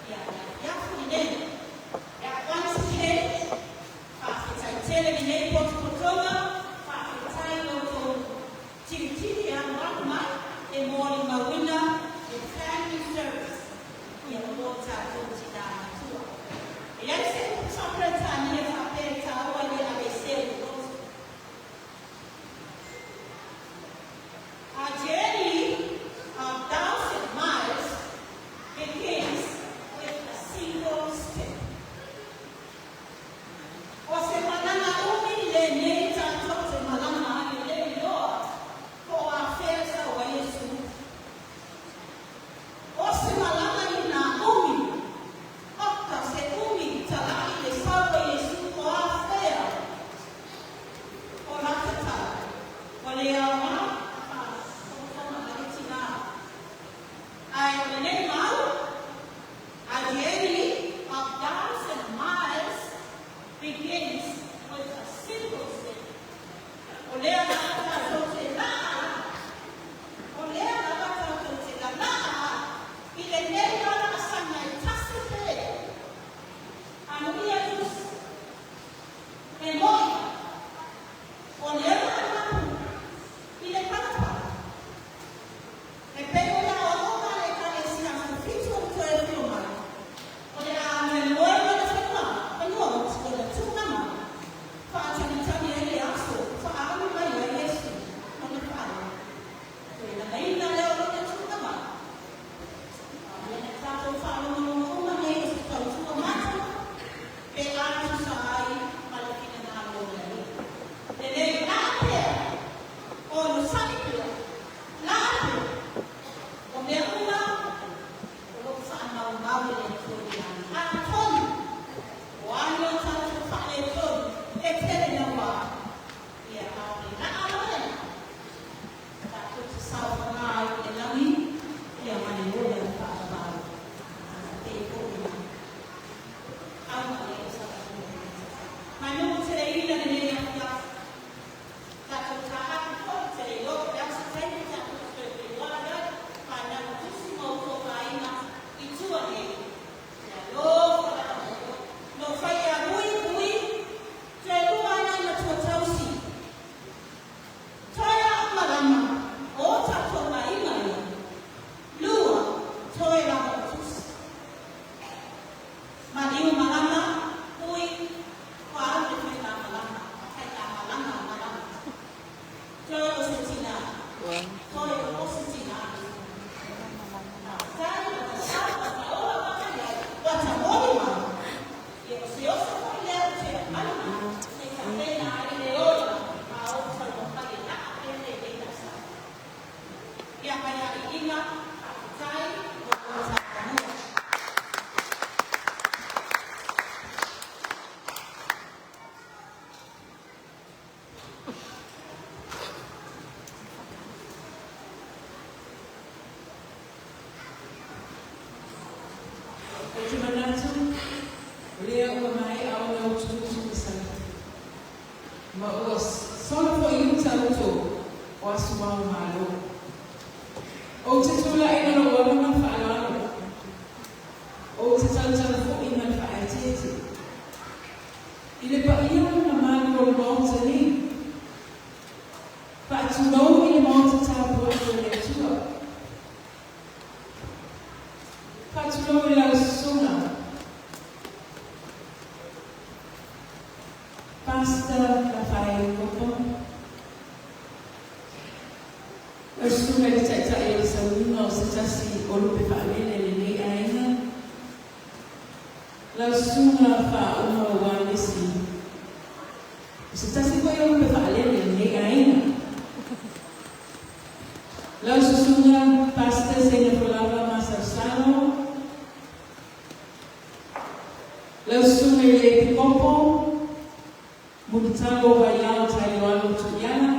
S9: ia iafu lenei ia once again faafetai tele lenei potopotoga, faafetai lo outou tilitili e alualu mai e molimauina le family service ia o lo tatou tinā matua. E iai se upu faaperetania faapea e taua i le aveesea i le loto. A journey of 1,000 miles begins with a single step. O se malaga umi lenei tatou te malaga ai e le iloa po o afea sau ai Iesu. O se malaga ina umi, oka se umi tala'i le sau o Iesu o afea o lata tala. O le aoga faafogafoga mai le tinā. Ae o lenei mau, a journey of 1,000 miles begins with a single step. O lea lava tatou te laa, o lea lava tatou te lalaa i lenei lalasaga e tasi pe. Anuia tusi, e moi, o lea maanapu i le palapala. E pei o le aoaoga a le Ekalesia Aso Fitu o le toe afio mai, o le a moemoe lona fanua, fanua o le tugama, faatagitagi ai le aso faaalu mai ai Iesu lona faalogo. Toe lagaina lea o lona tugama. Ia na tatou faalogologo uma nei o se tautua mata pe a tusa ai ma le finagalo o le Alii. Lelei laa pea, onosai pea, laa pea. O mea uma o loo faamaumau e le Atua i le lagi. Atonu o ani o tatou faaletonu e tele naua ia a o le laa lava lena tatou te saofaga ai i le lagi ia ma le ola i faavavau ana pe foi na auga le o manu teleina lenei afiafi. Tatou tahapu foi te le iloa pe a se taimi tatou toe feiloai ai fanau tusi ma outou aiga i tua nei. Ia alofa lava outou. No fai a hui hui, toe lua ai nai matua tausi. Toe a malama, o tatou aiga ia. Lua, toe lava o tusi. Maliu malama, hui, ua au le faiga malama, faiga malama malama. Toe o se tina, toe o se tina. Tai, o ta sau, o ta ola waka iai, o ta moni mai. Ia o se oso foi lea o te mai mai, se ka tena ai le ola, a o taumafai e laa pea le lei lasa.
S7: Ia Paia'i'iga, fa'afetai mo lou tāmua.
S3: Ou te manatu, o lea ua mae'a ona utuutu le salatu, ma ua sola fo'i uta uto o aso ao malo. Ou te tula'i ma lou ava ma le fa'aloalo, ou te tautala fo'i ma le fa'aeteete i le paia ma le mamalu o le Maota nei. Fa'atulou i le Maota tapua'i o le Atua. Fa'atulou i lau susuga Pastor Rafael Kopo, lau susuga i le Ta'ita'i o le Sauiga o se tasi o lupe fa'alele lenei aiga, lau susuga Fa'auma Ualesi, o se tasi fo'i o lupe fa'alele lenei aiga. Lau susuga Pastor Seinafolava Masalosalo, lau susuga i le Epikopo Mulitalo Vaiao Taeloalo Tuiala,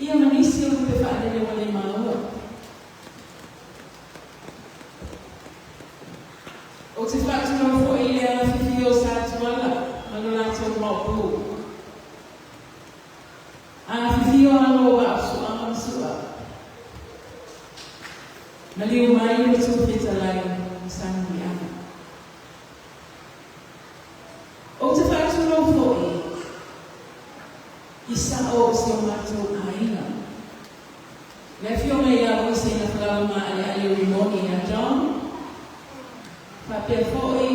S3: ia ma nisi o lupe fa'alele ua lē maua. Ou te fa'atulou fo'i i le afifio o Satuala ma lo latou maopu. Afifio alo o Vaafusuaga ma Su'a. Maliu mai le tou fetalai o Sagamuliaga. Ou te fa'atulou fo'i i sa'o o si o matou aiga. Le afioga ia Moise Nafalaga Maaleale o Rimoni ia John, faapea fo'i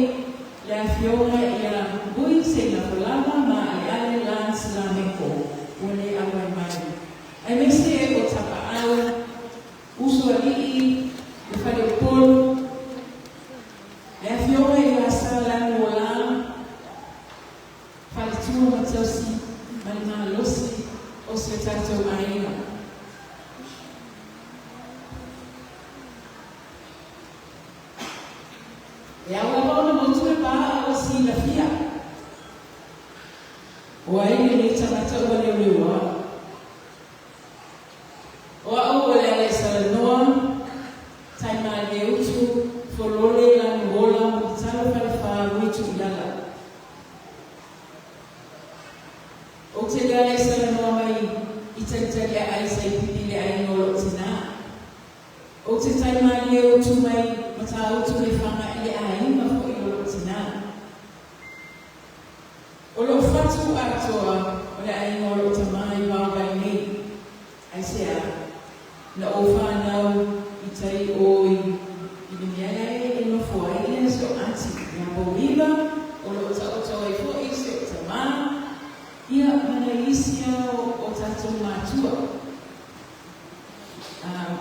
S3: le afioga ia Moise Nafalaga Maaleale Lance Lameko ua lē auai mai, aemaise o Tapaau, Usoalii, le Faleupolu, le afioga ia Sa Lanuolā, Faletua ma tausi ma le malosi o si o tatou aiga. E ao lava ona motu le pa a ua silafia. O ai lenei tagata ua leoleoa? O a'u o le ala i Salanoa, Taimalieutu, Folole, Lanuola, Mulitalo, Falefa, Uitu i Lala. Ou te le ala i Salanoa mai i talitali aai sa i pipi le aiga o lo'u tinā. Ou te Taimalieutu mai Matautu Lefaga i le aiga fo'i o lo'u tinā. O lo'u fatu atoa o le aiga o lo'u tamā i Vaovai nei. Aisea? Na ou fanau i tai o i i le mea la e nofo ai ia si o'u ati ia Pouiva, o lo'o taoto ai fo'i si o'u tamā, ia ma nai isi a o tatou matua.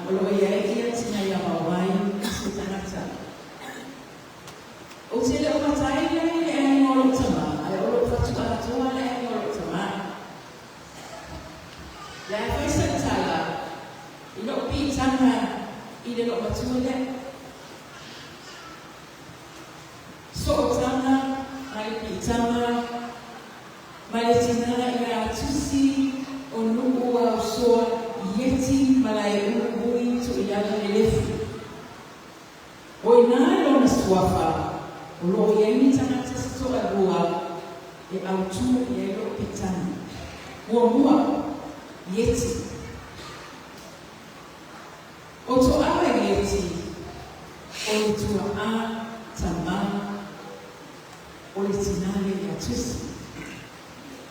S3: O lo'o i ai ia tina ia Vaovai i se tagata. Ou te le o matai la i le aiga o lo'u tamā, ae o lo'u fatu atoa le aiga o lo'u tamā. Le a fai sau tala i lo'u piitaga i le loomatua lea. Sootaga ma le piitaga ma le tinā ia Tusi o Nuu Ausoa Ieti Malaeulu Ui Tuiala Lelefu. O i ina lona suafa, o lo o i ai ni tagata se toalua e autū i ai lo'u piitaga. Muamua, Ieti. O to'aga Ieti, o le tua'a tamā o le tinā lea ia Tusi.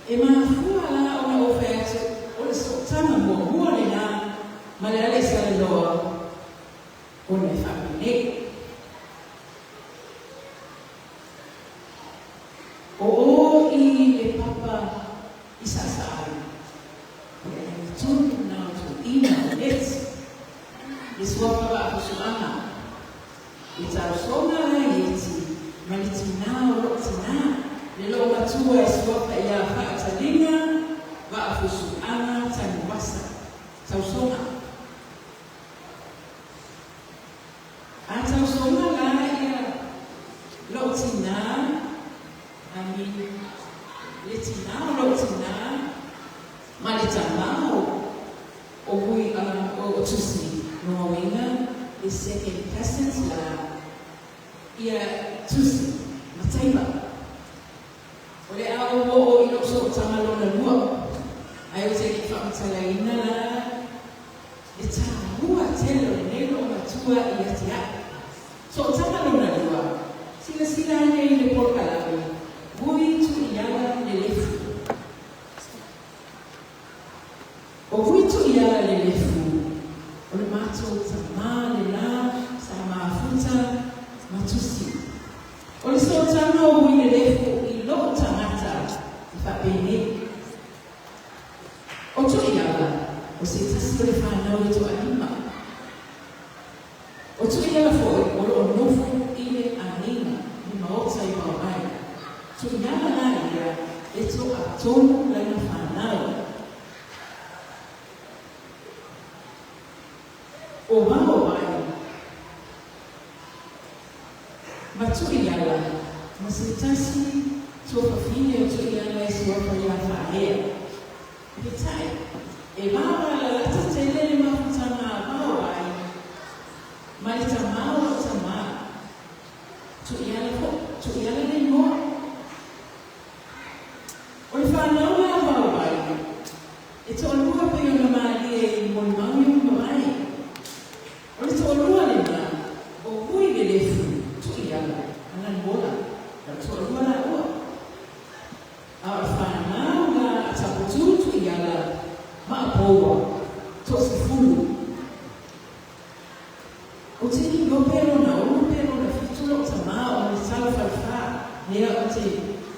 S3: E mafua la ona ou fai atu o le sootaga muamua lenā ma le ala i Salanoa, ona e faapenei. O o i le papa i Sa'asa'ai, o le aiga tonu lena o Toeaina o Leti, le suafa vaafusuaga, le tausoga la Ieti ma le tinā o lo'u tinā, le loomatua e suafa ia Fa'ataliga Vaafusuaga Tanuvasa.
S10: Tausoga. A tausoga la ia lou tinā, I mean, le tinā o lou tinā ma le tamā o Hui o Tusi, lona uiga le second cousins la ia Tusi ma Taiva. O le a ou oo i lou sootaga lona lua, ae ou te le i faamatalaina la le tāua tele o lenei loomatua ia te a'u. Sootaga lona lua, silasila ane i le polokalame Vui Tuiala Lelefu. ʻO Vui Tuiala Lelefu, o le matou tamā lenā sa mafuta ma Tusi. O le sootaga o Vui Lelefu i lo'u tagata e faapenei. ʻO Tuiala, o se tasi o le fanau e toalima. ʻO Tuiala foi o lo o nofo i le aiga i Maota i Vaoai. Tuiala la ia e toatolu lana fanau. ʻO Vaoai ma Tuiala ma se tasi tuafafine o Tuiala e suafa iā Faaea. Peitai, e vavalalata tele le mafutaga a Vaoai ma le tamā o lou tamā. Tuiala foi, Tuiala le igoa. O le fanau la a Vaoai, e toalua pei ona malie i molimau i mavae. O le toalua lenā, o Hui Lelefu, Tuiala, ma Lanuola, o le toalua laua. A o le fanau la a Taputū Tuiala ma Apoua, toasefulu. Ou te iloa pe lona ono pe lona fitu lou tamā o le tala falefā lea ou te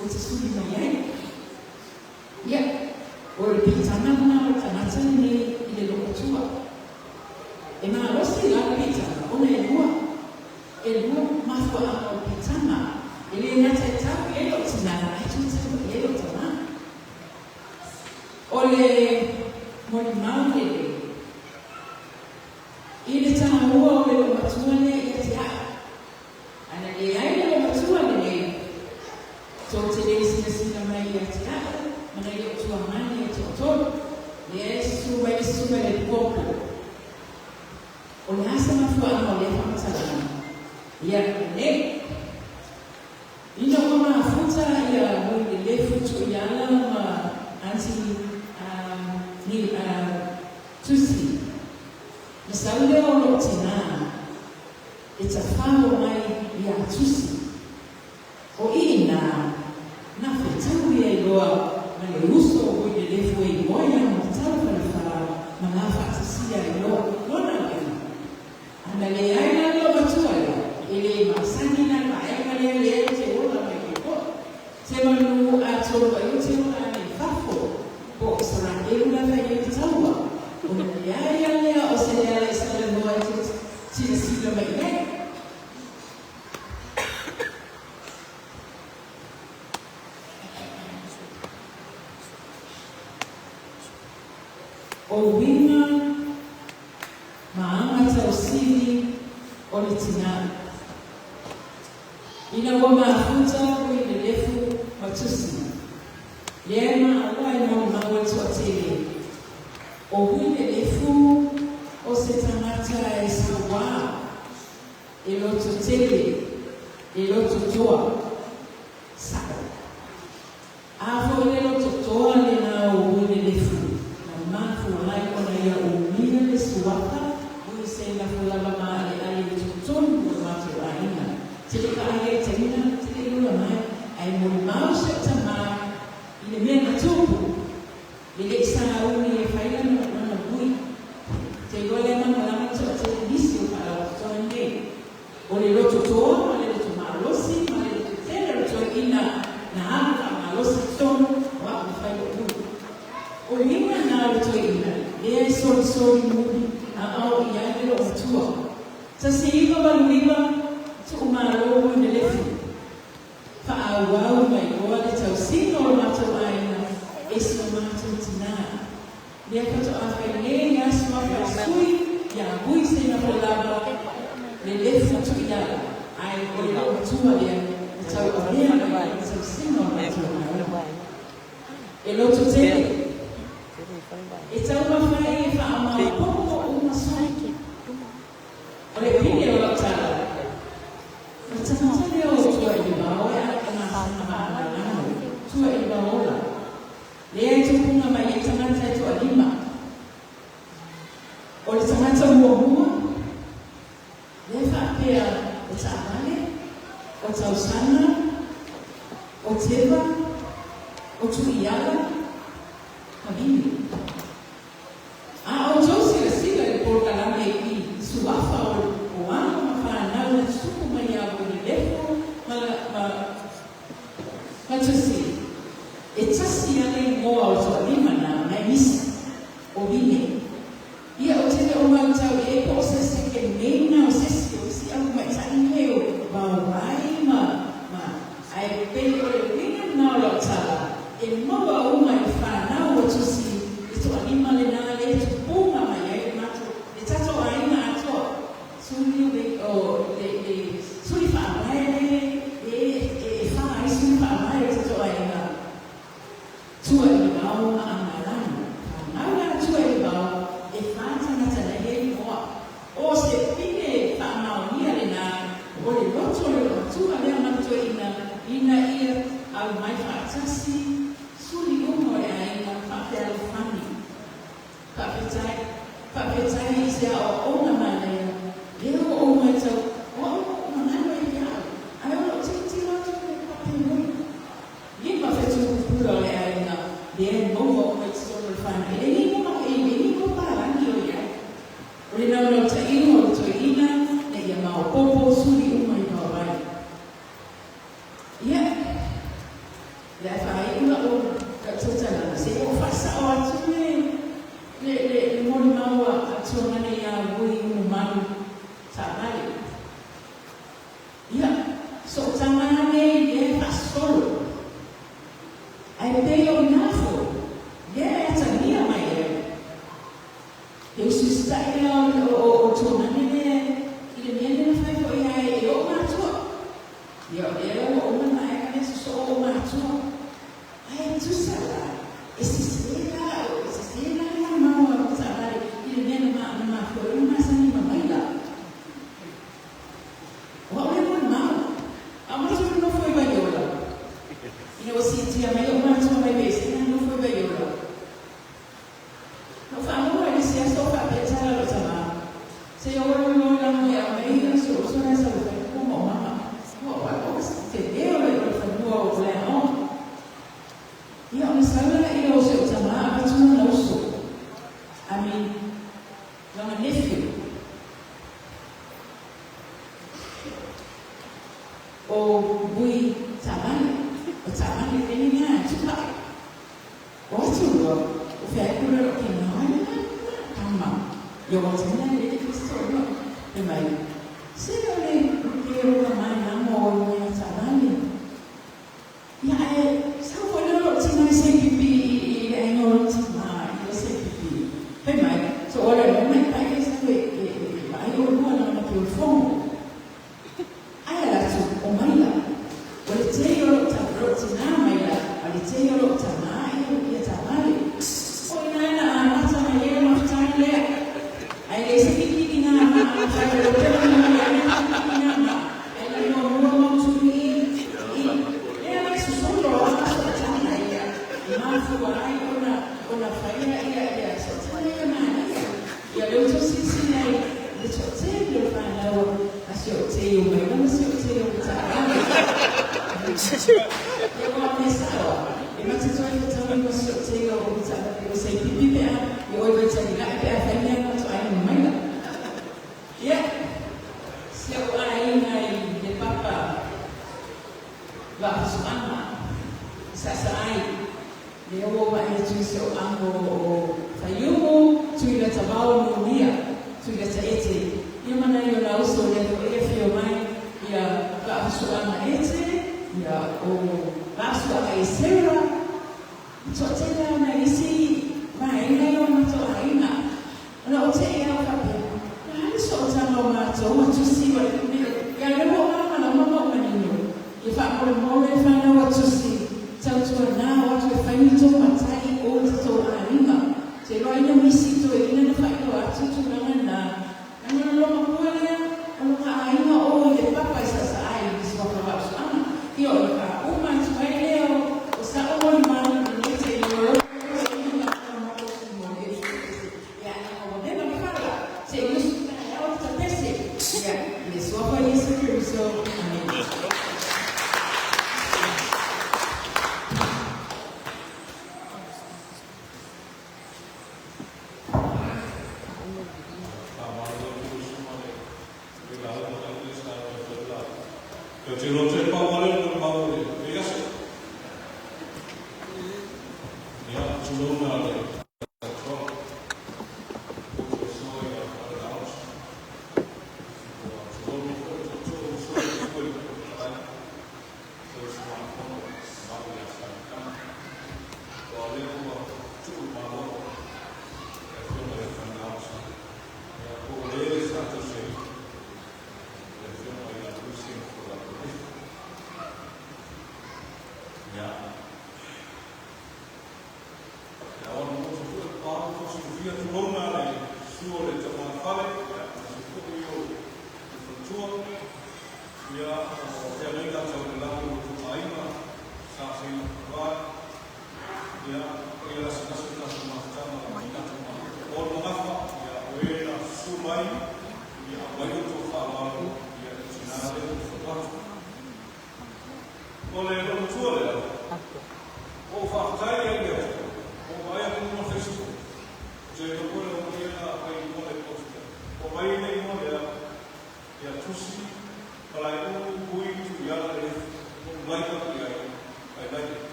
S10: ou te suli mai ai. Ia, o le piitaga lena o le tagata lenei i le loomatua. E malosi la le piitaga ona e lua, e lua mafuaaga o le piitaga. E le gata e tau i ai lou tinā ae toe tau i ai lou tamā. O le molimau lenei. I le tāua o le loomatua lea ia te a'u. Ana leai le loomatua lenei, tou te le silasila mai ia te a'u ma nai o'u tuagane e toatolu, lea e susu mai le susuga i le Popo. O le a se mafuaaga o lea faamatalaga? Ia, lenei. Ina ua mafuta ia Hui Lelefu Tuiala ma Aunty ni Tusi, na sau lea o lou tinā e tafao mai iā Tusi. O i inā, na fetau ia i loa ma le uso o Hui Lelefu e igoa iā Matala Falefā ma la faatasia ai loa lona uiga. Ana leai la le loomatua lea, e le masani la le vaega lea lea e te ola mai ai foi. Se manu atonu ai o te ola ane i fafo, po o Isaraelu la fai ai le taua, ona leai a lea o se leala i salanoa e te silasila mai i ai. O uiga ma aga tausili o le tinā. Ina ua mafuta hui lelefu ma Tusi, lea e maua e molimau e toatele, o hui lelefu o se tagata e sauā, e lototele, e lototoa, sa'o. A foi le lototoa lenā o Hui Lelefu, na mafua ai ona ia umia le suafa o i se lafo lava maaleale i totonu o le matou aiga. Tele ka ai ai taina, tele i ola mai, ae molimau si au tamā i le mea na tupu, e le i sauni e fai lana lana hui. Te iloa lea malamalama le toatele nisi o faalapotopotoga nei. O le loto toa ma le loto malosi ma le loto tele o le toeaina na alu faamalosi i totonu o a'u na fai lo'u ulu. O uiga na o le toeaina lea e solisoli muli a ao i ai le loomatua. 1989 tuumalo ui lelefu. Faaauau mai loa le tausiga o lo matou aiga e si o matou tinā. Lea faatoa fai nei faasui ia Vui seina foi lava le lefu tuiala ae o le loomatua lea na tauavea mai ai le tausiga o le matou aiga. E loto tele, e taumafai e faamaopoopo uma sui. O le pine o lau tala, o le tagata lea o Tuailivao e masana ma alalago, Tuailivaola, lea e tupuga mai ai tagata e toalima. O le tagata muamua, lea e faapea o taavale, o tausaga, o teva, o tuiala, ma vine. A outou silasila i le polokalame i suafa o alo ma fanau na tutupu mai ia Vui Lelefo ma Tusi, e tasi lava le igoa o le toalima na ma e misi, o Vine. Ia, ou te le o matau i ai po o se second name na o se isi o isi aumaitai nei o Vaovai ma ae pei o le uiga lena o lau tala e maua uma i le fanau o Tusi le toalima lena le tupuga mai ai le matou le tatou aiga atoa suli o le o le le suli faavae le e e fa ai suli faavae o le tatou aiga Tuailivao ma Agalano. Fanau la Tuailivao e fa tagata na i ai igoa. O se pine faamaonia lena o le loto o le loomatua lea ma le toeaina ina ia aumai faatasi suli uma o le aiga faafealofani. Faafetai, faafetai i se aoaoga manaia lea ua ou matau, o au ua ou manano ai ia au, ae o lou tilotilo atu i le pape moi. Lima fetu pupula o le aiga lea e maua uma i totonu o le whanau. E le ni mo e le ni mo palangi o iai. O le naunautaiga o le toeaina ina ia maopoopo suli uma i Vaovai. Ia, le a faaiu lau tautalaga, se i ou faasao atu le le le le molimau a Tuagane ia Vui Umumalu taavale. Ia, sootaga lava nei lea e faasolo. Ae pei o i ina foi lea e atagia mai ai le usiusitai lea o Tuagane lea i le mea lea na fai foi ai e oo matua. Ia, o lea ua uma ona ae lea sosoo o matua. Ae tusa la, e sese la, e sese la le molimau a taavale i le mea na mafua ai ona masani ma maila. O au le molimau, a o matou nonofo i Vaiola, ina ua siitia mai ou matua mai Pesega nonofo i Vaiola. Na ou faalogo i le isi aso o faapea tala lou tamā, Se i ou alu loa i lalo e aumai si ou uso lea e sau e fai pua ma o mama. Ua ou alu, tele o le fanua o le aoga. Ia, ona sau lea o si ou tamā avatu lona uso, I mean, lona nephew. O Vui taavale, o taavale le lena e tupae. O atu loa, o feai pule o lou kina, o ai lena tama. Ia ua tena le le Kristo loa. Fai mai, se o le ke o ka mai namo o ia taavale. Ia ae sau foi lea o lou tina i se pipi i le aiga o lou tima i le se pipi. Fai mai, so o le mai pai e sau e vaai olua na ma ke o le fono. Ae ala atu o maila. O le tei o lou lou tina maila, a o le tei o lou tamā ia taavale. O ina e na amata mai ai le mafutai lea. Ae leai se kikini na ma fai o le tele mai ai na kikini na ma. Ae na muamua mautuli i lea mai sosolo a sootana ia. E mafua ai ona faia ia sootana ia manaia. Ia lea ua tou silasila ai le toatele o le fanau a si ou tei o maila ma si ou tei o le taavale. Ia ua mea sao a, e ma te toe fetaui ma si ou tei o le taavale o se pipi pe a i oi vaitalila'i pe a fai mea na to aiga ma maila. Ia, si ou aiga i le papa Vaafasuaga, Saasaai, lea ua ou vaai atu i si ou ago o Faiumu, Tuilatavao Nunia, Tuilataete, ia ma nai o na uso lea foi e afio mai, ia Vaafasuaga Ete, ia o Vaafasuaga Esera, e toatele lava nai isi vaega ia o matou aiga. Ona ou te nisi toeaina na faailoa atu tulaga na leaga o le loomatua lea o lona aiga o i le papa e saasaa i le suafa vaosuaga. Ia o le faauma atu ai lea o sa'u molimau lenei taimi o ia leaga ua leva le fala se'i usu taeao le tapese ia i le suafa o Iesu Keriso. Amene.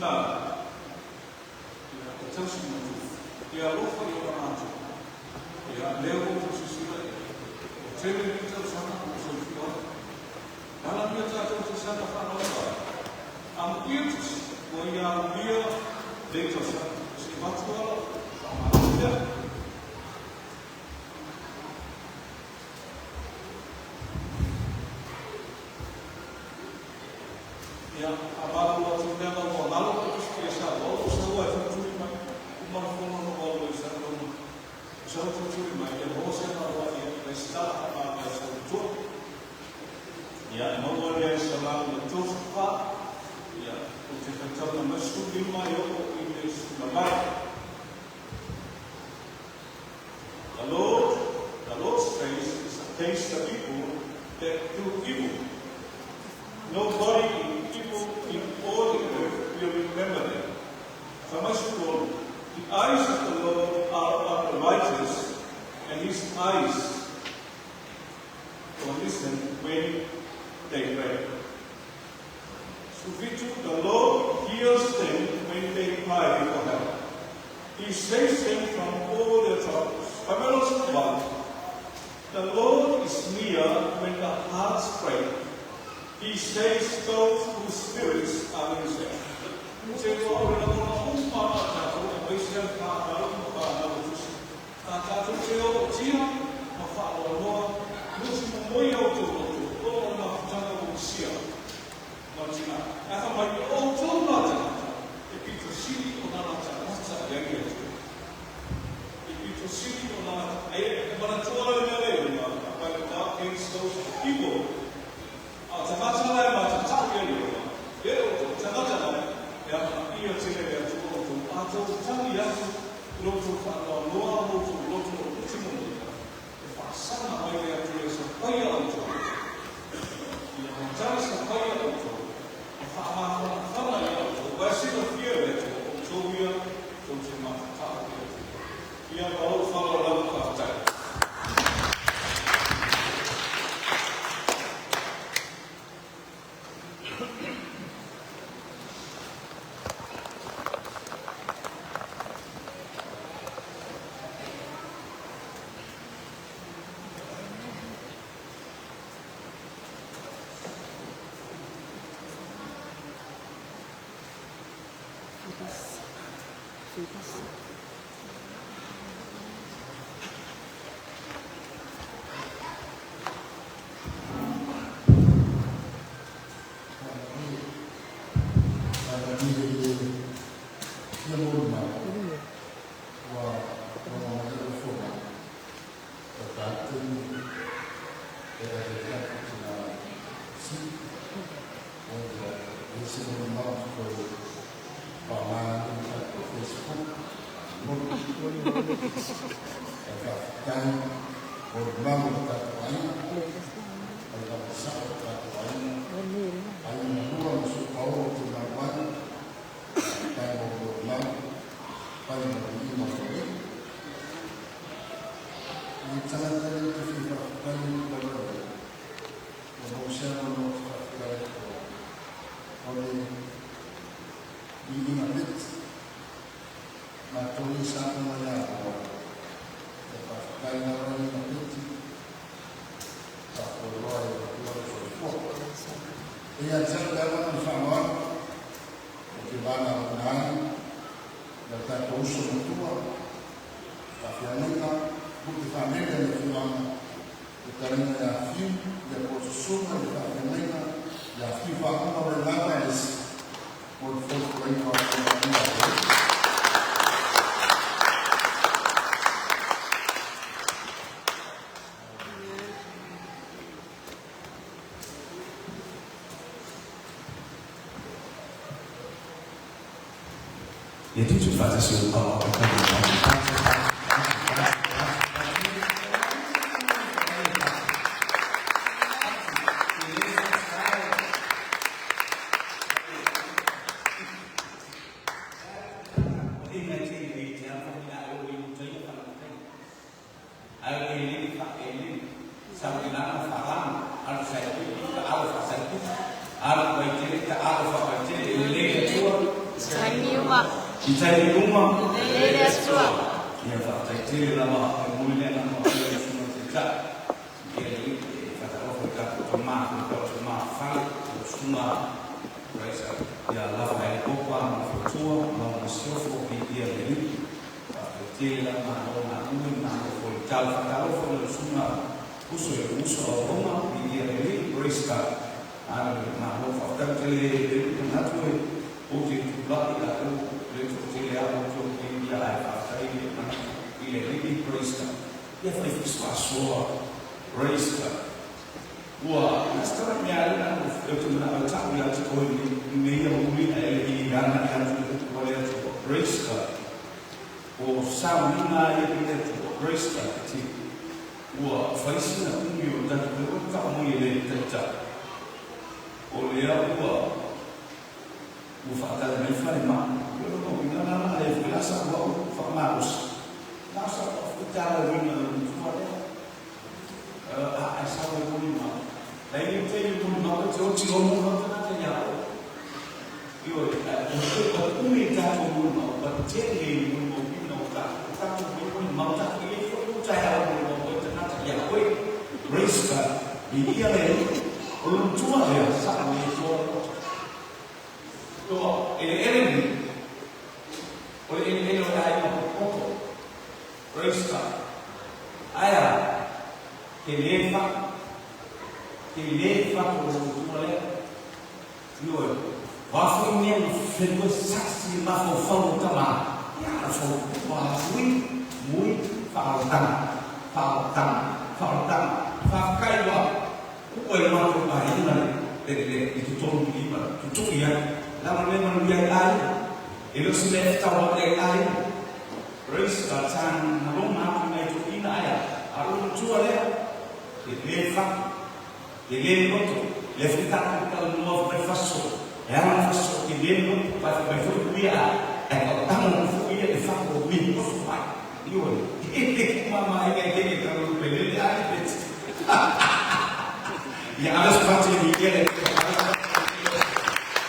S5: Lea
S11: Ia, e tausi ma tupu. Ia alofa i ona matua. Ia, lea ua outou silasila i ai, ua tele nei tausaga o soifua ai. Manaomia tatou te saga faanoanoa ai. Amuia tusi, ua ia amuia nei tausaga, se i avatu lava lau faamalo lea. Ia, faamalulu atu i mea ua galo pe tusi ia sa ua ou sau ae tulituli mai, uma le fono ona ou alu ai i sau loma. O sau tulituli mai, ia maua se avanoa ia e resitala faamavae i sau matua. Ia, e maua lea i Salamo 34, ia, ou te faitauna mai 15 e oo i le 18. The Lord, the Lord's face is against the people that do evil. Nobody in evil in all the earth will remember them. Fai mai 16, The eyes of the Lord are on the righteous, and his eyes will listen when they pray. 17, The Lord hears them when they cry for help. He saves them from all their troubles. Fai mai loa le 18, The Lord is near when the hearts break. He saves those whose spirits are sincere. Ou te iloa o le lagona uma lava a tatou aemaise lava le fanau ma fanau o tusi. A tatou te ootia ma faanoanoa, musu momoi a outou loto ona o le mafutaga ua misia ma le tina. Ae fai mai, o outou la tagata, e pito sili ona latalata i ai le Atua. E pito sili ona latalata. E manatua la le mea lea i luga, by the dark against those evil. A o tagata la e matatau i ai Ieova, e outou, tagata la e amanaia tele le Atua outou, a outou tagi atu i lo outou faanoanoa ma outou loto o puti momoia, e faasaga mai le Atua e sapaia outou, ia matagi sapaia outou, ma faamafanafana ia outou, aua e silafia e le Atua o outou ia tou te matatau i le Atua. Ia ma lou faaaloalo lava faafetai.
S12: Ia tutu faatasi o
S13: Taimi uma.
S12: I taimi uma.
S13: Lelei le Atua.
S12: Ia faafetai tele lava e momoli le agaga faafetai i le Susuga i le Taitai i le Alii e faatalofa i le tatou tama le tatou tama fale lau Susuga ia Rafaele Popa ma le faletua ma lau masiofo viia le Alii. Faafetai tele lava malo galue malo foi le tala faatalofa i lau Susuga Uso i lou uso auauna viia le Alii. Praise God. Haleluia. Malo faafetai tele le manatu e ou te tulai a e le toatele a outou nei ia ae faafetai le manatu i le Alii. Praise God. Ia fai fisoasoa. Praise God. Ua resitala mea ai na ou te manao e ta'u ia te oe i neia muli ae le i agai atu i le upu a le Atua. Praise God. O sauniga ia i le Atua. Praise God. Te ua fai sina umi o tatou lea ua ta'u mai e le Taitai. O lea ua ua faatali mai falemai. O lona uiga la a le foi la sa'u au faamalosi. Na o sa'u au foi talauina o le matua lea. Ae sau e molimau. E i ai taimi molimau e te oti loa mo tagata ia oe. Ioe, o umi i tatou molimau, but tele i molimauina o tatou, o tatou mai molimau tatou, e i ai foi lou taeao molimau ai tagata ia oe. Praise God. Viia le Alii. O le matua lea, sa le toa loto. Toa, eleele nei, o le eleele o le aiga popoto. Praise God. Ae a? Te le fa, te le fa ko lo matua lea. Ioe, o a foi mea na whenua sasi e mafaufau o tama, ia a fau wa mui, mui, whaarotanga, whaarotanga, whaarotanga, whawhakai wa, ua e matou aiga le, le, le, i totonu i ma tutui ai, lava le manuia ai aiga, e le o se mea e tau ai aiga. Praise God, sa na loma atu nai toeaiina ae a, a o le matua lea, e le fatu, e le loto, lea foi tatou talanoa fai mai faso, e ala ona faso e le loto, pa fai mai foi uia a, ae tautago foi ia le fatu o mea oso mai. Ioe, e le kumama ai ngai keke talo pelele ai peti. Ia ala se fatu e ia le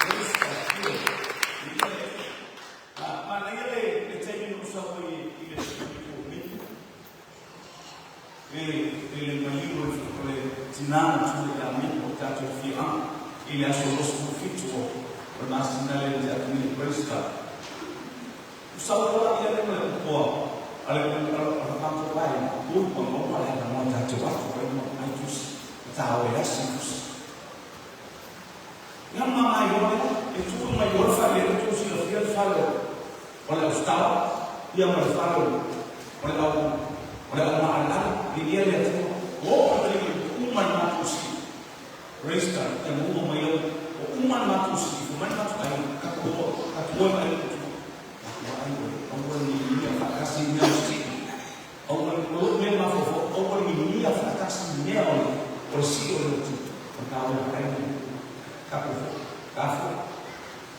S12: Praise God, ioe, ia le Manaia le taimi na ou sau ai i le Komiti i le maliu o le tina matua ia Miko o tatou afioaga i le aso 27 o le masina lea na tea atu nei. Praise God. Ua sau loa ia le ma le upu a le matou vaega, ui ua maua le avanoa tatou atu ai ma ai tusi, ta o e asi tusi. Ia ma mai o lea, e tuu mai o le fale e tou silafia le fale o le ausitala, ia ma le fale o le au o le au maaleale, viia le Atua. Ua oo le taimi ua uma le matou sii. Praise God, ia ma uma mai au, ua uma le matou sii, fai mai le matou aiga, tatou o, tatou o e vaai le matua. Tatou vaai oe, aua ne i mia faatasi i mea o sii. Aua ne, o lou mea mafaufau, aua ne i mia faatasi i mea o le o le sii o le lotu, o le taua ai le tatou foi, ta foi.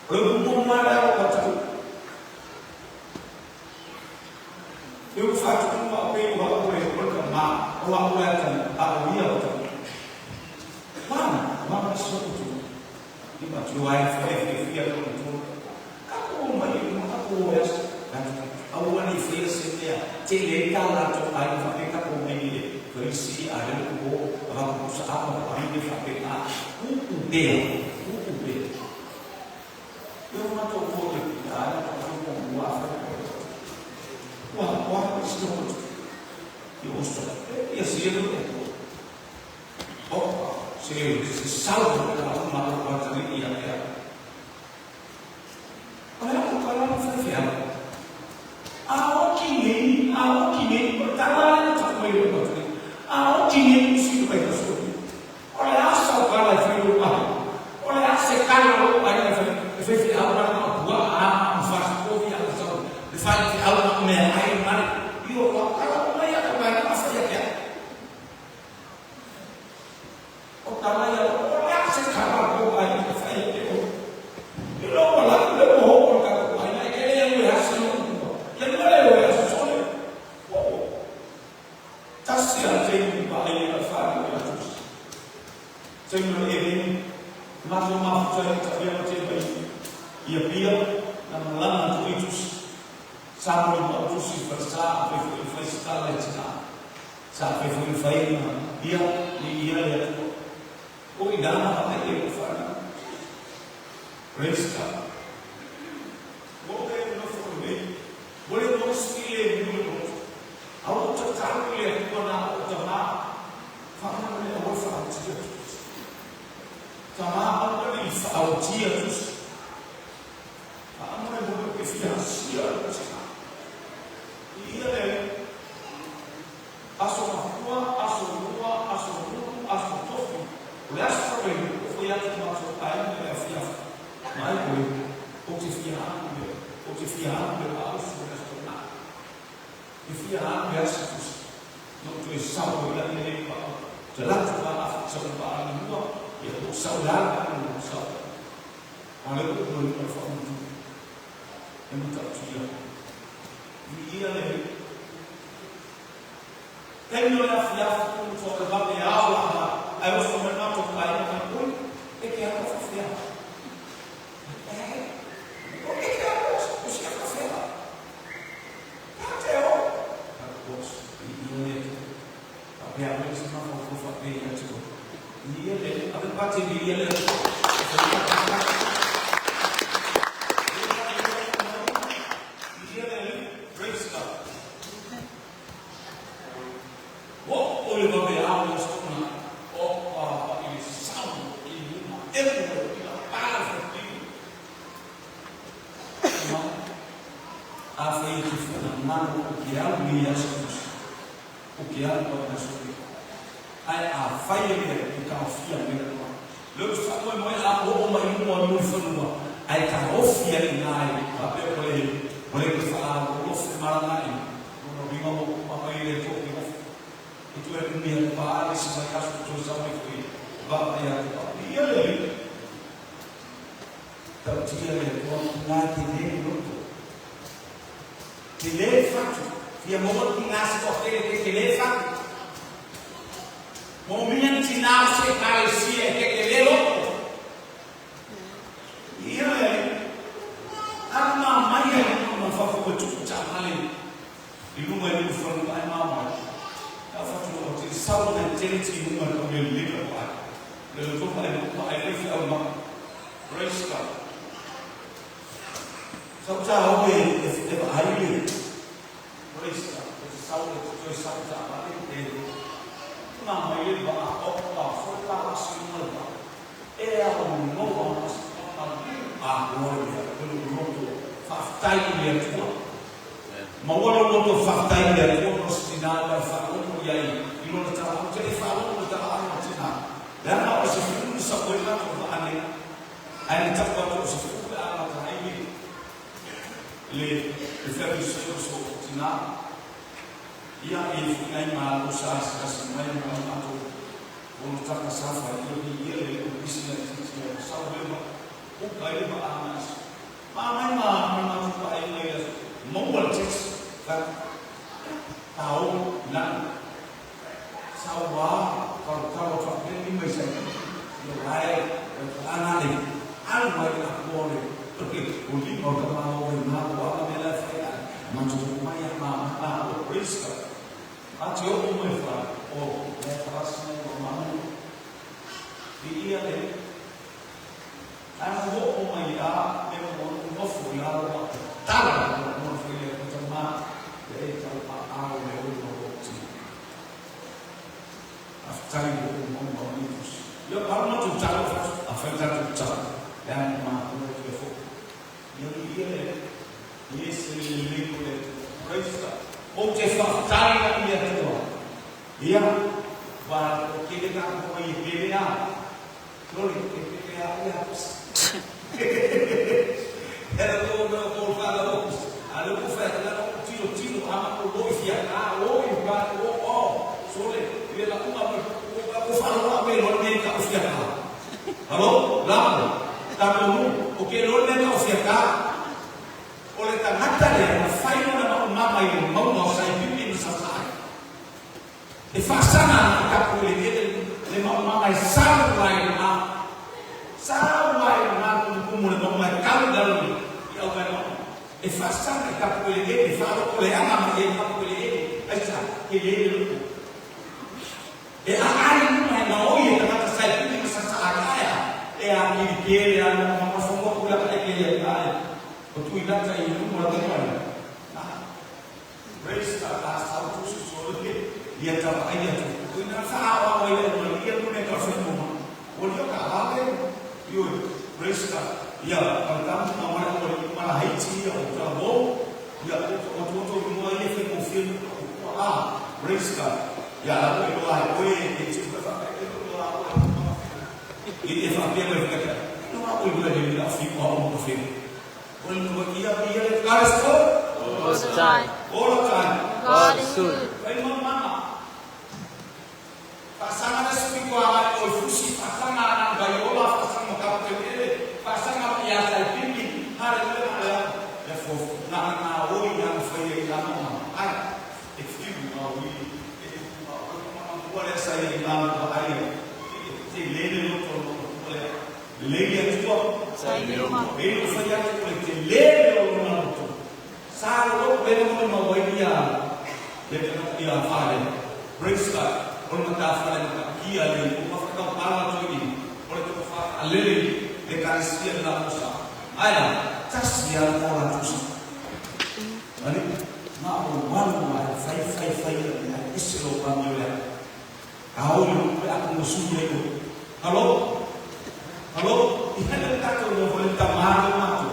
S12: O le upu muamua lea o tatou. E upu faatupu a pei o au e o le tama, o au e ata, a o ia o tama. Wana, wana si o tu. I ma tu ai fa e fi fi a tu. Ka ko mai ma ka ko e as. Aua ne i faia se mea tele ai tā latou aiga faapea tatou mai i le Farisi a le lotu o avatu pusa apa ma pahine faapena uu pea uu pea. E o matou moa te pita ai a tatou moa mua a whai koe. Ua ua i si o i o sa ia si e e o se se salva la uma o atari ia ia. O le a ko la whai whia. A o ki nei, a o ki nei, o tala le taku mai o atari. A o ki nei u si mai ka so. O le a sa o kala e whai o ahi. O le a se kala o ai e whai e whai whia au na ma pua a ma whasi ko whia a sa le whai whia au na mea ai mare. I o o kala o mai a ka mai na whai a kia. O tala ia o le a se kala o ai e whai a kia o. Sa mo i mautusi i falesa, afai foi na fai se tala i tina. Sa fai foi na faiga, ia, i ia le Atua. O i na ma ai e o whanau. Praise God. Mo le nofo nei, mo le mosi le mu le motu. A o tatalo i le Atua na o tama, whaamana le awa whaautia tusi. Tama aua le i whaautia tusi. Whaamana mo le ke whia sia le tina. I ia le aso mafua, aso lua, aso mulu, aso tofi. O le aso le, o fai atu matou aiga le afiafi. Mai koe, o te fia alu le, o te fia alu le vausu o le aso na. E fia alu le aso tusi. No toe sau o ila le pa. Te latu pa afi sau pa ali mua, ia o sau le ala ala o sau. A le o o le o fa mutu. E muta tia. I ia le Taimi o le afiafi ku to le vave ao la ha. Ai oso mai matou aiga mai oi, e ke alo fa fea. E, o e ke alo o si fa fea. Pa te o. Pa o i ia le pa pe a se ma fa fa pe ia te o. I ia le ave pa te i ia le. I ia le praise God. Ua o le vave ao le aso na o pa pa i le sau i luma epo i la pala fa pili. Ma a fai te whana mano o ke au ni aso tusi. O ke au pa aso te. Ai a fai e mea i ka ofia me la. Le o fa moe moe a o o mai luma o ni whanua. Ai ka ofia i ngai pa pe o le o le te wha o lofe maranga i. Lona uiga ua uma mai le toki ofi. I toe umi atu pa ale si mai aso toe sau mai foi va mai atu pa. I ia le alii. Tautia le Atua ki ngā te le loto. Te le fatu. Fia maua ki ngā se toa tele te te le fatu. Mo minga ni tina o se ekalesia e te te le loto. I ia le alii. Ana mā mai ai i ma fafo o tuku tāmale i lunga i lunga whanua ai mā mai. Ka whatu o te sau nei tere ti lunga ka me leka o ai. Le le topa e mo ai le whiau ma. Praise God. Sau tā au e e va ai le. Praise God. O te sau e te toe sau tāmale e ngā mai le va a o ka fo ka asi lunga le va. E a o noa ma se a o le mea, o le loto whaaftai i le Atua. Ma ua lo loto whaaftai i le Atua no se tina mai whaaloto ia i lona tala o te le whaaloto le tala anu tina. Le ana o se whiu sa koe mato wa ane, ai le tapu atu o se whiu pe a mata ai le le le whiu se o so tina. Ia e whingai mā o sa asi mai ma mato o no taka sa whai i o ia le o pisi na titi o sa o ma o kai le ma ana asi. Ma mai ma ma ma tu pa ai mai aso. Maua le text. Ka tau na sa wa ka ka ka pe ni mai sa. Yo lai ana le alu mai la ko le. O li o ka ma o ma o a me la fai a. Ma tu mai a ma ma o praise God. A te o mai fa o le farasi o manu. I ia le ana o o mai a me o nofo i lalo wa tala o nofo i le kota ma le e tau pa au le o o ti. Aftai o o mo mo ni tus. Ia paru ma tu tala fa a fa ta tu tala. Le ana ma o le fo. Ia ni ia le ye se le le ko le praise God. O te whakatari na ia tua. Ia, wa o ke le ka ko i ke le a. Lori, e ke le a ia. Era to me o ko whala o. A le ko wha la o tiro tiro ama ko loi fia ka o i pa o o. Sole, le la uma me ko ka ko whala o me lo me ka o fia ka. Alo, la ta ko nu, o ke lo me ka o fia ka. O le tangata le na whai nona ma o mama i le maunga o sai pipi ma sa sai. E whasana na ka ko le le le ma o mama i sau mai na. Sau mai na ko kumu le maunga e kalu dalu i au mai maunga. E faasanga i tapu eleele, faalotoleaga mai ai i tapu eleele, aisea? E lele loto. E aai i luga e gaoi e tagata saipili ma sasaa ai aea, e akili kele a no ma mafonua kula ka eke ia i ae. O tui lata i luga o la tau ai. Ah. Praise God, a sau tusi so le ia ta ai atu. O ina wha o ai le ma ia lune ka whenua ma. O lio ka hale, io, praise God. Ia, ka tamu ma mara o le mara haiti ia o ta mo. Ia, o tu o tu mo ia whai mo whiu o a, praise God. Ia, la koe loa he koe e tu ka wha e loa o e i e wha pia koe whakatea. Loa o i le le whiu o o mo whiu. O le mua ia ia le God is good.
S13: All the time.
S12: All the time.
S13: God is good.
S12: Whai mama. Faasanga le sui ko ala o fusi faasanga ana vai ola faasanga mo kapo te ele faasanga ia sai piki haleluya ala le fo na na o ia na fai i la mama ai e fiu ma ui e ma o ma ma le sai i la ma ai te lele lo to lo le le ia tua
S13: Sai uma.
S12: e lo fai atu le te lele o lo to sa lo le mo ma wai ia le te ia fale. Praise God. O le mata fale mata kia le o ma whakau pala tu i. O le toko wha alele le karesia la musa. Aia, tasi ia la ora tusa. Ani, ma o walu ma fai fai fai le a ese lo pa mi le. A o le pe aku mo sui le ko. Halo? Halo? I hele tato no fo le tamaro mato.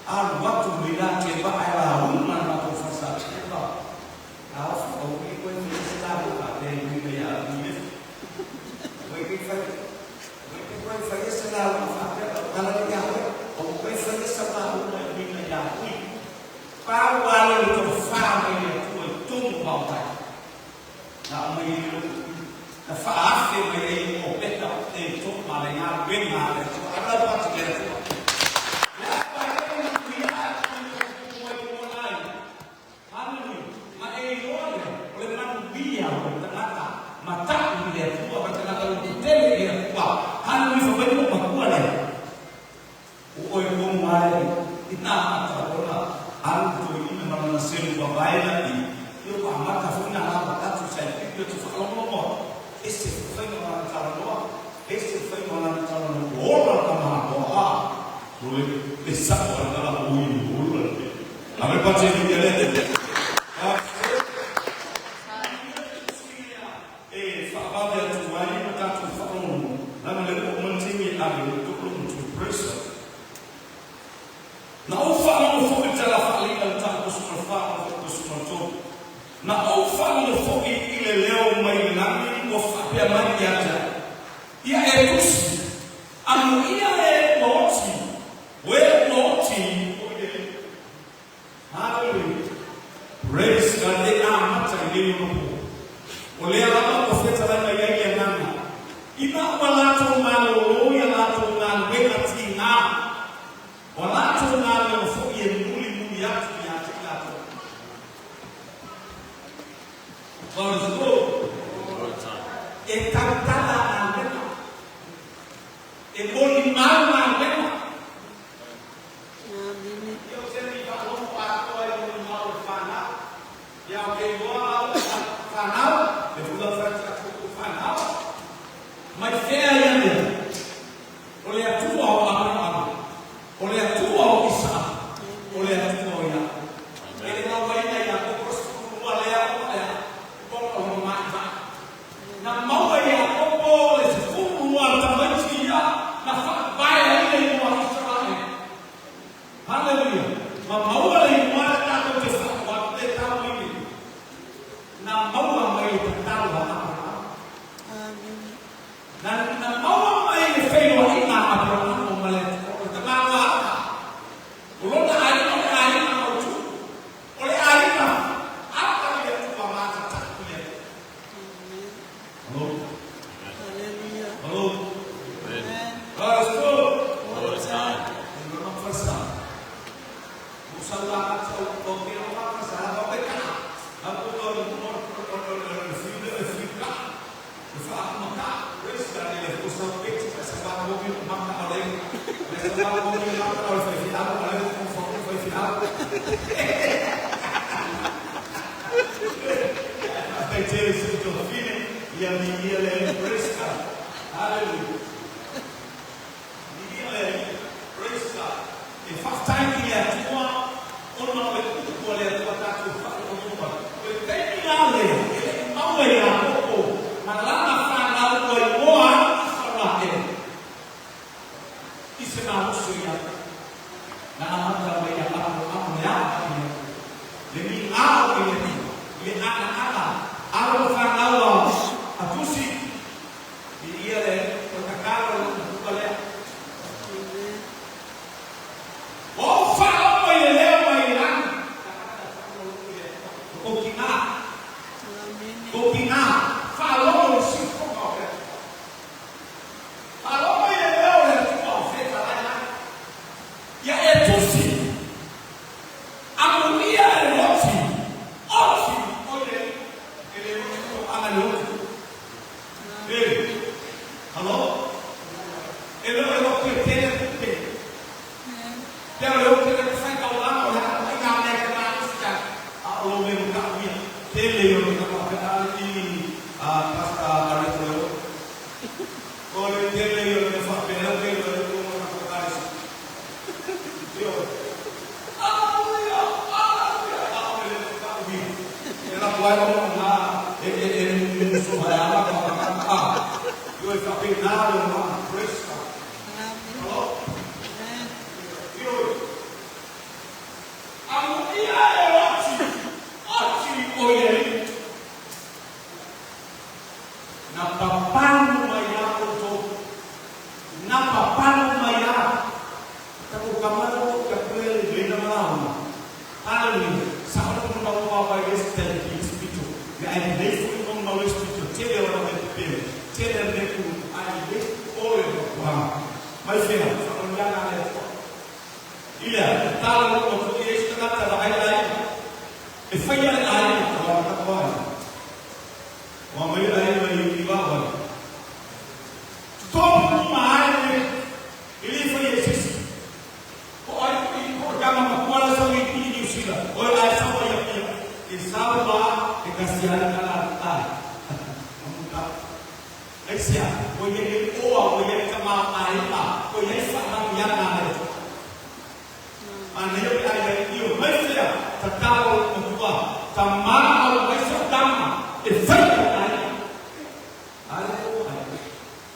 S12: A watu mi la te ba ai la uma na mato fasa. Ba. A o o ki koe te sta ka te ni me ya ni. Koe ki fai. Koe ki koe fai se la uma fa te ala le ya koe. O koe fai se la uma ni me ya ui. Pa walo le to fa me le tu e tumu pa o tai. Na o mai le na fa afe mai e o peta e to ma le ngā wenga le tu ala pa te le tu. Hallelujah. Ma e iole, o le manuia o le tagata, mataku i le Atua, ma tagata o te tele i le Atua. Hallelujah, fa mai mo makua le. O oe komu ale, i nā mata ona, alu to i ina mana na selu wa vaela i, i o pa mata funa la matatu sa i pipi o te whakalongolomo. E se whainga mana talanoa, e se whainga mana talanoa, ola ka maha a. O le, le sa o ala la ui, ola le. A me pate ni le le. E whaavave atu ai ma tātou whakalongo. Lana le o mantingi a le tokolo tu presa. Na o whakalongo fo i tala whaali al tātou suma wha o suma tō. Na o whakalongo fo i le leo mai le langi o whapea mai ia te. Ia e tusi. Anu ia e maoti. We maoti o i le leo. Hallelujah. Praise God. E a mata i le lopo. O lea lava o whetara mai ai ia nana. Ina ua lātou malolo ia lātou ngā wena ti ngā. O lātou ngā mea fo i e muli muli atu i a te lātou. God is good.
S4: All the time.
S12: E tautala ngā wena. E moli mau ngā wena.
S6: Amen.
S12: Ia o tēnei whakalongo atoa i moli mau le whanau. Ia o ke iloa au whanau, le hula whati atu o whanau. Mai whea ia mea. O le atua o Abrahama. O le atua o Isa. O le atua o ia. E le ngau waina ia kokos kurua lea o lea. Ona o le mai mai. Na maua ia kopo le se fulu a tamaiti ia. Na whakapae ai le ingoa Israel. Hallelujah. Ma maua le ingoa le tātou te whakawa te tau i. Na maua mai le tatalo a Abrahama.
S6: Amen.
S12: Na maua mai le whenua i ngā Abrahama o male o te māua aka. O lona aina o le aina mautu. O le aina aka i le atua mata taku le atua. Hello?
S6: Hallelujah.
S12: Hello?
S6: Amen.
S12: God is good.
S4: All the time.
S12: First time. Musa la o o ke o ma sa o ke ka. A ko o o o o o fi le fi ka. Fa ma ka. Praise God le ko sa pe ti sa ba mo mi ma ka ole. Le sa ba mo mi ma ka ole fi a o le ko fa ko fi feau. Faafetai tele i si ou tuafafine, ia viia le Alii. Praise God. Hallelujah. Viia le Alii. Praise God. E faafetai i le Atua ona o le upu a le Atua tatou faalogologo ai. O le taimi la lea e le i maua e Iakopo ma lana fanau ua igoa ai Isaraele i se malosi o Iakopo. Na amata mai ia Aperahama le a'a i le Atua, le migao i le Atua, i le anaana alo ma fanau a Tusi, viia le Alii, o le tatalo a lou matua lea. Ua ou faalogo i le leo mai le lagi, tagata faalogologo i le Atua, o kou tina, kou tina, faalogo i le siufofoga o le Atua. Faalogo i le leo o le Atua o fetalai ai. Ia e tusi, amuia e le oti, oti o le e le oti o ana le oti. E, halo? E le o e tele kupe. Pe o le oti le fai taulanga o le ana ai ngā mea ke malosi ai. A o lo me ka uia. Tele i o le ka pe ale i a pasta areto le o. O le tele i o le mea faapea o tele o le o ka ka Ioe. Aleluia! Aleluia! A o le le ka uia. E la kuai o ngā e e e e muso mai ala ka ka ka ka. Ioe faapena le o ngā. Praise God. Hello? Ioe. Amuia e oti, oti o le Alii. Na papanu mai a outou. Na papanu mai a. Tatou kama le o ka pule le leina malaona. Hallelujah. Sa o le mau mau mai le style ki le spito. Le ai le fu i mau le spito. Tele o na me pele. Tele me ku ai le o le ma. Mai fea. Sa o le ana le fo. Ia, tala lo o tu i e tagata va ai ai. E whai ai ai ka wa ka wa. Wa mai ai mai i wa wa. Tonu ma ai le e le whai e sisi. Ko ai i ko kama ma kuala sa i i New Zealand. O ai sa wa ia pia. E sa wa e kasi ai kala ai. Amuta. Ai sia, o ia e oa, o ia e ka ma ai a, o ia e wha ma ia na le. Ana ia ai ai i o mai fea, ta talo o matua, ta maa o mai sa tama, e whai ai. Ale o ai.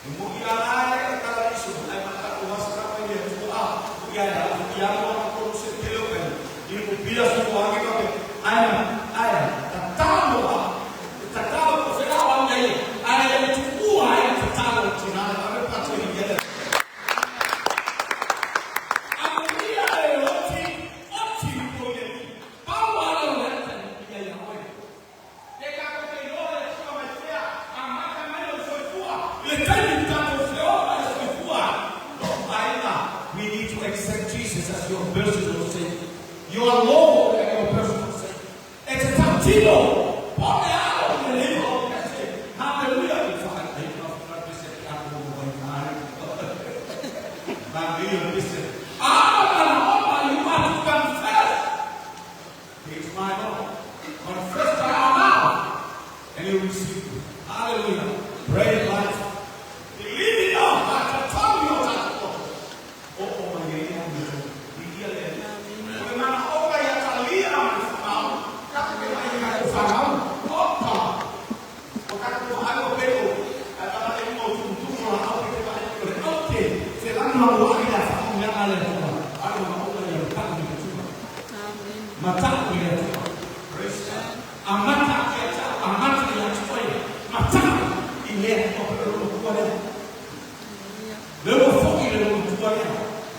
S12: E mo i ala e kala iso, ai mata o wasa kapa i e tua a, mo i ai ala, i ala o ko se tele o kai. I mo pila su ko ange kape, ai ai, ta talo a, ta talo ko whera o ai, ai ai tu ua ai ta talo tina, ave patu i ele. Amuia e oti, oti o le pau ala o le ata i ia oe. E ka ko te iloa le tua mai fea, a mata mai o soifua, le taimi tatou feola le soifua. No, aiga, we need to accept Jesus as your personal Savior. Your Lord and your personal Savior. E te tautino, po le alo le lima o kese. Hallelujah. I whaka, ai ka whakapese ki ako mo mai kāre. Hallelujah. Listen. Ah, you have to confess. He is my Lord. Confess by our mouth, and you receive it. Hallelujah. Pray life. Believe in your heart and tongue your tato. O o mai e ia me tō. I ia le. O le mana oka ia talia ma le whamau. Ka te mai ka te whamau. Opa. O ka te whai o peo. A tama e mo tumu la au ke te whai o le ote. Te lanu la ua ai la whamau mea ale hoa. Ai o maoka ia le taku i te tua. Matau i le Atua. Praise God. Amata ia te au, amata ia te oe. Matau i le Atua pe o le matua lea. Le ua foi le matua lea.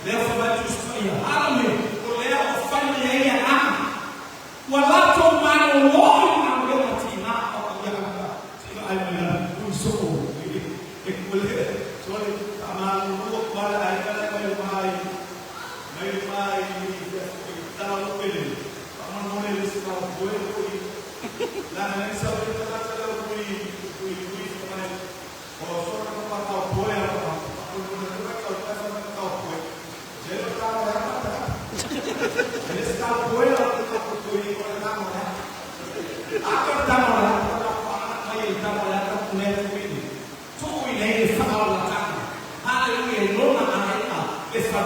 S12: Lea fa mai tusi fa ia. Hallelujah. O lea o fai mai ai le agaga. Ua latou malolo i galuega tina o ka ia anga. Se i vaai mai la ui soo. E kule. Sorry. Ka malolo ko ala ai kala mai mai. Mai mai i tala o pele. Pa mo le se ka poe ko i. La na sa o te kata le ko i i i mai. O so ka pa ka poe a pa. Ko no le ka ka ka ka ka poe. Je lo ta la ka ta.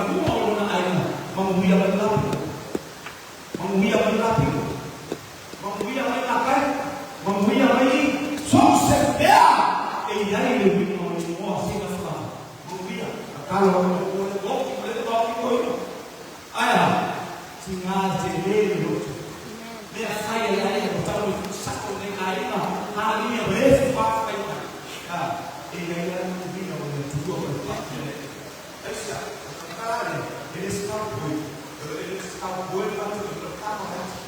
S12: fanua o lona aiga, manuia mai lapito. Manuia mai lapito. Manuia mai lakai. Manuia mai so o se mea e i ai le uiga o le igoa sina fa. Manuia. Tatalo o le o le loki o le loki ko ino. Ae a, tiga tele le loto. Mea fai e ai o tau i sako nei aiga, halia o e whawhai. E ia ia manuia o le Atua o le paki le. Aisa, o kakale, e le skau e le skau poi ma tu e kama hati.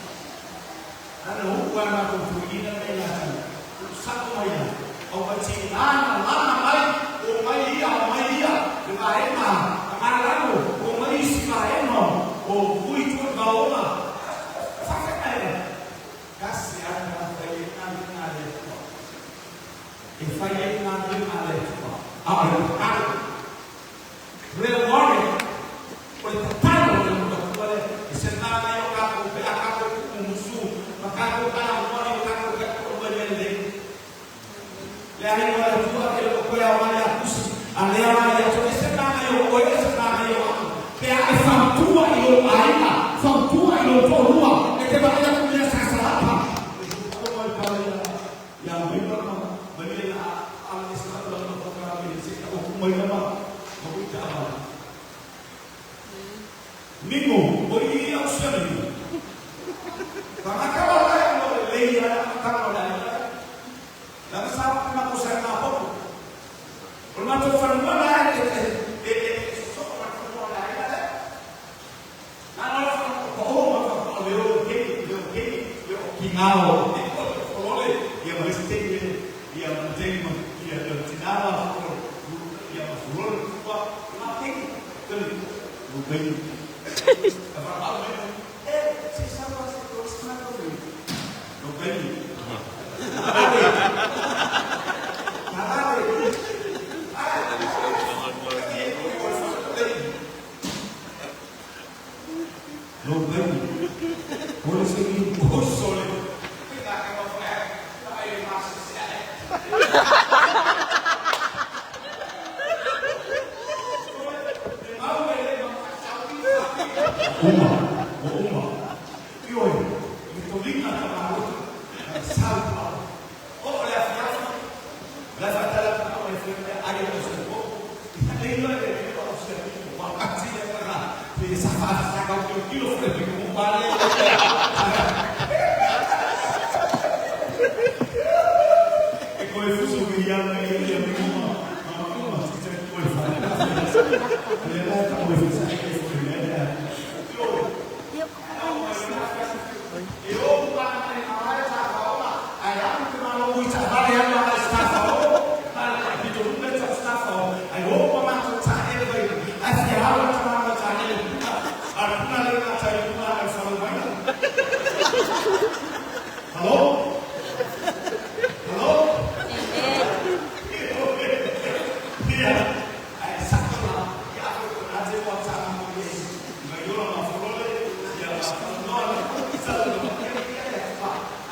S12: Ana uku ana ko tuina nei la tu. Sako mai ia. Au ka ti lana lana mai o mai ia o mai ia. Le vaega, ka malalo, o mai isi vaega, o hui tu ka ona. Whawhai e. Kasi ana whai e ngā ngā le tua. E whai e ngā ngā le tua. A o le tatalo. Real warrior. O le tatalo o le matua le. E se ngā mai o kākou pe a kākou kuku musu. Ma kākou kala moa o kākou pe o mai le le. Le ahi o le tua ke o koe au mai a kusi. A lea mai a e se ngā mai o koe e se ngā mai o aku. Pe a e whautua i o aina. Whautua i o tōrua. E te waia ku mea sasalapa. E mai pala ia. Ia mai ma mai le la ala e sa la ma ka me se ka o mai ma ma ku ta ma. Mingo o i au sia ni. Tangaka la no le ia ka la la. La sa ma ko sa na po. O ma to fa no la e e e so ma ko no la la. Na no fa ko o ma fa ko le o ke le o ke le o ki ngao e ko ko le ia ma ste ia ma te ma ia le tinara ko ia ma furo ko ma te te no be a fa a me e se sa ma se ko se na ko no be No be Ko se ki ko sole. Uma, o uma. Ioi, i to linga ka malo. Sau pa. O le afia. La fatala ka o le fia ai o se ko. I le le le o se ko. Wa ka ti e ka. Te sa fa sa ka o kilo fre pe ko pa le. E ko e fuso me ia me ia me uma. Ma ma ti te ko e fa. Le la ka o e fuso e ko e le. E o pa na ai ta fa ona. Ai a te malo ui ta vale ana ai sta fa o. Ai ki to me ta sta fa o. Ai o pa ma ta ele vai. Ai se ha ta ma ta ele. A na le na ta na ai fa mai. Hello? Hello? Ia. Ai sa ka la. Ia ko na te wa ta mo ye. Ma yo ma flole ia ma no no. Sa lo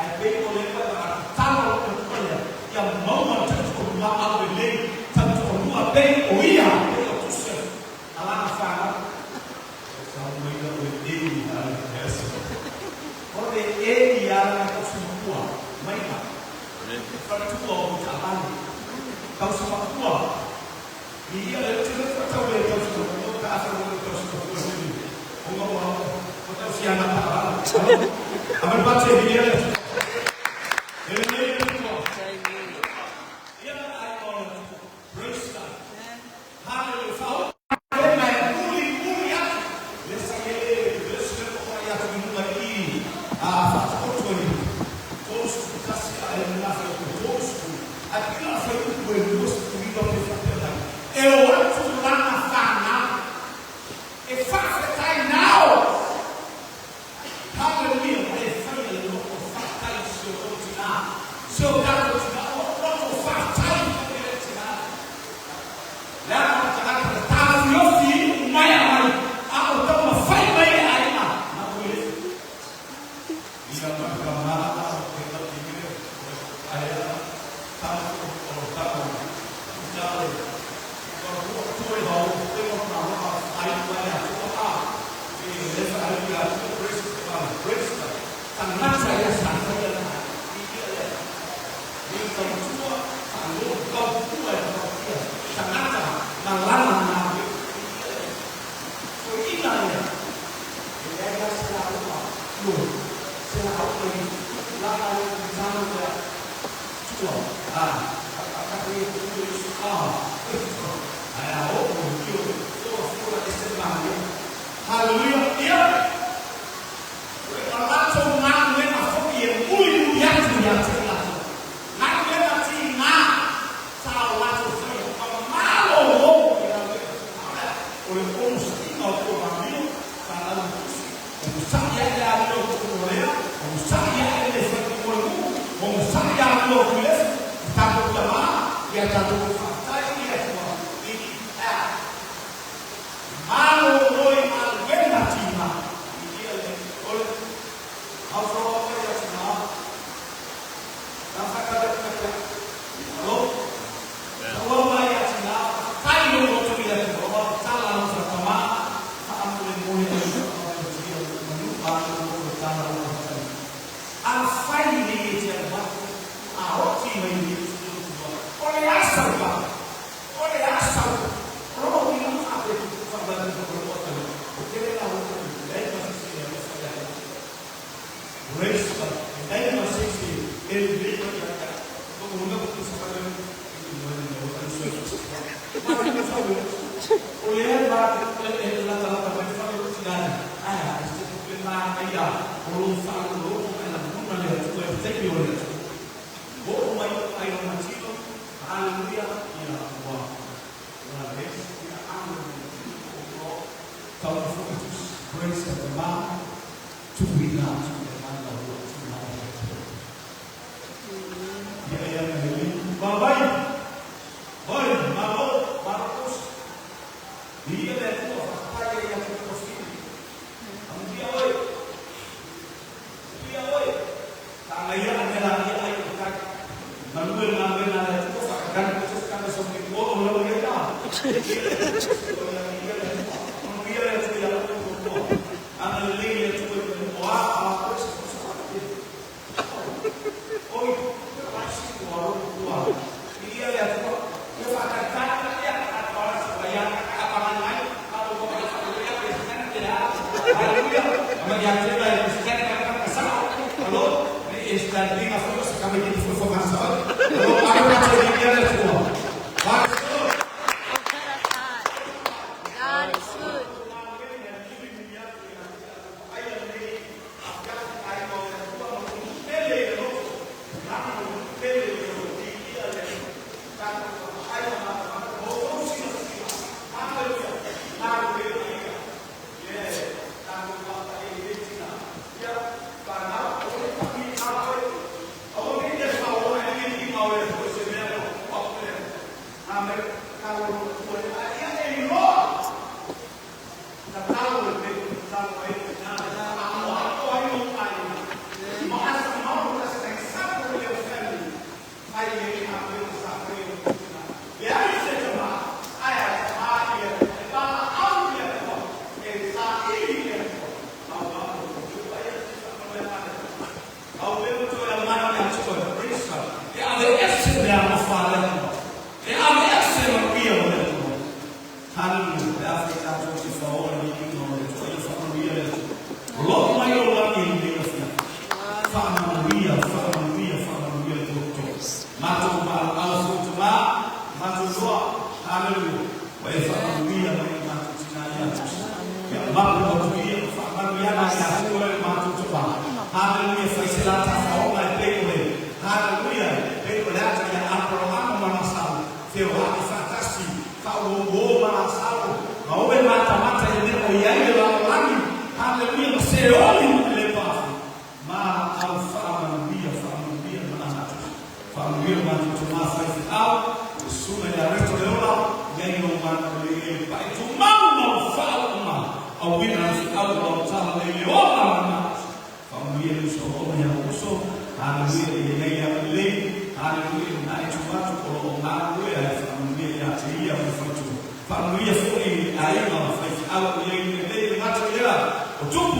S12: ai pe o le pa ma ta lo ko le. Ia mo ma ta ko ma a le le. Ta ko ma pe o ia. O tu se. Ala na fa. Sa mo ina o e i a yes. O le e i a na ko su kua. Mai ka. Fa tu o ta ba. Tau sa kua. Ia le te le fa tau le tau sa ko ka afa ko tau sa ko ni. O ma o o tau si ana ta ba. A ma ba te ia le. E le le ko. Ia ai o praise God. Hallelujah. Fa o e mai uli uli atu. Le sa ke le se ko ia tu ni i a fa ko to ni. Todos kasi a le na fa ko todos. A pila fa ko e mo se ni lo ke fa te la. E o atu lana fana. E fa tai now. Hallelujah. E fa le lo ko fa tai se o ti na. Se o ka ko ti na o o fa tai ko le ti na. Le a ka ta ka ta fio fi mai a mai. A o ta ma fai mai ai na. Na ko le. Ia ma ka ma e ka ti me. Ai a ta o ta o ta le. Ko ko tu e ho te mo na ma ai mai a.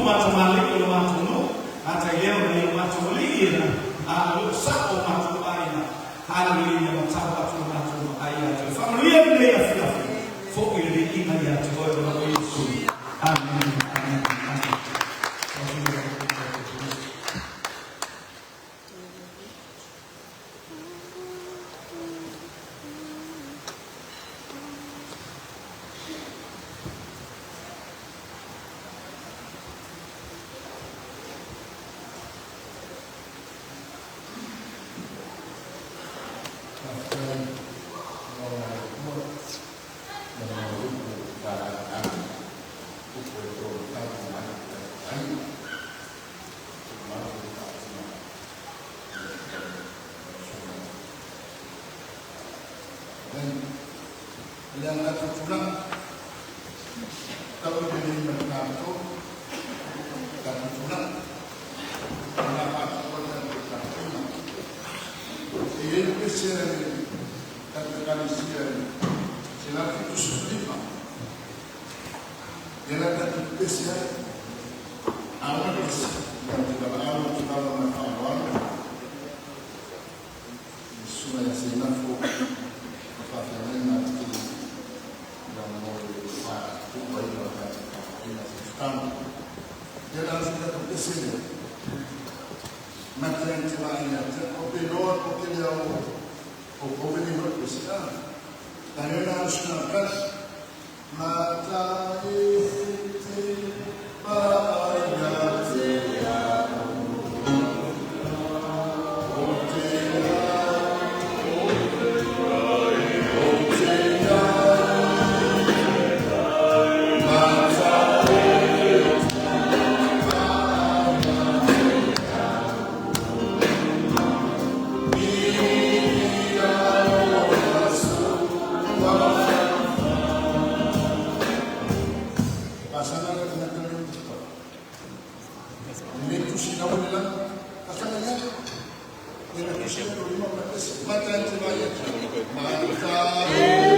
S14: ma tamalii o le matou nuu, gata i lea o nai o matou alii e a o lo o sa'o o matou aiga. Haleluia, matau atu le matou vaai ia te oe. Faamanuia lenei afiafi, fo'i le viiga ia te oe o lau Iesu. Amene, amene, amene.
S5: Faafetai i le Atua ma lana upu faalavelave, upu e tolotau mai ai tumau le taatia i le Susuga. Amen. O le a tatou tulaga, tau i lenei ma le tatou, tatou tulaga, o le a faatupu ai tatou tapuaiga. E i ai le pese a le tatou Ekalesia i le 175, lea la tatou pepese ai, a o le pese, tatou te valaau atu lava ma le faaaloalo i le susuga ia Seinafo ma faafeagaiga a Tetele mo le faatuaina o le tatou tapuaiga se tatalo. Ia la o se tatou pese lea, mata i te vaai ia te o pe loa ko te lea o kove nei hoi pese a. Ta he na suna kas, mata i te vaai ia te o te o te mata Pasana le tagata le uta. Le tusi na ole la. Pasana ia. Le na tusi na lima ma pese. Mata i te vai atu. Mata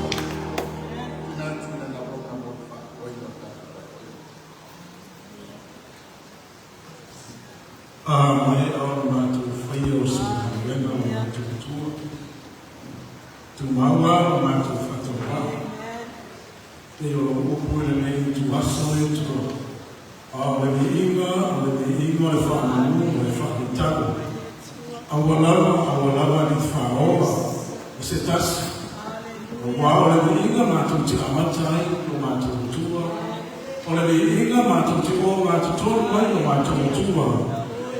S5: Ina tuna na ona mo le whakoina o tātou tapuaiga.
S15: A mai o le matou faia o se galuega o matou tua. Tumau o matou faatauvaa. Pei o lou upu i lenei ituaso e Atua. A o le viiga, o le viiga o le faamanu ma le faamitau. Aua lava, aua lava ne i faaola o se tasi. Auā o le viiga matou te amata ai lo matou Atua. O le viiga matou te ogatotonu ai lo matou Atua.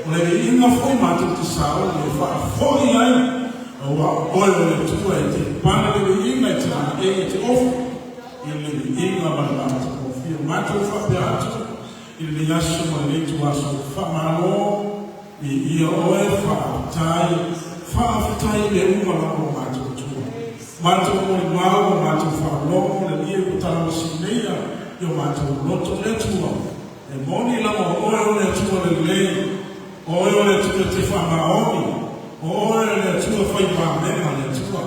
S15: O le viiga foi matou te sauni e faafoi ai. Auā o oe o le Atua e te pale le viiga e te malaei e te ofu i le viiga ma le matagofie. Matou faapea atu i lenei aso ma lenei ituaso faamalo viia oe, faafetai, faafetai i mea uma lava o matou Atua. Matou molimau ma matou faalogo le lie ua talamasineia i o matou loto le Atua. E moni lava o oe o le Atua lelei, o oe o le Atua e te faamaoni, o oe o le Atua faimamega le Atua.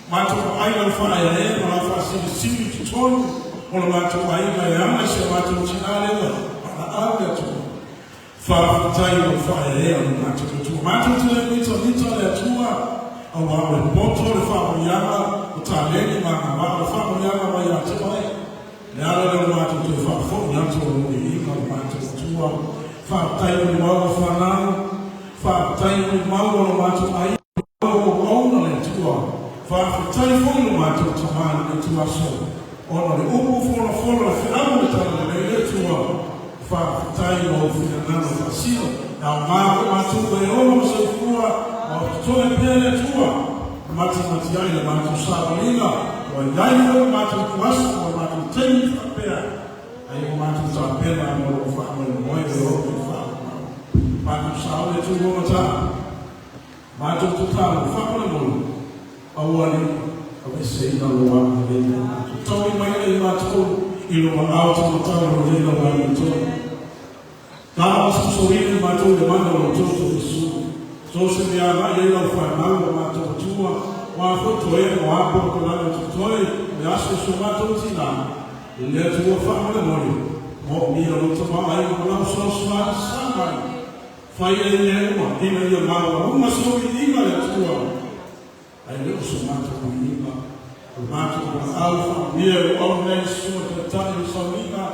S15: Matou vaai lau faaeaea ma lau faasilisili i totonu o le matou aiga e ala i si o matou tinā lea ua valaau le Atua. Faafetai i lau faaeaea o le matou Atua. Matou te le mitamita le Atua, auā o le poto le faamanuiaga o taleni ma agavaa o le faamanuiaga mai ia te oe. Le ala lea o le matou toe faafoi atu o lou viiga o le matou Atua. Faafetai i le mau o fanau, faafetai i le mau o le matou aiga o auauna le Atua. Faafetai foi i lo matou tamā i lenei ituaso, ona o le upu folafola o le feau o le talalelei le Atua. Faafetai i lou finagalo faasino, e aoga foi matou e ola ma soifua ma o totoe pea le Atua. E matimati ai le matou savaliga, ua i ai foi le matou ituaso ma le matou taimi faapea, ai ua matou tapena mo lou faamoemoe e oo i le faaauau. Mātou sao le tu o mata. Mātou tu tālo whakona molu. Auani, au e se ina loa a le le mātou. Taui mai le mātou i lo ma au te matau o le la wai i tō. Tā o sa sorine mātou le mana o tō tō Isu. Tō se mea mai e lau whanau o mātou tua. Wā foto e o apo ko lana tu toi. Le aso so mātou tina. I le atua whaamale mori. Mo mi o lo tama ai o lau so swa sa mai. Whai e le uma, ina ia maua, uma so i inga le atua. Ai le o so mātou i inga. O mātou o au wha mia o au nei sua te tai o sauina.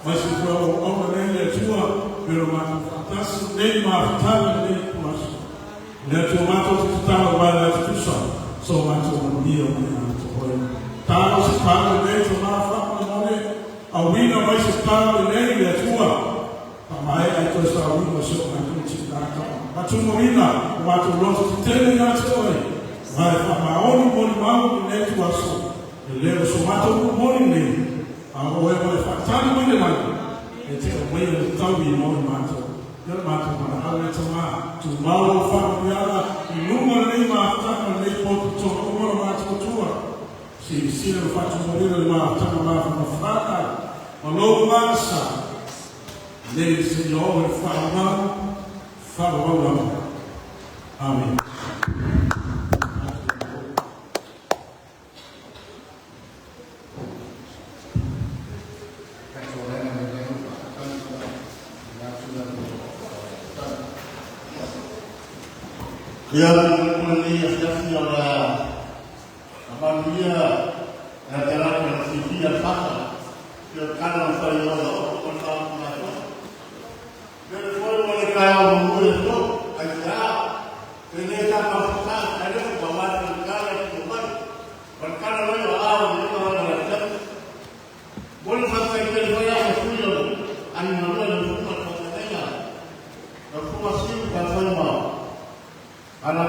S15: Mai se tua o au nei le atua. Pero mātou whaatasi, nei māwhitanga nei kuaso. Le atua mātou te tatalo wai le atu tusa. So mātou manuia o mai atu hoi. Tālo se tālo nei te mā whaamale mole. Au wina mai se tālo nei le atua. Pa mai ai toi sa wina o se o mātou ti nāka. Matumo ina, o mātou loto te tele i atu oi. Vai wha maoni moni mau i nei tu aso. E leo so mātou ku moni nei. A o e wale whaatani mai le langi. E te o mai le tau i mo i mātou. Ia mātou mana au e tama. Tu mau o whakamuriara i lunga nei mātanga nei pōtu tō umara mātou tua. Si sina le whatumorira le mātanga māwhanga whākai. Ma lou ngasa. Nei se i o le whakamau. Whakamau lama. Amen.
S5: Ia le afiafi o la manuia e te raka na whiwhia whaka ki o kana whai o la o ko tā kuna tō. Me le foi mo le kai o mo le tō, ai te a, te ne tā mawhaka, kai le wha wā te kala ki o mai, pa kana mai o ao ni o la la te. Mo le whaka i te whai a o fui o, ani na loa le fuma ka te nenga, na fuma siu ka whai mau. Ana